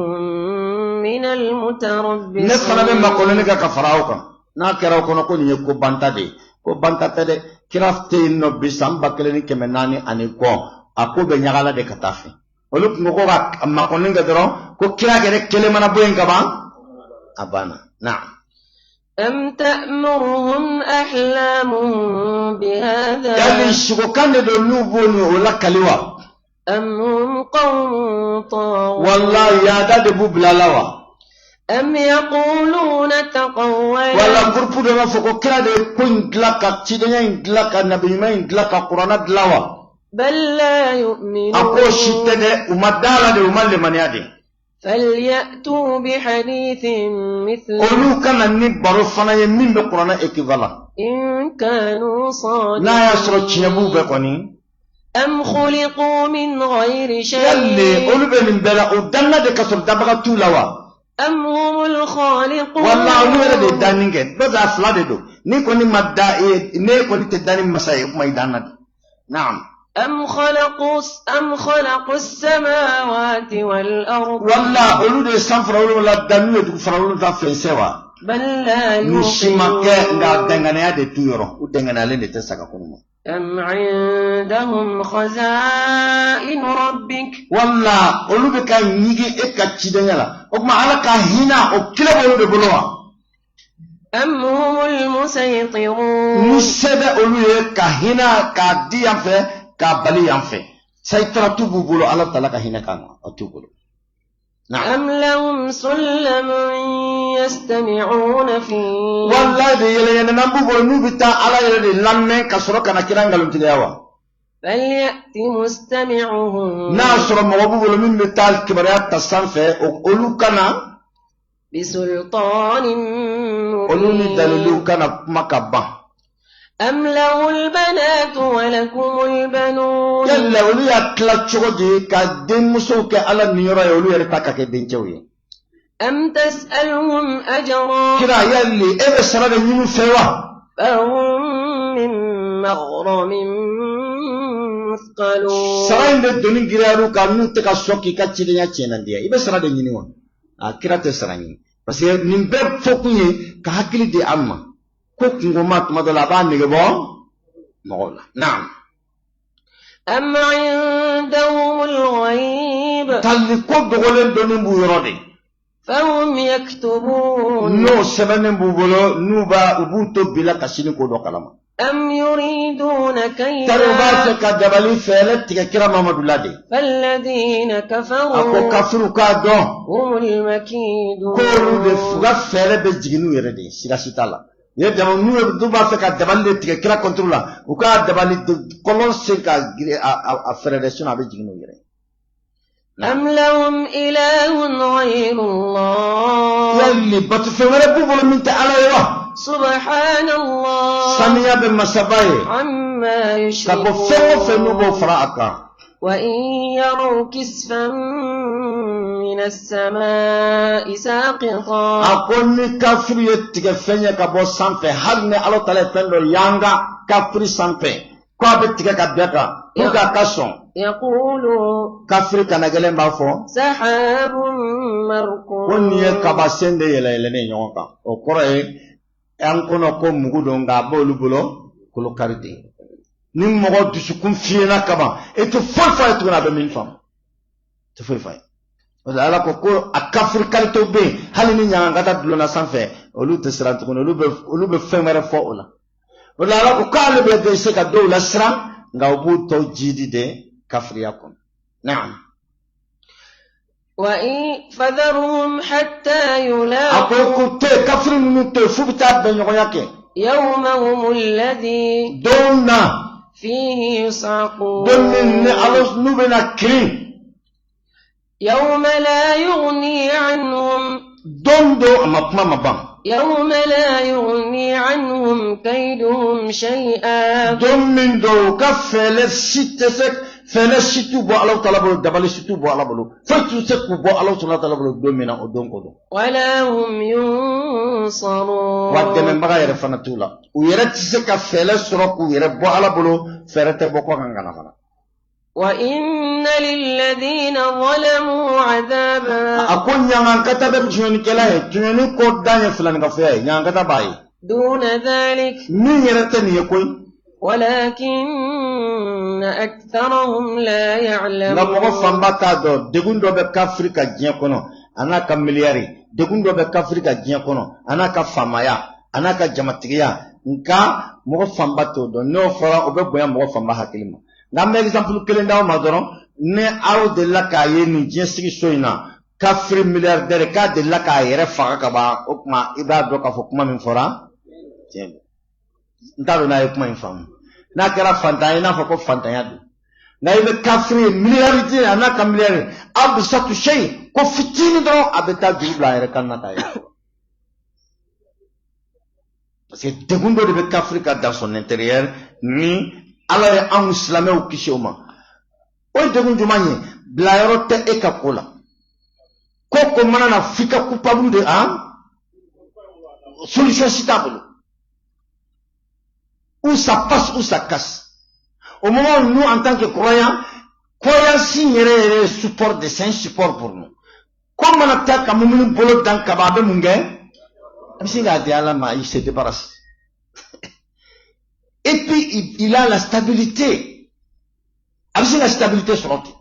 من المتربصين. Ne fana bɛ makɔnɔni kɛ ka fara aw kan. N'a kɛra aw kɔnɔ ko nin ye ko banta de ye, ko banta tɛ dɛ. Kira tɛ yen nɔ bi san 1400 ani kɔ, a ko bɛ ɲagala de ka taa fɛ. Olu tun ko ko ka makɔnɔni kɛ dɔrɔn, ko kira yɛrɛ kelen mana bɔ yen ka ban, a banna. Naam. أم تأمرهم أحلامهم بهذا Yali sugokan de don n'u b'o ni o lakali wa? أم هم قوم طاغون. Wala yaada de b'u bila la wa? أم يقولون تقولا. Wala gurupu dɔ b'a fɔ ko kira de ye ko in dilan, ka cidenya in dilan, ka nabiɲuman in dilan, ka kuranna dilan wa? بل لا A k'o si يؤمنون. tɛ dɛ, u ma da la de, u ma lemaniya de. فليأتوا بحديث مثله Olu ka na ni baro fana ye min bɛ kuranna équivalent. إن كانوا N'a y'a sɔrɔ tiɲɛ b'u صادقين. bɛɛ kɔni. أم خلقوا من غير Yali شيء olu bɛ nin bɛɛ la, o danna de ka sɔrɔ dabaga t'u la wa? أم هم الخالقون. Wala olu yɛrɛ de ye danni kɛ. N'o tɛ a fila de don. N'i kɔni ma da e ye, n'e kɔni tɛ danni masa ye, o kuma i danna de. Naam. أم خلقوا السماوات والأرض. Wala olu de ye san fara wolonwula da, n'u ye dugu fara wolonwula fɛnsɛ wa? بل لا Ni si ma kɛ, nka يوقنون. danganiya de t'u yɔrɔ, u danganiyalen de tɛ saga kɔnɔ ma. أم عندهم خزائن ربك. Wala olu bɛ ka ɲigi e ka cidenya la, o tuma Ala ka hinɛ o kile b'olu de bolo wa? أم هم المسيطرون. Ni se bɛ olu ye ka hinɛ k'a di yan fɛ, k'a bali yan fɛ, sayitaratu b'u bolo, Ala tala ka hinɛ kan o t'u bolo. Naam. أم لهم سلم يستمعون فيه. Walayi de yɛlɛyɛlɛnnan b'u bolo n'u bɛ taa Ala yɛrɛ de lamɛn ka sɔrɔ ka na kira nkalontigiya wa? فليأت مستمعهم N'a y'a sɔrɔ mɔgɔ b'u bolo min bɛ taa kibaruya ta sanfɛ, olu kana بسلطان olu ni daliluw مبين. kana kuma ka ban. أم له البنات ولكم البنون Yala olu y'a tila cogo di ka denmusow kɛ Ala niyɔrɔ ye, olu yɛrɛ ta ka kɛ dencɛw ye? أم تسألهم أجرا Kira, yali e bɛ sara de ɲini u fɛ wa? فهم من مغرم مثقلون. Sara in de doni giriyar'u kan, n'u tɛ ka sɔn k'i ka cidenya tiɲɛna diya, i bɛ sara de ɲini wa? A kira tɛ sara ɲini, parce que nin bɛɛ fɔkun ye ka hakili di an ma ko kungoma tuma dɔ la a b'a nege bɔ mɔgɔw la. Naam. أم عندهم الغيب Tali ko dogolen dɔnni b'u yɔrɔ de. فهم يكتبون. N'o sɛbɛnnen b'u bolo, n'u b'a u b'u to bi la ka sini ko dɔ kalama. أم يريدون Tari u b'a fɛ كيدا ka dabali fɛɛrɛ tigɛ kira Mamadu la de. فالذين A ko كفروا kafiriw k'a dɔn هم المكيدون. k'olu de u ka fɛɛrɛ bɛ jigin n'u yɛrɛ de ye, siga si t'a la. U ye dama n'u ye n'u b'a fɛ ka dabali de tigɛ kira contre la, u k'a dabali kɔlɔn sen ka giri a fɛrɛ dɛ, sinon a bɛ jigin n'u yɛrɛ ye. أم لهم إله غير الله Yali batofɛn wɛrɛ b'u bolo min tɛ Ala ye wa? سبحان الله Saniya bɛ masaba ye عما ka bɔ fɛn o fɛn n'u b'o يشركون. fara a kan. وإن يروا كسفا من السماء ساقطا A ko ni kafiri ye tigɛ fɛn ye ka bɔ sanfɛ, hali ni Ala ta ye fɛn dɔ yanga kafiri sanfɛ ko a bɛ tigɛ ka bɛn kan pour que a ka sɔn, يقولوا kafiri kana gɛlɛn b'a fɔ سحاب ko nin ye مركوم. kabasen de yɛlɛ yɛlɛnnen ɲɔgɔn kan. O kɔrɔ ye an kɔnɔ ko mugu don, nka a b'olu bolo kolokari de ye. Ni mɔgɔ dusukun fiyɛna kaban, e tɛ foyi f'a ye tuguni, a bɛ min faamu, tɛ foyi f'a ye. O la Ala ko ko a kafiri kalitew bɛ yen, hali ni ɲangata dulonna sanfɛ, olu tɛ siran tuguni, olu bɛ fɛn wɛrɛ fɔ o la. O la Ala ko k'ale bɛ se ka dɔw lasiran, nka u b'u tɔ jiidi de kafiriya kɔnɔ. Naam. وإن فذرهم حتى A ko يلاقوا k'u to yen, kafiri ninnu to yen f'u bɛ taa bɛnɲɔgɔnya kɛ يومهم الذي don na فيه يصعقون. don min ni Ala n'u bɛna kirin. يوم لا يغني عنهم Don don a ma kuma ma ban. يوم لا يغني عنهم كيدهم شيئا Don min don u ka fɛɛrɛ si tɛ se, fɛɛrɛ si t'u bɔ Alahu taala bolo, dabali si t'u bɔ Ala bolo, foyi t'u se k'u bɔ Alahu subahana taala bolo don min na, o don ko don. ولا هم ينصرون. Wa dɛmɛbaga yɛrɛ fana t'u la, u yɛrɛ tɛ se ka fɛɛrɛ sɔrɔ k'u yɛrɛ bɔ Ala bolo, fɛɛrɛ tɛ bɔ kɔ kan ka na fana. وإن للذين ظلموا عذابا A ko ɲangankata bɛ tiɲɛnikɛla ye, tiɲɛni ko dan ye filaninkafoya ye, ɲangankata b'a ye دون ذلك min yɛrɛ tɛ nin ye koyi. ولكن أكثرهم لا Nka mɔgɔ يعلمون. fanba t'a dɔn. Degun dɔ bɛ kafiri ka diɲɛ kɔnɔ, a n'a ka miliyari, degun dɔ bɛ kafiri ka diɲɛ kɔnɔ, a n'a ka faamaya, a n'a ka jamatigiya, nka mɔgɔ fanba t'o dɔn. N'o fɔra, o bɛ bonya mɔgɔ fanba hakili ma. Nka an bɛ exemple kelen d'aw ma dɔrɔn. Ni aw delila k'a ye nin diɲɛ sigi so in na, kafiri milliardaire k'a delila k'a yɛrɛ faga ka ban, o tuma i b'a dɔn k'a fɔ kuma min fɔra tiɲɛ don. N t'a dɔn n'a ye kuma in faamu. N'a kɛra fantan ye, i n'a fɔ ko fantanya don, nka i bɛ kafiri ye miliyaridi a n'a ka miliyari abusatu seyi ko fitinin dɔrɔn, a bɛ taa juru bila a yɛrɛ kan na k'a yɛrɛ faga, parce que degun dɔ de bɛ kafiri ka dans son intérieur ni Ala ye anw silamɛw kisi o ma. O ye degun jumɛn ye? Bilayɔrɔ tɛ e ka ko la, ko ko mana na f'i ka coupable de, han, solution si t'a bolo, ou ça passe ou ça casse. Au moment où nous, en tant que croyants, croyance yɛrɛ yɛrɛ ye support de, c'est un support pour nous. Ko mana taa ka mumuni bolo dan kaba, a bɛ mun kɛ? A bɛ sin k'a di Ala ma, il se débarrasse. Et puis, il a la stabilité. A bɛ se ka stabilité sɔrɔ ten.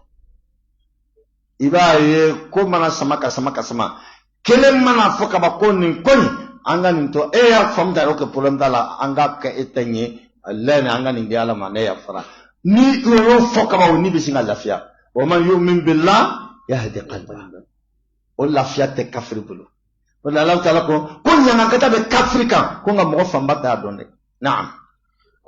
I b'a ye ko mana sama ka sama ka sama. Kelen mana fɔ kaba ko nin ko in, an ka nin to, e y'a faamu ta, ok, problème t'a la, an k'a kɛ e ta in ye, walayi an ka nin di Ala ma, ne yafara. Ni o y'o fɔ kaba, o ni bɛ sin ka lafiya. Wa man yu'min billah yahdi qalbah. O lafiya tɛ kafiri bolo. O la Alahu taala ko ko ɲangakata bɛ kafiri kan ko, nka mɔgɔ fanba t'a dɔn dɛ. Naam.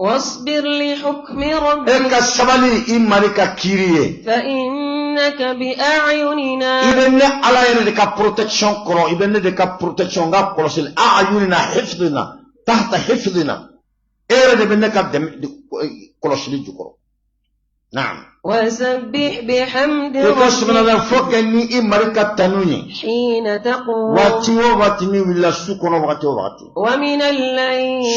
واصبر لحكم E ربك ka sabali i mari ka kiiri ye. فإنك بأعيننا. I bɛ ne Ala yɛrɛ de ka protection kɔrɔ, i bɛ ne de ka protection, n ka kɔlɔsili, a'yunina hifdina tahta hifdina. E yɛrɛ de bɛ ne ka dɛmɛ kɔlɔsili jukɔrɔ. Naam. وسبح بحمد I ka ربك subhanallah fɔ kɛ ni i mari ka tanu ye. حين تقوم Waati o waati n'i wulila su kɔnɔ wagati o wagati. ومن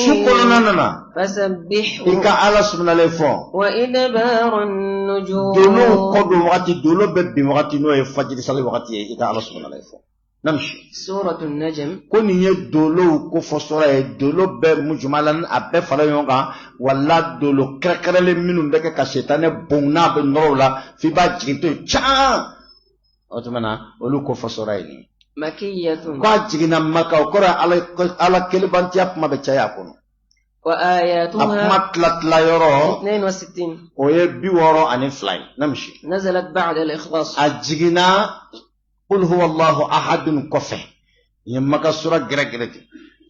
Su kɔnɔna الليل nana فسبحه i ka Ala subhanallah fɔ. وإدبار Dolow kɔ النجوم don wagati dolo bɛ bin wagati n'o ye fajiri sali wagati ye i ka Ala subhanallah fɔ. Namsi. سورة النجم Ko nin ye dolow kofɔ sɔrɔ ye dolo bɛɛ mujumala a bɛɛ fara ɲɔgɔn kan wala dolo kɛrɛnkɛrɛnlen minnu bɛ kɛ ka sitanɛ bon n'a bɛ nɔrɔ o la f'i b'a jigin to yen can o tuma na olu kofɔ sɔrɔ ye nin ye. مكية Ko a jiginna Maka o kɔrɔ ye ala ala kelebantiya kuma bɛ caya a kɔnɔ. A وآياتها kuma tila tila yɔrɔ 62 o ye 62 ye namsi. نزلت بعد الإخلاص A jiginna qul huwa allahu ahadun kɔfɛ nin ye Maka sura gɛrɛgɛrɛ de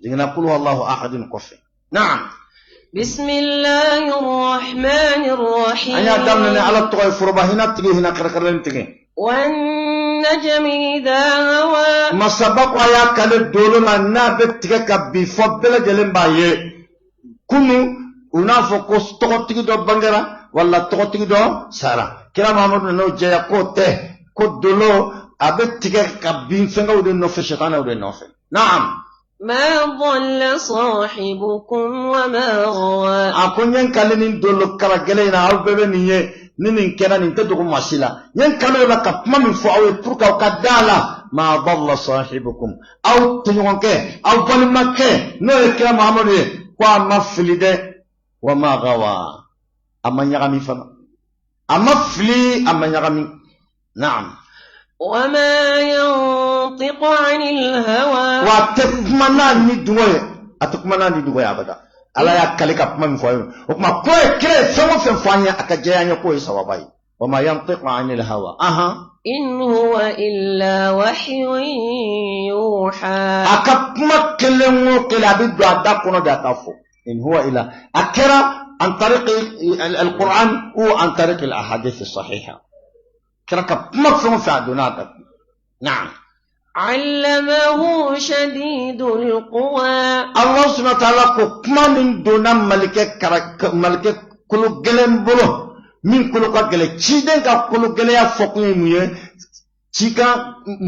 jiginna qul huwa allahu ahadun kɔfɛ. Naam. بسم الله الرحمن الرحيم An y'a daminɛ ni Ala tɔgɔ ye foroba hinɛ tigi hinɛ kɛrɛnkɛrɛnlen tigi. والنجم إذا هوى Masaba ko a y'a kale dolo la n'a bɛ tigɛ ka bin fɔ bɛɛ lajɛlen b'a ye. Kunu u n'a fɔ ko tɔgɔtigi dɔ bangera wala tɔgɔtigi dɔ sara. Kira Mahamadu nan'o jɛya k'o tɛ ko dolo a bɛ tigɛ ka bin fɛnkɛw de nɔfɛ sitanɛw de nɔfɛ. Naam. ما ضل صاحبكم وما غوى A ko n ye n kale nin dolo kala gɛlɛn in na aw bɛɛ bɛ nin ye ni nin kɛra nin tɛ dogo maa si la n ye n kale o la ka kuma min fɔ aw ye pour que aw ka da a la ma dalla sahibukum aw tɔɲɔgɔnkɛ aw balimakɛ n'o ye kira Mahamadu ye ko a ma fili dɛ wa ma gawa a ma ɲagami fana a ma fili a ma ɲagami naam وما ينطق عن الهوى wa a tɛ kuma n'a ni dungɔ ye a tɛ kuma n'a ni dungɔ ye abada ala y'a kale ka kuma min fɔ a ye o tuma ko ye kira ye fɛn o fɛn fɔ an ye a ka jɛya an ye k'o ye sawaba ye wa ma yantiqu anil hawa ahan إن هو إلا وحي يوحى a ka kuma kelen o kelen a bɛ don a da kɔnɔ de a k'a fɔ in huwa illa a kɛra an tariqi alquran ou an tariqi alahadith sahiha kira ka kuma fɛn o fɛn a donna a da kɔnɔ naam علمه شديد القوى Allah subhanahu wa ta'ala ko kuma min donna malikɛ kara malikɛ kolo gɛlɛn bolo min kolo ka gɛlɛn ciden ka kolo gɛlɛya fɔkun ye mun ye cikan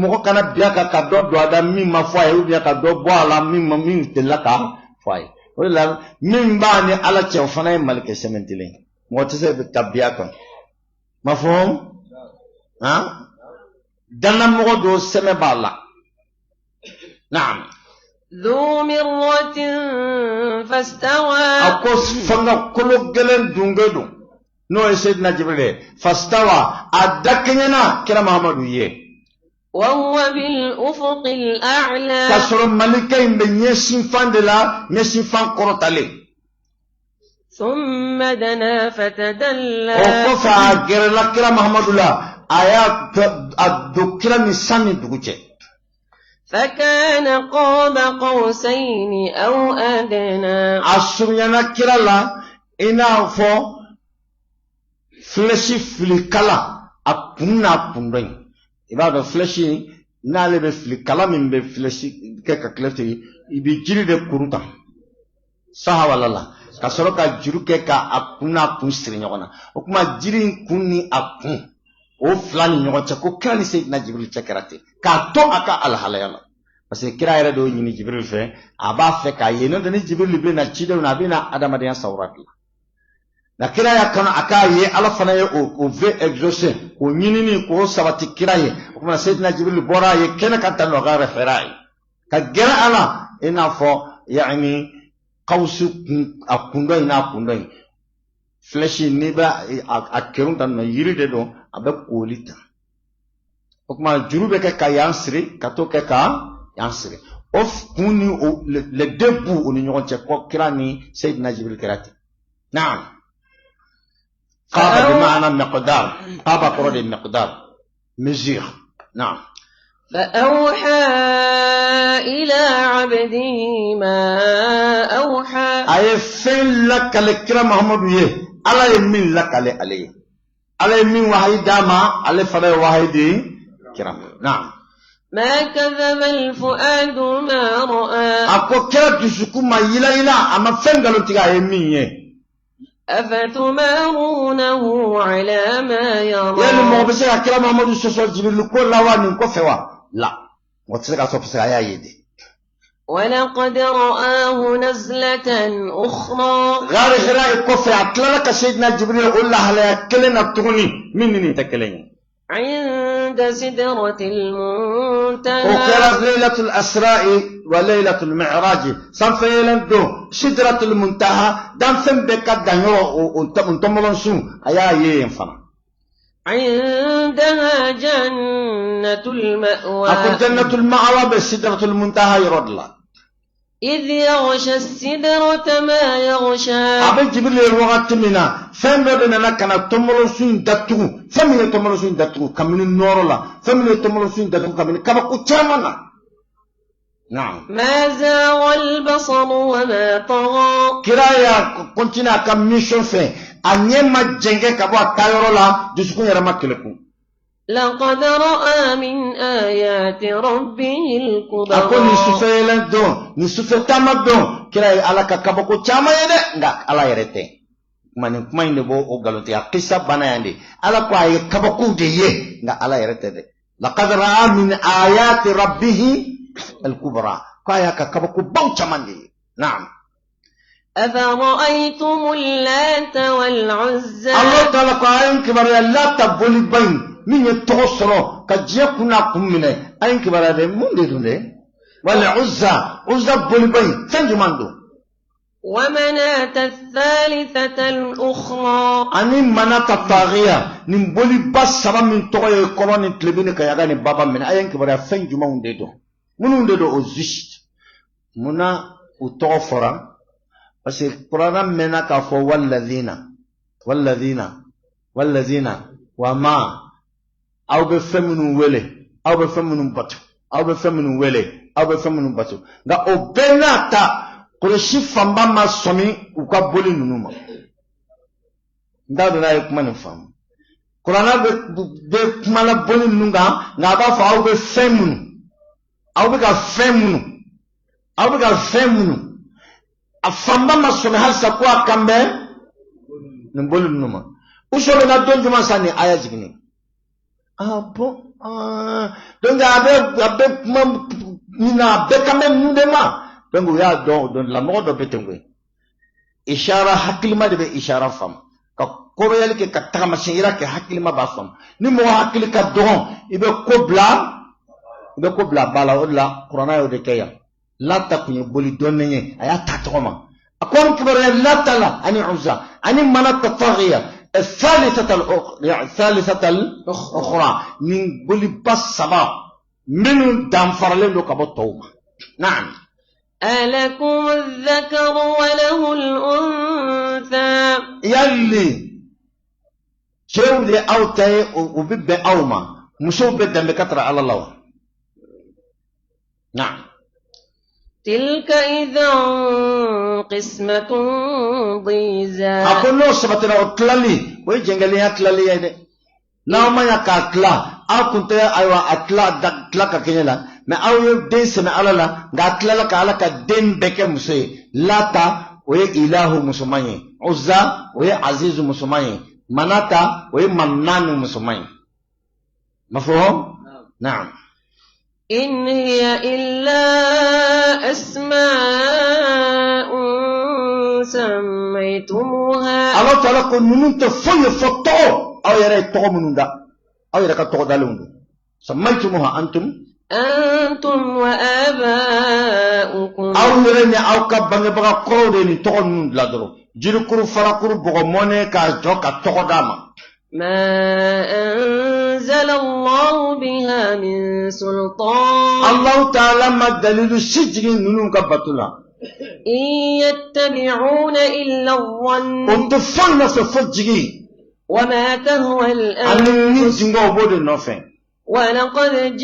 mɔgɔ kana bin a kan ka dɔ don a da min ma fɔ a ye ou bien ka dɔ bɔ a la min ma min delila ka fɔ a ye o de la min b'a ni ala cɛ o fana ye malikɛ sɛmɛntilen ye mɔgɔ tɛ se ka bin a kan ma fɔ han dannamɔgɔ don sɛmɛ b'a la naam. ذو مرة فاستوى A ko fanga kolo gɛlɛn dunge don n'o ye Seydina Jibril ye fastawa a dakɛɲɛna kira Mahamadu ye وهو بالأفق الأعلى k'a sɔrɔ malikɛ in bɛ ɲɛsinfan de la ɲɛsinfan kɔrɔtalen ثم دنا o فتدلى kɔfɛ a gɛrɛla kira Mahamadu la a y'a a don kira ni san ni dugu cɛ فكان قاب قوسين أو أدنى a surunyana kira la i n'a fɔ filɛsi filikala a kun n'a kun dɔ in i b'a dɔn filɛsi n'ale bɛ fili kala min bɛ filɛsi kɛ ka kile tigɛ i bɛ jiri de kuru ta sahawala la ka sɔrɔ ka juru kɛ ka a kun n'a kun siri ɲɔgɔn na o tuma jiri in kun ni a kun o fila ni ɲɔgɔn cɛ ko kira ni Seydina Jibiril cɛ kɛra ten k'a to a ka alahalaya la parce que kira yɛrɛ de y'o ɲini Jibiril fɛ a b'a fɛ k'a ye n'o tɛ ni Jibiril bɛ na cidenw na a bɛ na adamadenya sawura de la nka kira y'a kanu a k'a ye ala fana ye o vœu exaucé k'o ɲinini k'o sabati kira ye o tuma Seydina Jibiril bɔra a ye kɛnɛ kan tan nɔ ka hɛrɛ ye ka gɛrɛ a la i n'a fɔ yaani kawusu kun a kun dɔ in n'a kun dɔ in flèche n'i bɛ a kerun tan nɔ yiri de don a bɛ kooli ta o tuma juru bɛ kɛ ka yan siri ka t'o kɛ ka yan siri o kun ni o les deux bouts o ni ɲɔgɔn cɛ ko kira ni Seydina Jibril kɛra ten naam qaaba bi maana miqdar qaaba kɔrɔ de miqdar mesure naam. فأوحى إلى عبده ما أوحى A ye fɛn lakale kira Mahamadu ye ala ye min lakale ale ye ala ye min wahayi d'a ma ale fana ye wahayi di kira ma naam. ما كذب الفؤاد ما رأى A ko kira dusukun ma yilayila, a ma fɛn nkalon tigɛ a ye min ye. أفتمارونه على ما يرى Yali mɔgɔ bɛ se ka kira Muhamadu sɔsɔ Jibirilu ko la wa nin kɔfɛ wa? La, mɔgɔ tɛ se k'a sɔsɔ parce que a y'a ye de. ولقد رآه نزلة أخرى Gari Hira ye kɔfɛ, a tilala ka Seyidina Jibiril o lahalaya kelen na tuguni min ni nin tɛ kelen ye. عند سدرة O المنتهى kɛra Laylatul Asra'i wa Laylatul Mi'raj, sanfɛ yɛlɛn don, Sidratul Muntaha, danfɛn bɛɛ ka danyɔrɔ, o ntɔmɔlɔnsun, a y'a ye yen fana. عندها جنة A ko المأوى Jannatul Ma'awa bɛ Sidratul Muntaha yɔrɔ de la. إذ يغشى السدرة ما يغشى A bɛ Jibiril ye wagati min na, fɛn dɔ de nana ka na tɔmɔlɔsun in datugu, fɛn min ye tɔmɔlɔsun in datugu kabini nɔɔrɔ la, fɛn min ye tɔmɔlɔsun in datugu kabini kabako caman na. Naam. ما زاغ البصر وما طغى Kira y'a continuer a ka mission fɛ, a ɲɛ ma jɛngɛ ka bɔ a taayɔrɔ la, dusukun yɛrɛ ma keleku. لقد رأى من آيات ربه A ko nin الكبرى sufɛ yɛlɛn don, nin sufɛ taama don, kira ye Ala ka kabako caman ye dɛ, nka Ala yɛrɛ tɛ. Kuma nin kuma in de b'o o nkalontigiya kisa banna yan de. Ala ko a ye kabakow de ye, nka Ala yɛrɛ tɛ dɛ. Laqad ra'a min ayati rabbihi al-kubra, ko a y'a ka kabakobaw caman de ye. Naam. أفرأيتم اللات والعزى Allah taala ko a ye n kibaruya Lata boliba in min ye tɔgɔ sɔrɔ ka diɲɛ kun n'a kun minɛ, a ye n kibaruya dɛ, mun de don dɛ? Wal Uzza, Uzza boliba in fɛn jumɛn don? ومناة الثالثة الأخرى Ani Manata taagiya, nin boliba saba min tɔgɔ ye kɔrɔ ni tilebin ni kayaga ni baba minɛ, a ye n kibaruya fɛn jumɛnw de don, minnu de don au juste? Munna u tɔgɔ fɔra? Parce que kuranna mɛnna k'a fɔ walladina walladina walladina wa ma aw bɛ fɛn minnu wele, aw bɛ fɛn minnu bato, aw bɛ fɛn minnu wele, aw bɛ fɛn minnu bato, nka o bɛɛ n'a ta, kɔlɔsi fanba ma sɔmi u ka boli ninnu ma. N t'a dɔn n'a ye kuma nin faamu. Kuranna bɛ kuma la boli ninnu kan, nka a b'a fɔ aw bɛ fɛn minnu, aw bɛ ka fɛn minnu, aw bɛ ka fɛn minnu, a fanba ma sɔmi halisa ko a kan bɛ nin boli ninnu ma. U sɔmina don jumɛn sa nin aya jiginni? Ah bon, ah donc a bɛ kuma min na, a bɛɛ kan bɛ ninnu de ma. Donc u y'a dɔn o don la, mɔgɔ dɔ bɛ ten koyi. Ishara, hakilima de bɛ ishara faamu ka kɔrɔyali kɛ, ka tagamasiyɛn yira kɛ, hakilima b'a faamu. Ni mɔgɔ hakili ka dɔgɔn, i bɛ ko bila ba la. O de la kuranna y'o de kɛ yan. Lata kun ye boli dɔnnen ye, a y'a ta tɔgɔ ma. A ko an kibaruya Lata la ani Uza ani Manata taghiya الثالثة الأخرى, nin boliba saba minnu danfaralen don ka bɔ tɔw ma. Naam. ألكم الذكر وله الأنثى Yali cɛw de aw ta ye, o bɛ bɛn aw ma, musow bɛ danbe ka tara Ala la wa? Naam. تلك إذا قسمة ضيزى A ko n'o sabatira, o tilali, o ye jɛngɛlenya tilali ye dɛ. N'aw ma ɲa k'a tila, aw kun tɛ ayiwa a tila da tila ka kɛɲɛ la, mɛ aw ye den sɛmɛ Ala la, nka a tilala ka Ala ka den bɛɛ kɛ muso ye. Lata, o ye Ilahu musoman ye, Uza, o ye Azizu musoman ye, Manata, o ye Manani musoman ye. Mafhum? Naam. إن هي إلا أسماء سميتموها Ala taala ko ninnu tɛ foyi ye fɔ tɔgɔ, aw yɛrɛ ye tɔgɔ minnu da, aw yɛrɛ ka tɔgɔ dalenw don. Sammaytumuha antum أنتم وآباؤكم Aw yɛrɛ ni aw ka bangebaga kɔrɔw de ye nin tɔgɔ ninnu bila dɔrɔn, jirikuru, farakuru, bɔgɔ mɔnɛ, k'a jɔ ka tɔgɔ d'a ma. ما أنزل الله بها من سلطان Allahu taala ma dalilu si jigin ninnu ka bato la. إن يتبعون إلا الظن O tɛ foyi nɔfɛ fo jigi وما تهوى ani ni الأنفس jingɔ, o b'o de nɔfɛ. ولقد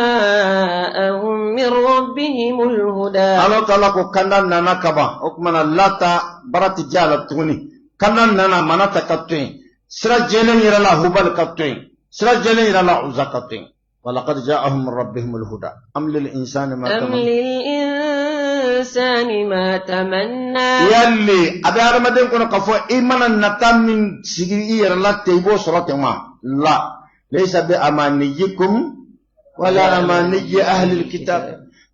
جاءهم من ربهم الهدى Ala taala ko kanda nana kaban, o tuma na Lata bara ti diya a la tuguni. Kanda nana, Manata ka to yen, sira jɛlen yɛrɛ la, Hubali ka to yen, sira jɛlen yɛrɛ la, Uza ka to yen. Walaqad ja'ahum min rabbihim al-huda am lil insani ma أم tamanna. للإنسان ما تمنى Yali a bɛ hadamaden kɔnɔ k'a fɔ i mana nata min sigi i yɛrɛ la ten, i b'o sɔrɔ ten wa? La, laysa bi amaniyikum wala amaniyi ahli alkitab.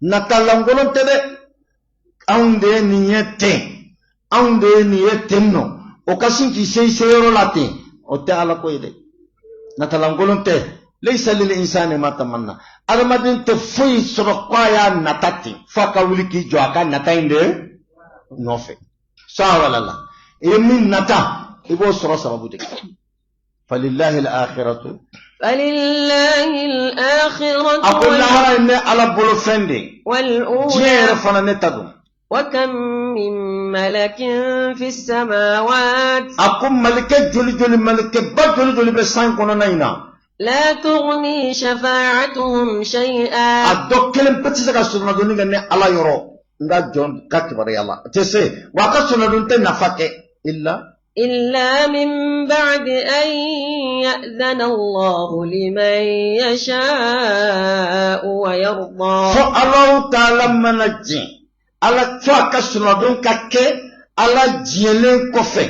Nata lankolon tɛ dɛ. Anw de ye nin ye ten, anw de ye nin ye ten nɔ, o ka sin k'i se i seyɔrɔ la ten, o tɛ Ala ko ye dɛ. Natalankolon tɛ. Laysa lil insani ma tamanna. Adamaden tɛ foyi sɔrɔ k'a y'a nata ten, f'a ka wuli k'i jɔ a ka nata in de nɔfɛ. Saa wala la, i ye min nata, i b'o sɔrɔ sababu de kan. Falilahi al-akhiratu. فلله الآخرة A ko lahara ye ne Ala bolo fɛn de ye, diɲɛ والأولى yɛrɛ fana ne ta don. وكم من ملك في السماوات A ko malikɛ joli joli, malikɛba joli joli bɛ san kɔnɔna in na, لا تغني شفاعتهم شيئا a dɔ kelen pe tɛ se ka sɔrɔnadonni kɛ ne Ala yɔrɔ n ka jɔn ka kibaruya la, a tɛ se wa, a ka sɔrɔnadonni tɛ nafa kɛ illa إلا من بعد أن يأذن الله لمن يشاء ويرضى. Fo Alahu taala mana diɲɛ Ala, fo a ka sɔrɔnadon ka kɛ Ala diɲɛlen kɔfɛ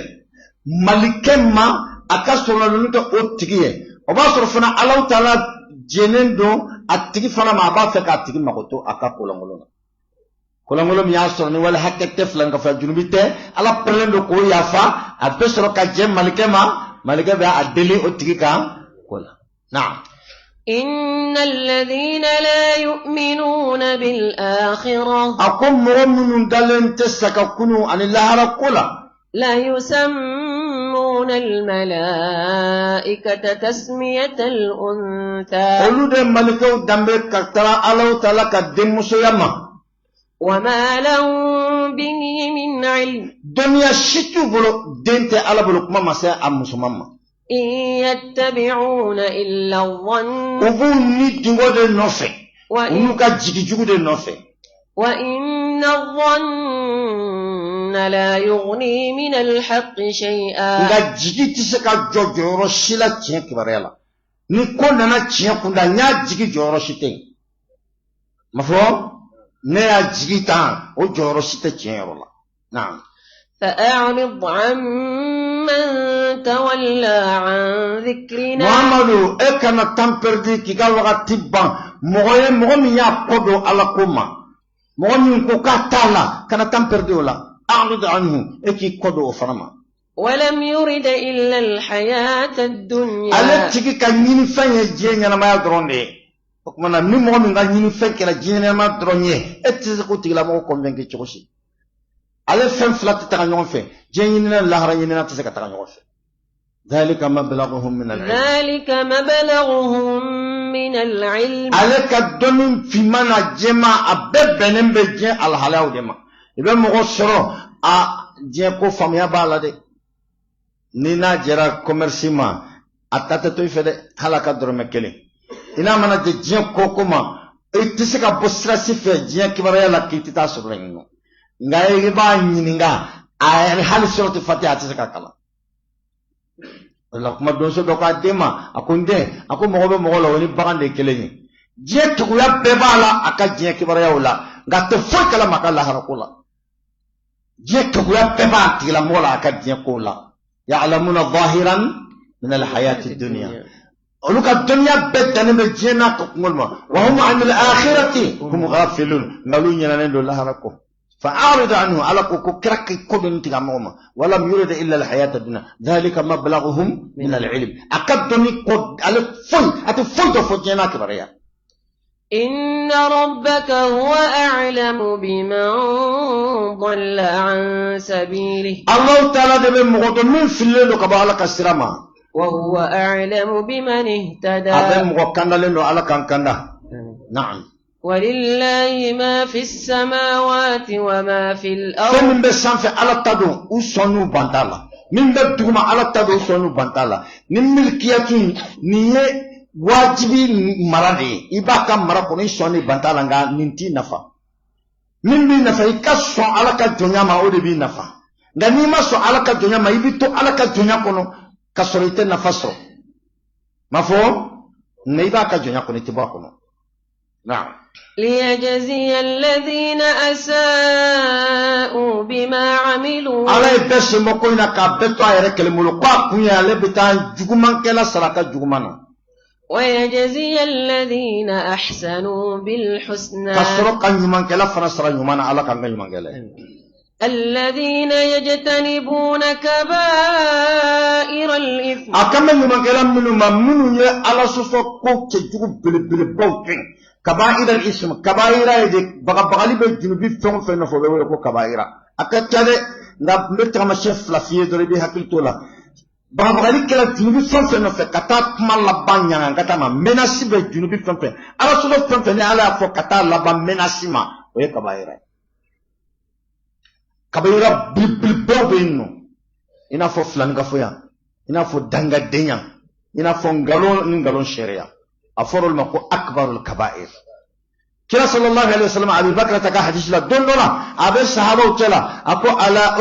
malikɛ ma, a ka sɔrɔnadonni kɛ o tigi ye. O b'a sɔrɔ fana Alahu taala diɲɛnen don a tigi fana ma, a b'a fɛ k'a tigi mago to a ka kolankolon na. Kolankolon min y'a sɔrɔ ni wale hakɛ tɛ, fila ka fila junubi tɛ, Ala pɛrɛlen don k'o yafa, a bɛ sɔrɔ ka jɛ malikɛ ma, malikɛ bɛ a deli o tigi kan ko la. Naam. إن الذين لا يؤمنون بالآخرة A ko mɔgɔ minnu dalen tɛ sa ka kunu ani lahara ko la, لا يسمون الملائكة تسمية الأنثى. Olu de malikɛw danbe ka taga Alahu taala ka denmusoya ma. وما لهم به من علم. Dɔnniya si t'u bolo, den tɛ Ala bolo, kuma ma se a musoman ma. إن يتبعون إلا الظن U b'u ni dungɔ de nɔfɛ, u وإن, n'u ka jigijugu de nɔfɛ. وإن الظن لا يغني من الحق شيئا. Nka jigi tɛ se ka jɔ jɔyɔrɔ si la tiɲɛ kibaruya la. Ni ko nana tiɲɛ kunda, n y'a jigi, jɔyɔrɔ si tɛ yen. Ma fɔ ne y'a jigi tan, o jɔyɔrɔ si tɛ tiɲɛ yɔrɔ la. Naam. فأعرض عمن تولى عن ذكرنا. Muhamadu, e kana temps perdu k'i ka wagati ban mɔgɔ ye, mɔgɔ min y'a kɔ don Ala ko ma, mɔgɔ min ko k'a t'a la, kana temps perdu o la. A'rid anhu, e k'i kɔ don o fana ma. ولم يرد إلا الحياة الدنيا. Ale tigi ka ɲinifɛn ye diɲɛ ɲɛnamaya dɔrɔn de ye. O tuma na, ni mɔgɔ min ka ɲinifɛn kɛra diɲɛ ɲɛnamaya dɔrɔn ye, e tɛ se k'o tigilamɔgɔ convaincre cogo si. Ale fɛn fila tɛ taga ɲɔgɔn fɛ, diɲɛ ɲinina ni lahara ɲinina tɛ se ka taga ɲɔgɔn fɛ. Dhalika mablaghuhum min al-ilm. ذلك مبلغهم من العلم. Ale ka dɔnni finman n'a jɛman, a bɛɛ bɛnnen bɛ diɲɛ alahalayaw de ma. I bɛ mɔgɔ sɔrɔ, a diɲɛ ko faamuya b'a la dɛ. Ni n'a jɛra commerce ma, a ta tɛ to i fɛ dɛ, hali a ka dɔrɔmɛ kelen. I n'a mana jɛ diɲɛ ko ko ma, i tɛ se ka bɔ sira si fɛ diɲɛ kibaruya la k'i tɛ taa sɔrɔ yen nɔ. Nka i b'a ɲininka, a yɛrɛ hali suratul Fatiha a tɛ se ka kalan. O la, kuma donso dɔ k'a den ma, a ko n den, a ko mɔgɔ bɛ mɔgɔ la, o ni bagan de ye kelen ye. Diɲɛ tuguya bɛɛ b'a la a ka diɲɛ kibaruyaw la, nka a tɛ foyi kalama a ka laharako la. Diɲɛ tuguya bɛɛ b'a tigilamɔgɔ la a ka diɲɛ kow la. Ya'lamuna zahiran min alhayati dunya, olu ka dɔnniya bɛɛ dannen bɛ diɲɛ n'a ka kungo ma. Wa hum anil akhirati hum ghafilun, nka olu ɲinɛnen don lahara kɔ. Fa'arid anhu, Ala ko ko kira k'i kɔ don nin tigilamɔgɔ ma. Walam yurid illa alhayata dunya, dhalika mablaghuhum min alilm. A ka dɔnni kɔ, ale foyi a tɛ foyi dɔn fo diɲɛ n'a kibaruya. إن ربك هو أعلم بمن ضل عن سبيله. Alahu taala de bɛ mɔgɔ dɔn min fililen don ka bɔ Ala ka sira ma. وهو أعلم بمن A bɛ اهتدى. mɔgɔ kandalen don, Ala k'an kanda. Naam. ولله ما في السماوات وما في Fɛn الأرض. min bɛ sanfɛ, Ala ta don, u sɔn n'u ban t'a la. Min bɛ duguma, Ala ta don, u sɔn n'u ban t'a la. Ni milikiyatu in, nin ye wajibi mara de ye, i b'a ka mara kɔnɔ, i sɔn n'i ban t'a la, nka nin t'i nafa. Min b'i nafa, i ka sɔn Ala ka jɔnya ma, o de b'i nafa. Nka n'i ma sɔn Ala ka jɔnya ma, i bɛ to Ala ka jɔnya kɔnɔ ka sɔrɔ i tɛ nafa sɔrɔ. Ma fɔ Nka i b'a ka jɔnya kɔnɔ, i tɛ bɔ a kɔnɔ. Naam. ليجزي الذين أساءوا بما عملوا. Ala ye bɛɛ sen bɔ ko in na k'a bɛɛ to a yɛrɛ kelen bolo, ko a kun ye ale bɛ taa jugumankɛla sara a ka juguman na. ويجزي الذين أحسنوا بالحسنى. Ka sɔrɔ ka ɲumankɛla fana sara ɲuman na. Ala k'an kɛ ɲumankɛla ye. الذين يجتنبون كبائر الإثم. A kan bɛ ɲumankɛla minnu ma, minnu ye Ala sɔsɔ ko cɛjugu belebelebaw to yen. Kabaira ism, kabaira ye de bagabagali bɛ junubi fɛn o fɛn nɔfɛ, o bɛ wele ko kabaira. A ka ca dɛ, nka n bɛ tagamasiyɛn fila f'i ye dɔrɔn, i bɛ hakili t'o la. Bagabagali kɛra junubi fɛn o fɛn nɔfɛ ka taa kuma laban ɲaga ka taa ma, menace bɛ junubi fɛn fɛn, Ala sɔsɔ fɛn fɛn, ni Ala y'a fɔ ka taa laban menace ma, o ye kabaira ye. Kabaira belebelebaw bɛ yen nɔ, i n'a fɔ filanikafoya, i n'a fɔ dangadenya, i n'a fɔ nkalon ni nkalon sariya. A fɔra olu ma ko akbarul kabair. Kira sallallahu alaihi wasallam, Abi Bakr ta ka hadisi la, don dɔ la a bɛ sahabaw cɛ la, a ko: Ala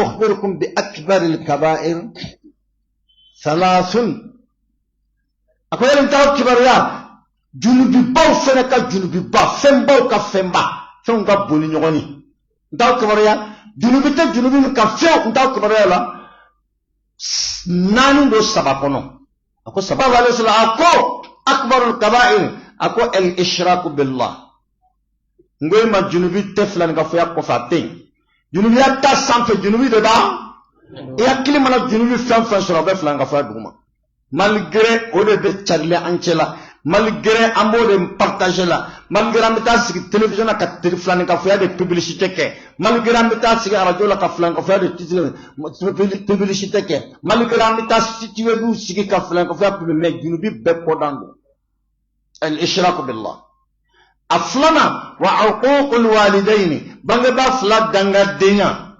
ukhbirukum bi akbaril kabair thalathun. A ko: yali n t'aw kibaruya junubibaw fɛnɛ ka junubiba, fɛnbaw ka fɛnba, fɛnw ka bon ni ɲɔgɔn ye? N t'aw kibaruya junubi tɛ junubi min kan fiyewu, n t'aw kibaruya la. Naani don saba kɔnɔ. A ko saba alayhi salam, a ko akbarul kabair, a ko al ishraku billah. N ko e ma, junubi tɛ filanikafoya kɔfɛ, a tɛ yen. Junubiya ta sanfɛ, junubi de b'a i hakili mana junubi fɛn fɛn sɔrɔ, a bɛ filanikafoya duguma. Malgré o de bɛ carilen an cɛ la, malgré an b'o de partager la, malgré an bɛ taa sigi télévision na ka filanikafoya de publicité kɛ, malgré an bɛ taa sigi radio la ka filanikafoya de publicité kɛ, malgré an bɛ taa site web sigi ka filanikafoya publi, mais junubi bɛɛ kɔdan don al ishraku billah. A filanan, wa uququl walidaini, bangebaa fila dangadenya.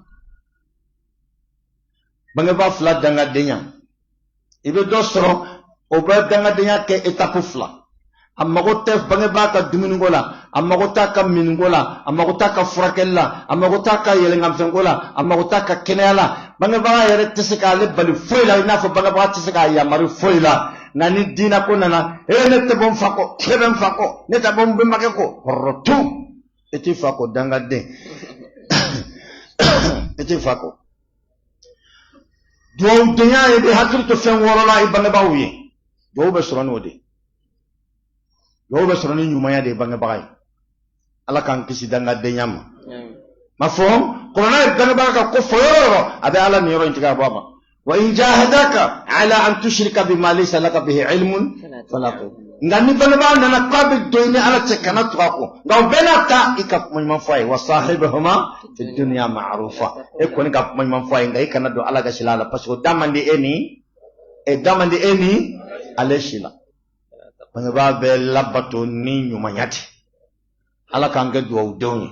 Bangebaa fila dangadenya, i bɛ dɔ sɔrɔ o bɛ dangadenya kɛ étape fila. A mago tɛ bangebaa ka dumuniko la, a mago t'a ka miniko la, a mago t'a ka furakɛli la, a mago t'a ka yɛlɛnkanfɛnko la, a mago t'a ka kɛnɛya la. Bangebaga yɛrɛ tɛ se k'ale bali foyi la, i n'a fɔ bangebaga tɛ se k'a yamaru foyi la. Nka ni diinɛ ko nana, e ne tɛ bɔ n fa kɔ, e bɛ n fa kɔ, ne tɛ bɔ n bɛnbakɛ kɔ, kɔrɔ tu e t'i fa kɔ, dangaden, e t'i fa kɔ. Duwawudenya ye, bɛ hakili to fɛn wɔɔrɔ la i bangebaaw ye. Duwawu bɛ sɔrɔ n'o de ye, duwawu bɛ sɔrɔ ni ɲumanya de ye bangebaga ye. Ala k'an kisi dangadenya ma. Ma fɔ kuranɛ ye bangebaga ka ko fɔ yɔrɔ o yɔrɔ, a bɛ Ala nin yɔrɔ in tigɛ ka bɔ a ma: wa in jahadaka ala an tushrika bima laysa laka bihi ilmun fala. Nka ni bangebaga nana k'a bɛ don i ni Ala cɛ, kana tugu a kɔ. Nka o bɛɛ n'a ta, i ka kuma ɲuman fɔ a ye: wa sahibhuma fi dunya ma'rufa. E kɔni ka kuma ɲuman fɔ a ye, nka i kana don Ala gasi la, parce que o da man di e ni e da man di e ni ale si la. Bangebaa bɛ labato ni ɲumanya tɛ. Ala k'an kɛ duwawudenw ye.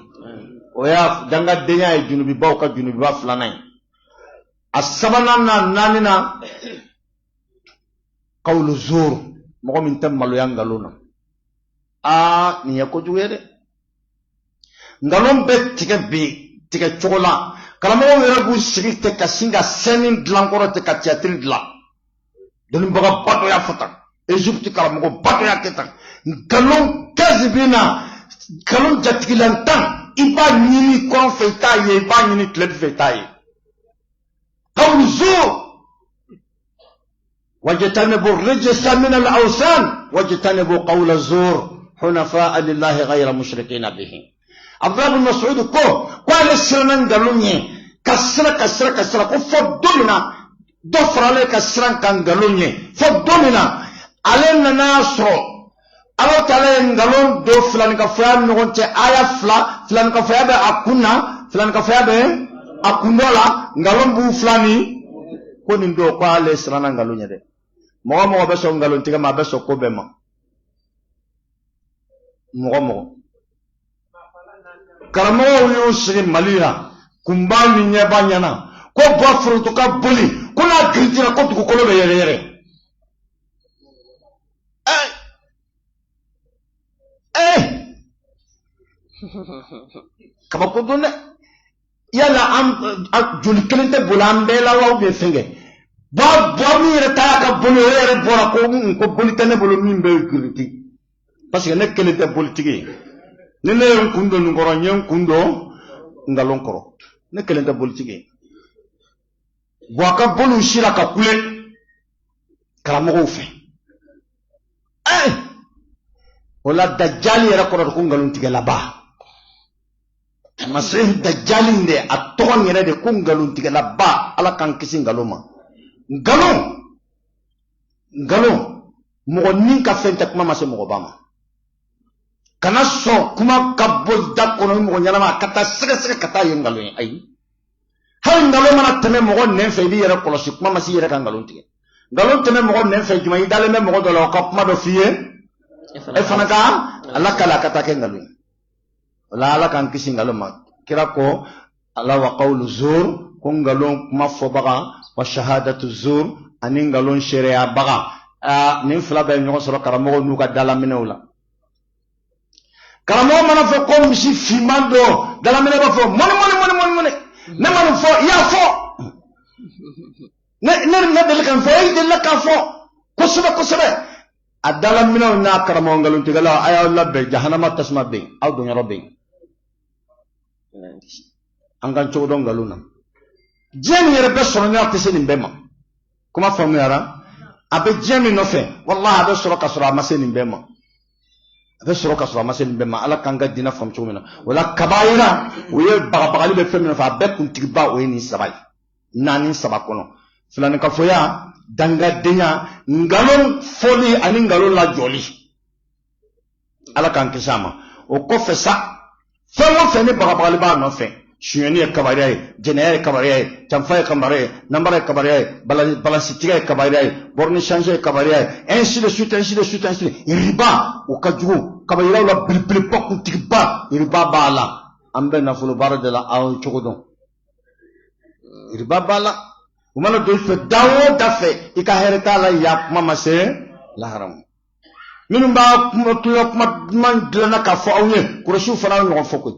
O y'a dangadenya ye, junubibaw ka junubiba filanan ye. A sabanan n'a naani na, kawulu zuur, mɔgɔ min tɛ maloya nkalon na. Aa, nin ye kojugu ye dɛ. Nkalon bɛ tigɛ bi tigɛ cogo la, karamɔgɔw yɛrɛ b'u sigi tɛ ka sin ka scène dilan kɔrɔ tɛ ka théâtre dilan. Dɔnnibagaba dɔ y'a fɔ tan, Égypte karamɔgɔba dɔ y'a kɛ tan. Nkalon kazi na, nkalon jatigilantan, i b'a ɲini kɔrɔn fɛ, i t'a ye, i b'a ɲini tilebin fɛ, i t'a ye. Kawulu zuur. واجتنبوا الرجس من الأوثان واجتنبوا قول الزور حنفاء لله غير مشركين به. عبد الله بن مسعود ko ale siranna nkalon ɲɛ, ka siran, ka siran, ka siran, ko fɔ don min na dɔ faralen ka siran ka nkalon ɲɛ, fɔ don min na ale nana sɔrɔ Ala taala ye nkalon don filanikafoya ni ɲɔgɔn cɛ, aya fila, filanikafoya bɛ a kun na, filanikafoya bɛ a kun dɔ la, nkalon b'u fila ni ko nin don, ko ale siranna nkalon ɲɛ dɛ. Mɔgɔ mɔgɔ bɛ sɔn nkalon tigɛ ma, a bɛ sɔn ko bɛɛ ma. Mɔgɔ mɔgɔ karamɔgɔw y'u sigi Mali la, kunba ni ɲɛba ɲɛna, ko bɔ foronto ka boli, ko n'a girintira ko dugukolo bɛ yɛrɛ yɛrɛ. Ee ee, kabako don dɛ. Yala an joli kelen tɛ boli an bɛɛ la wa, ou bien fɛn kɛ? Buwa min yɛrɛ ta y'a ka boli, o yɛrɛ bɔra ko ko boli tɛ ne bolo min bɛ girinti, parce que ne kelen tɛ bolitigi ye. Ni ne ye n kun don nin kɔrɔ, n ye n kun don nkalon kɔrɔ. Ne kelen tɛ bolitigi ye. Buwa ka boliw sira ka kule karamɔgɔw fɛ. O la dajali yɛrɛ kɔrɔ de ko nkalontigɛlaba. Masihi dajali in de, a tɔgɔ yɛrɛ de ko nkalontigɛlaba. Ala k'an kisi nkalon ma. Nkalon, nkalon, mɔgɔ ni ka fɛn tɛ, kuma ma se mɔgɔba ma. Kana sɔn kuma ka bɔ da kɔnɔ ni mɔgɔ ɲɛnama ka taa sɛgɛsɛgɛ ka taa ye nkalon ye. Ayi, hali nkalon mana tɛmɛ mɔgɔ nɛn fɛ, i b'i yɛrɛ kɔlɔsi, kuma ma se i yɛrɛ ka nkalon tigɛ. Nkalon tɛmɛ mɔgɔ nɛn fɛ jumɛn? I dalen bɛ mɔgɔ dɔ la, o ka kuma dɔ f'i ye, e fana ka ala kala ka taa kɛ nkalon ye. O la Ala k'an kisi nkalon ma. Kira ko ala wa qawlu zur, ko nkalon kuma fɔbaga, wa shahadatu zur, ani nkalon seereyabaga. Aa, nin fila bɛɛ ɲɔgɔn sɔrɔ karamɔgɔw n'u ka dalaminɛw la. Karamɔgɔ mana fɔ ko misi finman don, dalaminɛ b'a fɔ mɔni mɔni mɔni mɔni mɔni. Ne ma nin fɔ, i y'a fɔ. Ne ne ne deli ka nin fɔ, e delila k'a fɔ kosɛbɛ kosɛbɛ. A dalaminɛw n'a karamɔgɔ nkalontigɛlaw, a y'aw labɛn, jahanama tasuma bɛ yen, aw donyɔrɔ bɛ yen. An k'an cogo dɔn nkalon na. Diɲɛ nin yɛrɛ bɛɛ sɔrɔ ɲɔgɔn tɛ se nin bɛɛ ma. Kuma faamuyara? A bɛ diɲɛ min nɔfɛ, walahi, a bɛ sɔrɔ ka sɔrɔ a ma se nin bɛɛ ma. A bɛ sɔrɔ ka sɔrɔ a ma se nin bɛɛ ma. Ala k'an ka diinɛ faamu cogo min na. O la kabayira, o ye bagabagali bɛ fɛn min nɔfɛ, a bɛɛ kuntigiba o ye nin saba ye. Naani saba kɔnɔ, filanikafoya, dangadenya, nkalon fɔli ani nkalon lajɔli, Ala k'an kisi a ma. O kɔfɛ sa, fɛn o fɛn ni bagabagali b'a nɔfɛ, sonyɛni ye kabariya ye, jɛnɛya ye kabariya ye, janfa ye kabariya ye, nanbara ye kabariya ye, balansitigɛ ye kabariya ye, borne change ye kabariya ye, ainsi de suite, ainsi de suite, ainsi de suite. Riba, o ka jugu kabayiraw la belebeleba, kuntigiba, riba b'a la. An bɛ nafolo baara de la, aw cogo dɔn, riba b'a la. U mana don i fɛ da o da fɛ, i ka hɛrɛ t'a la. Ya kuma ma se lahara ma. Minnu b'a kuma tulo kuma duman dilanna k'a fɔ aw ye, Kuresiw fana y'o ɲɔgɔn fɔ koyi.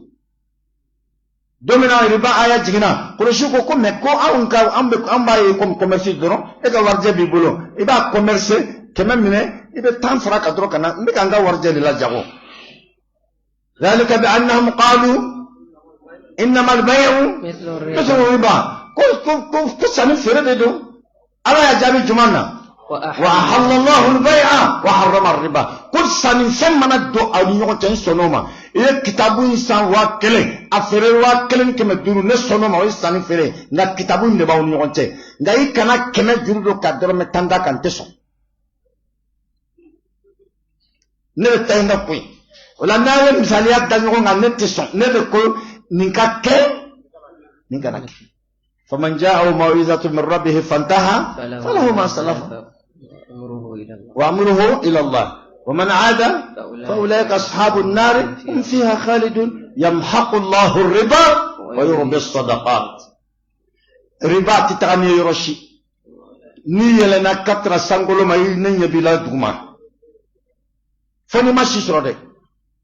Don min na riba aya jiginna, Kuresiw ko ko mɛ ko anw ka an bɛ an b'a ye comme commerce dɔrɔn. E ka warijɛ b'i bolo, i b'a commerce, 100 minɛ, i bɛ 10 fara kan dɔrɔn ka na n bɛ ka n ka warijɛ de lajago. ذلك بأنهم قالوا إنما البيع مثل الربا. ko ko ko ko sanni feere de don. Ala y'a jaabi jumɛn na? Wa ahalla Allahu al-bay'a wa harrama ar-riba. Ko sannifɛn mana don aw ni ɲɔgɔn cɛ, n sɔnn'o ma. I ye kitabu in san 1000, a feere 1500, ne sɔnn'o ma, o ye sanni feere. Nka kitabu in de b'aw ni ɲɔgɔn cɛ. Nka i kana 100 juru don ka dɔrɔmɛ 10 d'a kan, n tɛ sɔn. Ne bɛ taa n ka koyi. O la n'a ye misaliya da ɲɔgɔn kan, ne tɛ sɔn. Ne de ko nin ka kɛ, nin kana kɛ. Faman ja'ahu maw'izatu min rabbihi fantaha falahu ma salafa wa amruhu ila Allah wa man 'ada fa ulaika ashabu an-nar hum fiha khalidun yamhaqu Allahu ar-riba wa yurbi as-sadaqat. Riba tɛ taga ni yɔrɔ si. N'i yɛlɛnna ka taga sankolo ma, i ne ɲɛ b'i la duguma fo n'i ma si sɔrɔ dɛ.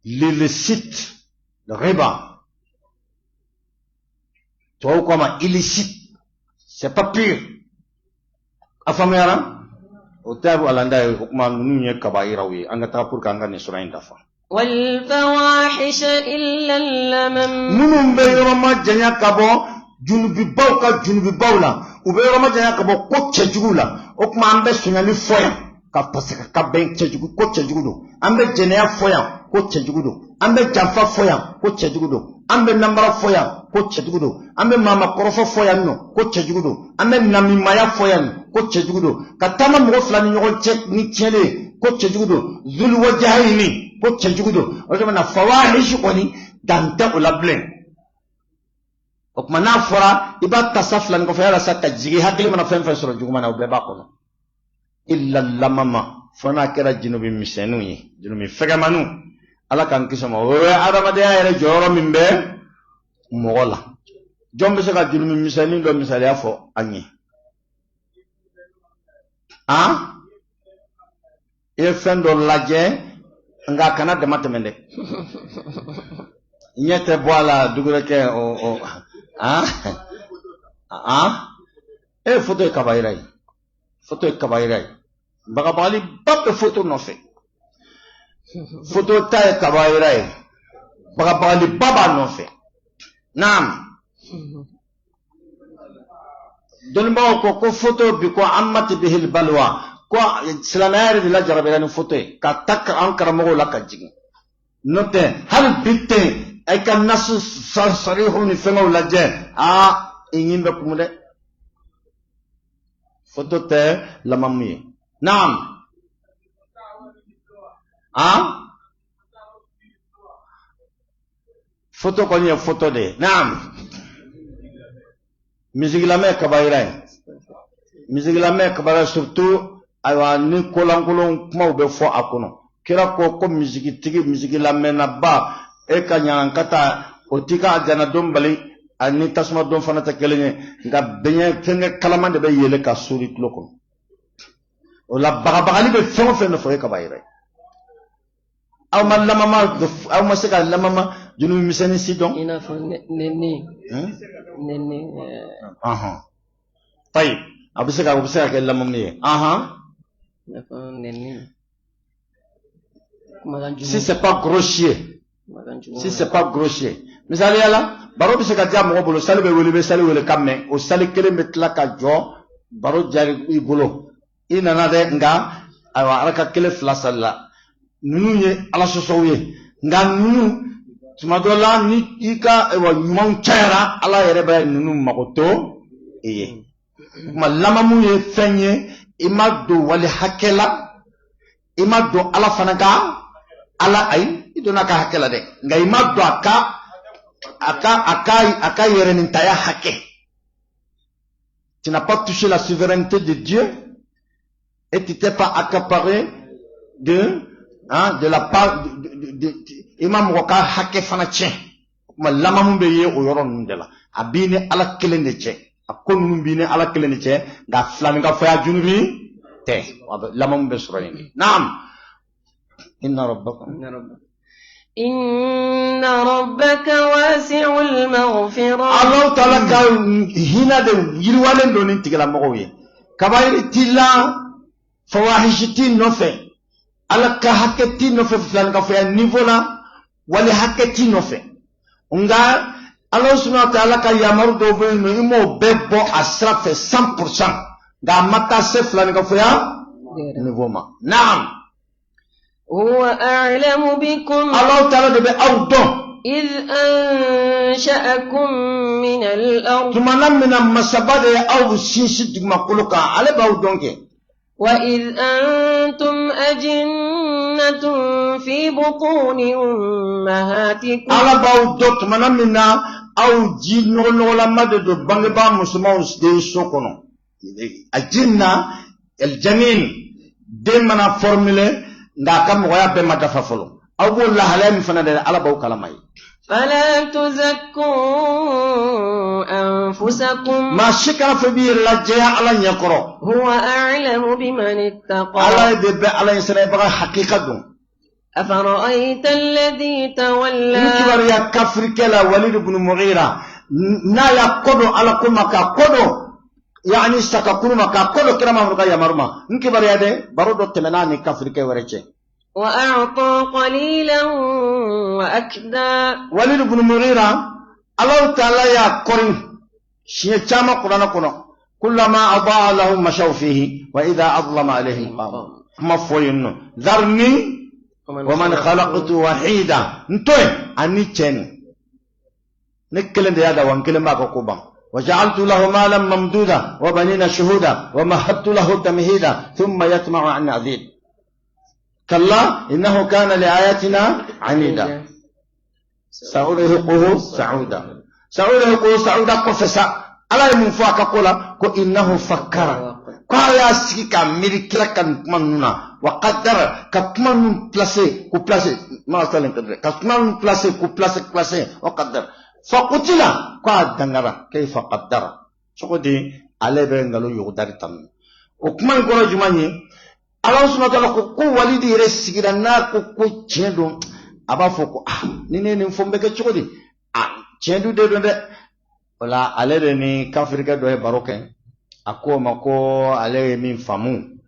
L'illicite, le riba, tubabu ko a ma illicite, c'est pas pur. A faamuyara? O tɛ walanda ye. O kuma ninnu ye kabayiraw ye. An ka taa pour que an ka nin sura in dafa. Minnu bɛ yɔrɔ ma janya ka bɔ junubibaw ka junubibaw la, u bɛ yɔrɔ ma janya ka bɔ ko cɛjugu la. O tuma an bɛ sonyali fɔ yan ka parce que ka bɛn cɛjugu, ko cɛjugu don. An bɛ jɛnɛya fɔ yan, ko cɛjugu don. An bɛ janfa fɔ yan, ko cɛjugu don. An bɛ nanbara fɔ yan, ko cɛjugu don. An bɛ maamakɔrɔfɔ fɔ yan nɔ, ko cɛjugu don. An bɛ namimaya fɔ yan nɔ, ko cɛjugu don. Ka taama mɔgɔ fila ni ɲɔgɔn cɛ ni tiɲɛlen ye, ko cɛjugu don. Zuluwajahayini, ko cɛjugu don. O tuma na fawahisi kɔni dan tɛ o la bilen. O tuma n'a fɔra i b'a ta sa fila ni kɔfɛ yala sa ka jigin, hakili mana fɛn fɛn sɔrɔ juguman na, o bɛɛ b'a kɔnɔ. Illa lamama, fo n'a kɛra junubi misɛnninw ye, junubi fɛgɛmaniw. Ala k'an kisi o ma. O ye adamadenya yɛrɛ jɔyɔrɔ min bɛ mɔgɔ la. Jɔn bɛ se ka junubi misɛnnin dɔ misaliya fɔ an ye? An i ye fɛn dɔ lajɛ, nka a kana dama tɛmɛ dɛ. Ɲɛ tɛ bɔ a la dugukɛ o o an an e ye foto ye kabayira ye. Foto ye kabayira ye. Bagabagaliba bɛ foto nɔfɛ. Foto ta ye kabayira ye. Bagabagaliba b'a nɔfɛ. Naam. Dɔnnibagaw ko ko foto bi ko amati bihil balwa, ko silamɛya yɛrɛ de lajarabira ni foto ye ka ta an karamɔgɔw la ka jigin. N'o tɛ hali bi ten, i ka nasu sarihu ni fɛngɛw lajɛ, aa, i ɲin bɛ kumu dɛ. Foto tɛ lamamu ye. Naam. Aa, foto kɔni ye foto de ye. Naam. Misikilamɛn kabayira ye. Misikilamɛn kabayira, surtout ayiwa ni kolankolon kumaw bɛ fɔ a kɔnɔ. Kira ko ko misikitigi, misikilamɛnnaba, e ka ɲagankata o t'i ka alijana don bali, ani tasuma don fana tɛ kelen ye, nka bɛɲɛ fɛnkɛ kalaman de bɛ yɛlɛ ka sori tulo kɔnɔ. O la bagabagali bɛ fɛn o fɛn nɔfɛ, o ye kabayira ye. Aw ma lamama, aw ma se ka lamama junumu misɛnnin si dɔn. I n'a fɔ nɛni. Nɛni. Tayi, a bɛ se ka, o bɛ se ka kɛ lamamu ye. I n'a fɔ nɛni. Kumakan jugu. Si c'est pas grossier. Si c'est pas grossier. Misaliya la, baro bɛ se ka diya mɔgɔ bolo, sali bɛ wele, i bɛ sali wele kan mɛn, o sali kelen bɛ tila ka jɔ, baro diyara i bolo. I nana dɛ, nka ayiwa araka kelen fila salila. Ninnu ye Ala sɔsɔw ye, nka ninnu tuma dɔ la, ni i ka ayiwa ɲumanw cayara, Ala yɛrɛ bɛ ninnu mago to i ye. O tuma lamamu ye fɛn ye, i ma don wali hakɛ la, i ma don Ala fana ka ala, ayi, i donna a ka hakɛ la dɛ, nka i ma don a ka yɛrɛnintaya hakɛ. Tu n'as pas touché la souveraineté de Dieu et tu t'es pas accaparé de, hein, de la part de, i ma mɔgɔ ka hakɛ fana tiɲɛ. O tuma lamamu bɛ ye o yɔrɔ ninnu de la. A b'i ni Ala kelen de cɛ. A ko ninnu b'i ni Ala kelen de cɛ, nka filaninkafoya junubi tɛ. Lamamu bɛ sɔrɔ yen de. Naam. Inna rabbakum. Inna rabbaka wasi'ul maghfira. Allahu ta'ala ka hinɛ de yiriwalen don nin tigilamɔgɔw ye. Kabayiri t'i la, fawahisi t'i nɔfɛ, Ala ka hakɛ t'i nɔfɛ filaninkafoya niveau la, wali hakɛ t'i nɔfɛ. Nka Ala subhanahu wa ta'ala ka yamaru dɔw bɛ yen nɔ, i m'o bɛɛ bɔ a sira fɛ 100%, nka a ma taa se filaninkafoya niveau ma. Naam. هو أعلم بكم. Allahu ta'ala de bɛ aw dɔn. إذ أنشأكم من الأرض. Tumana min na masaba de ye aw sinsin dugumakolo kan, ale b'aw dɔn kɛ. وإذ أنتم أجنة في بطون أمهاتكم. Ala b'aw dɔn tumana min na aw ji nɔgɔnɔgɔlama de don bangebaa musomanw den so kɔnɔ. Ajinna aljanin, den mana formuler, nka a ka mɔgɔya bɛɛ ma dafa fɔlɔ, aw b'o lahalaya min fana dɛ, Ala b'aw kalama ye. فلا تزكوا أنفسكم. Maa si kana fɔ i b'i yɛrɛ lajɛya Ala ɲɛkɔrɔ. هو أعلم بمن اتقى. Ala de bɛ Ala ɲɛsiranbaga hakika dɔn. أفرأيت الذي N تولى. kibaruya kafirikɛ la, Walid ibn Mughira, n'a y'a kɔ don Ala ko ma, k'a kɔ don yaani sakakuru ma, k'a kɔ don kira Mamadu ka yamaru ma, n kibaruya dɛ, baro dɔ tɛmɛna ni kafirikɛ wɛrɛ cɛ. وأعطى قليلا وأكدى. Walid ibn Mughira, Allahu ta'ala y'a kɔri siɲɛ caman kuranɛ kɔnɔ: kullama adaa lahum mashaw fihi wa idha adlama alayhim qamu. Kuma fɔ yen nɔ: dharni wa man khalaqtu wahida, n to yen ani cɛ nin, ne kelen de y'a da wa, n kelen b'a ka ko ban. وجعلت له مالا ممدودا وبنين شهودا ومهدت له تمهيدا ثم يطمع أن أزيد كلا إنه كان لآياتنا عنيدا سأرهقه صعودا. سأرهقه صعودا kɔfɛ sa, Ala ye mun fɔ a ka ko la? Ko إنه فكر, ko a y'a sigi k'a miiri kira ka nin kuma ninnu na, وقدر, ka kuma ninnu placer k'u placer, ma salen ka kuma ninnu placer k'u placer placer, وقدر فقتل, ko a dangara, كيف قدر, cogo di ale bɛ nkalon yugudari tan? O kuma in kɔrɔ jumɛn ye? Ala subhanahu wa ta'ala ko ko Walidi yɛrɛ sigira n'a ko ko tiɲɛ don, a b'a fɔ ko ah, ni ne ye nin fɔ, n bɛ kɛ cogo di? Ah, tiɲɛ dun de don dɛ. O la ale de ni kafirikɛ dɔ ye baro kɛ. A ko o ma ko ale ye min faamu.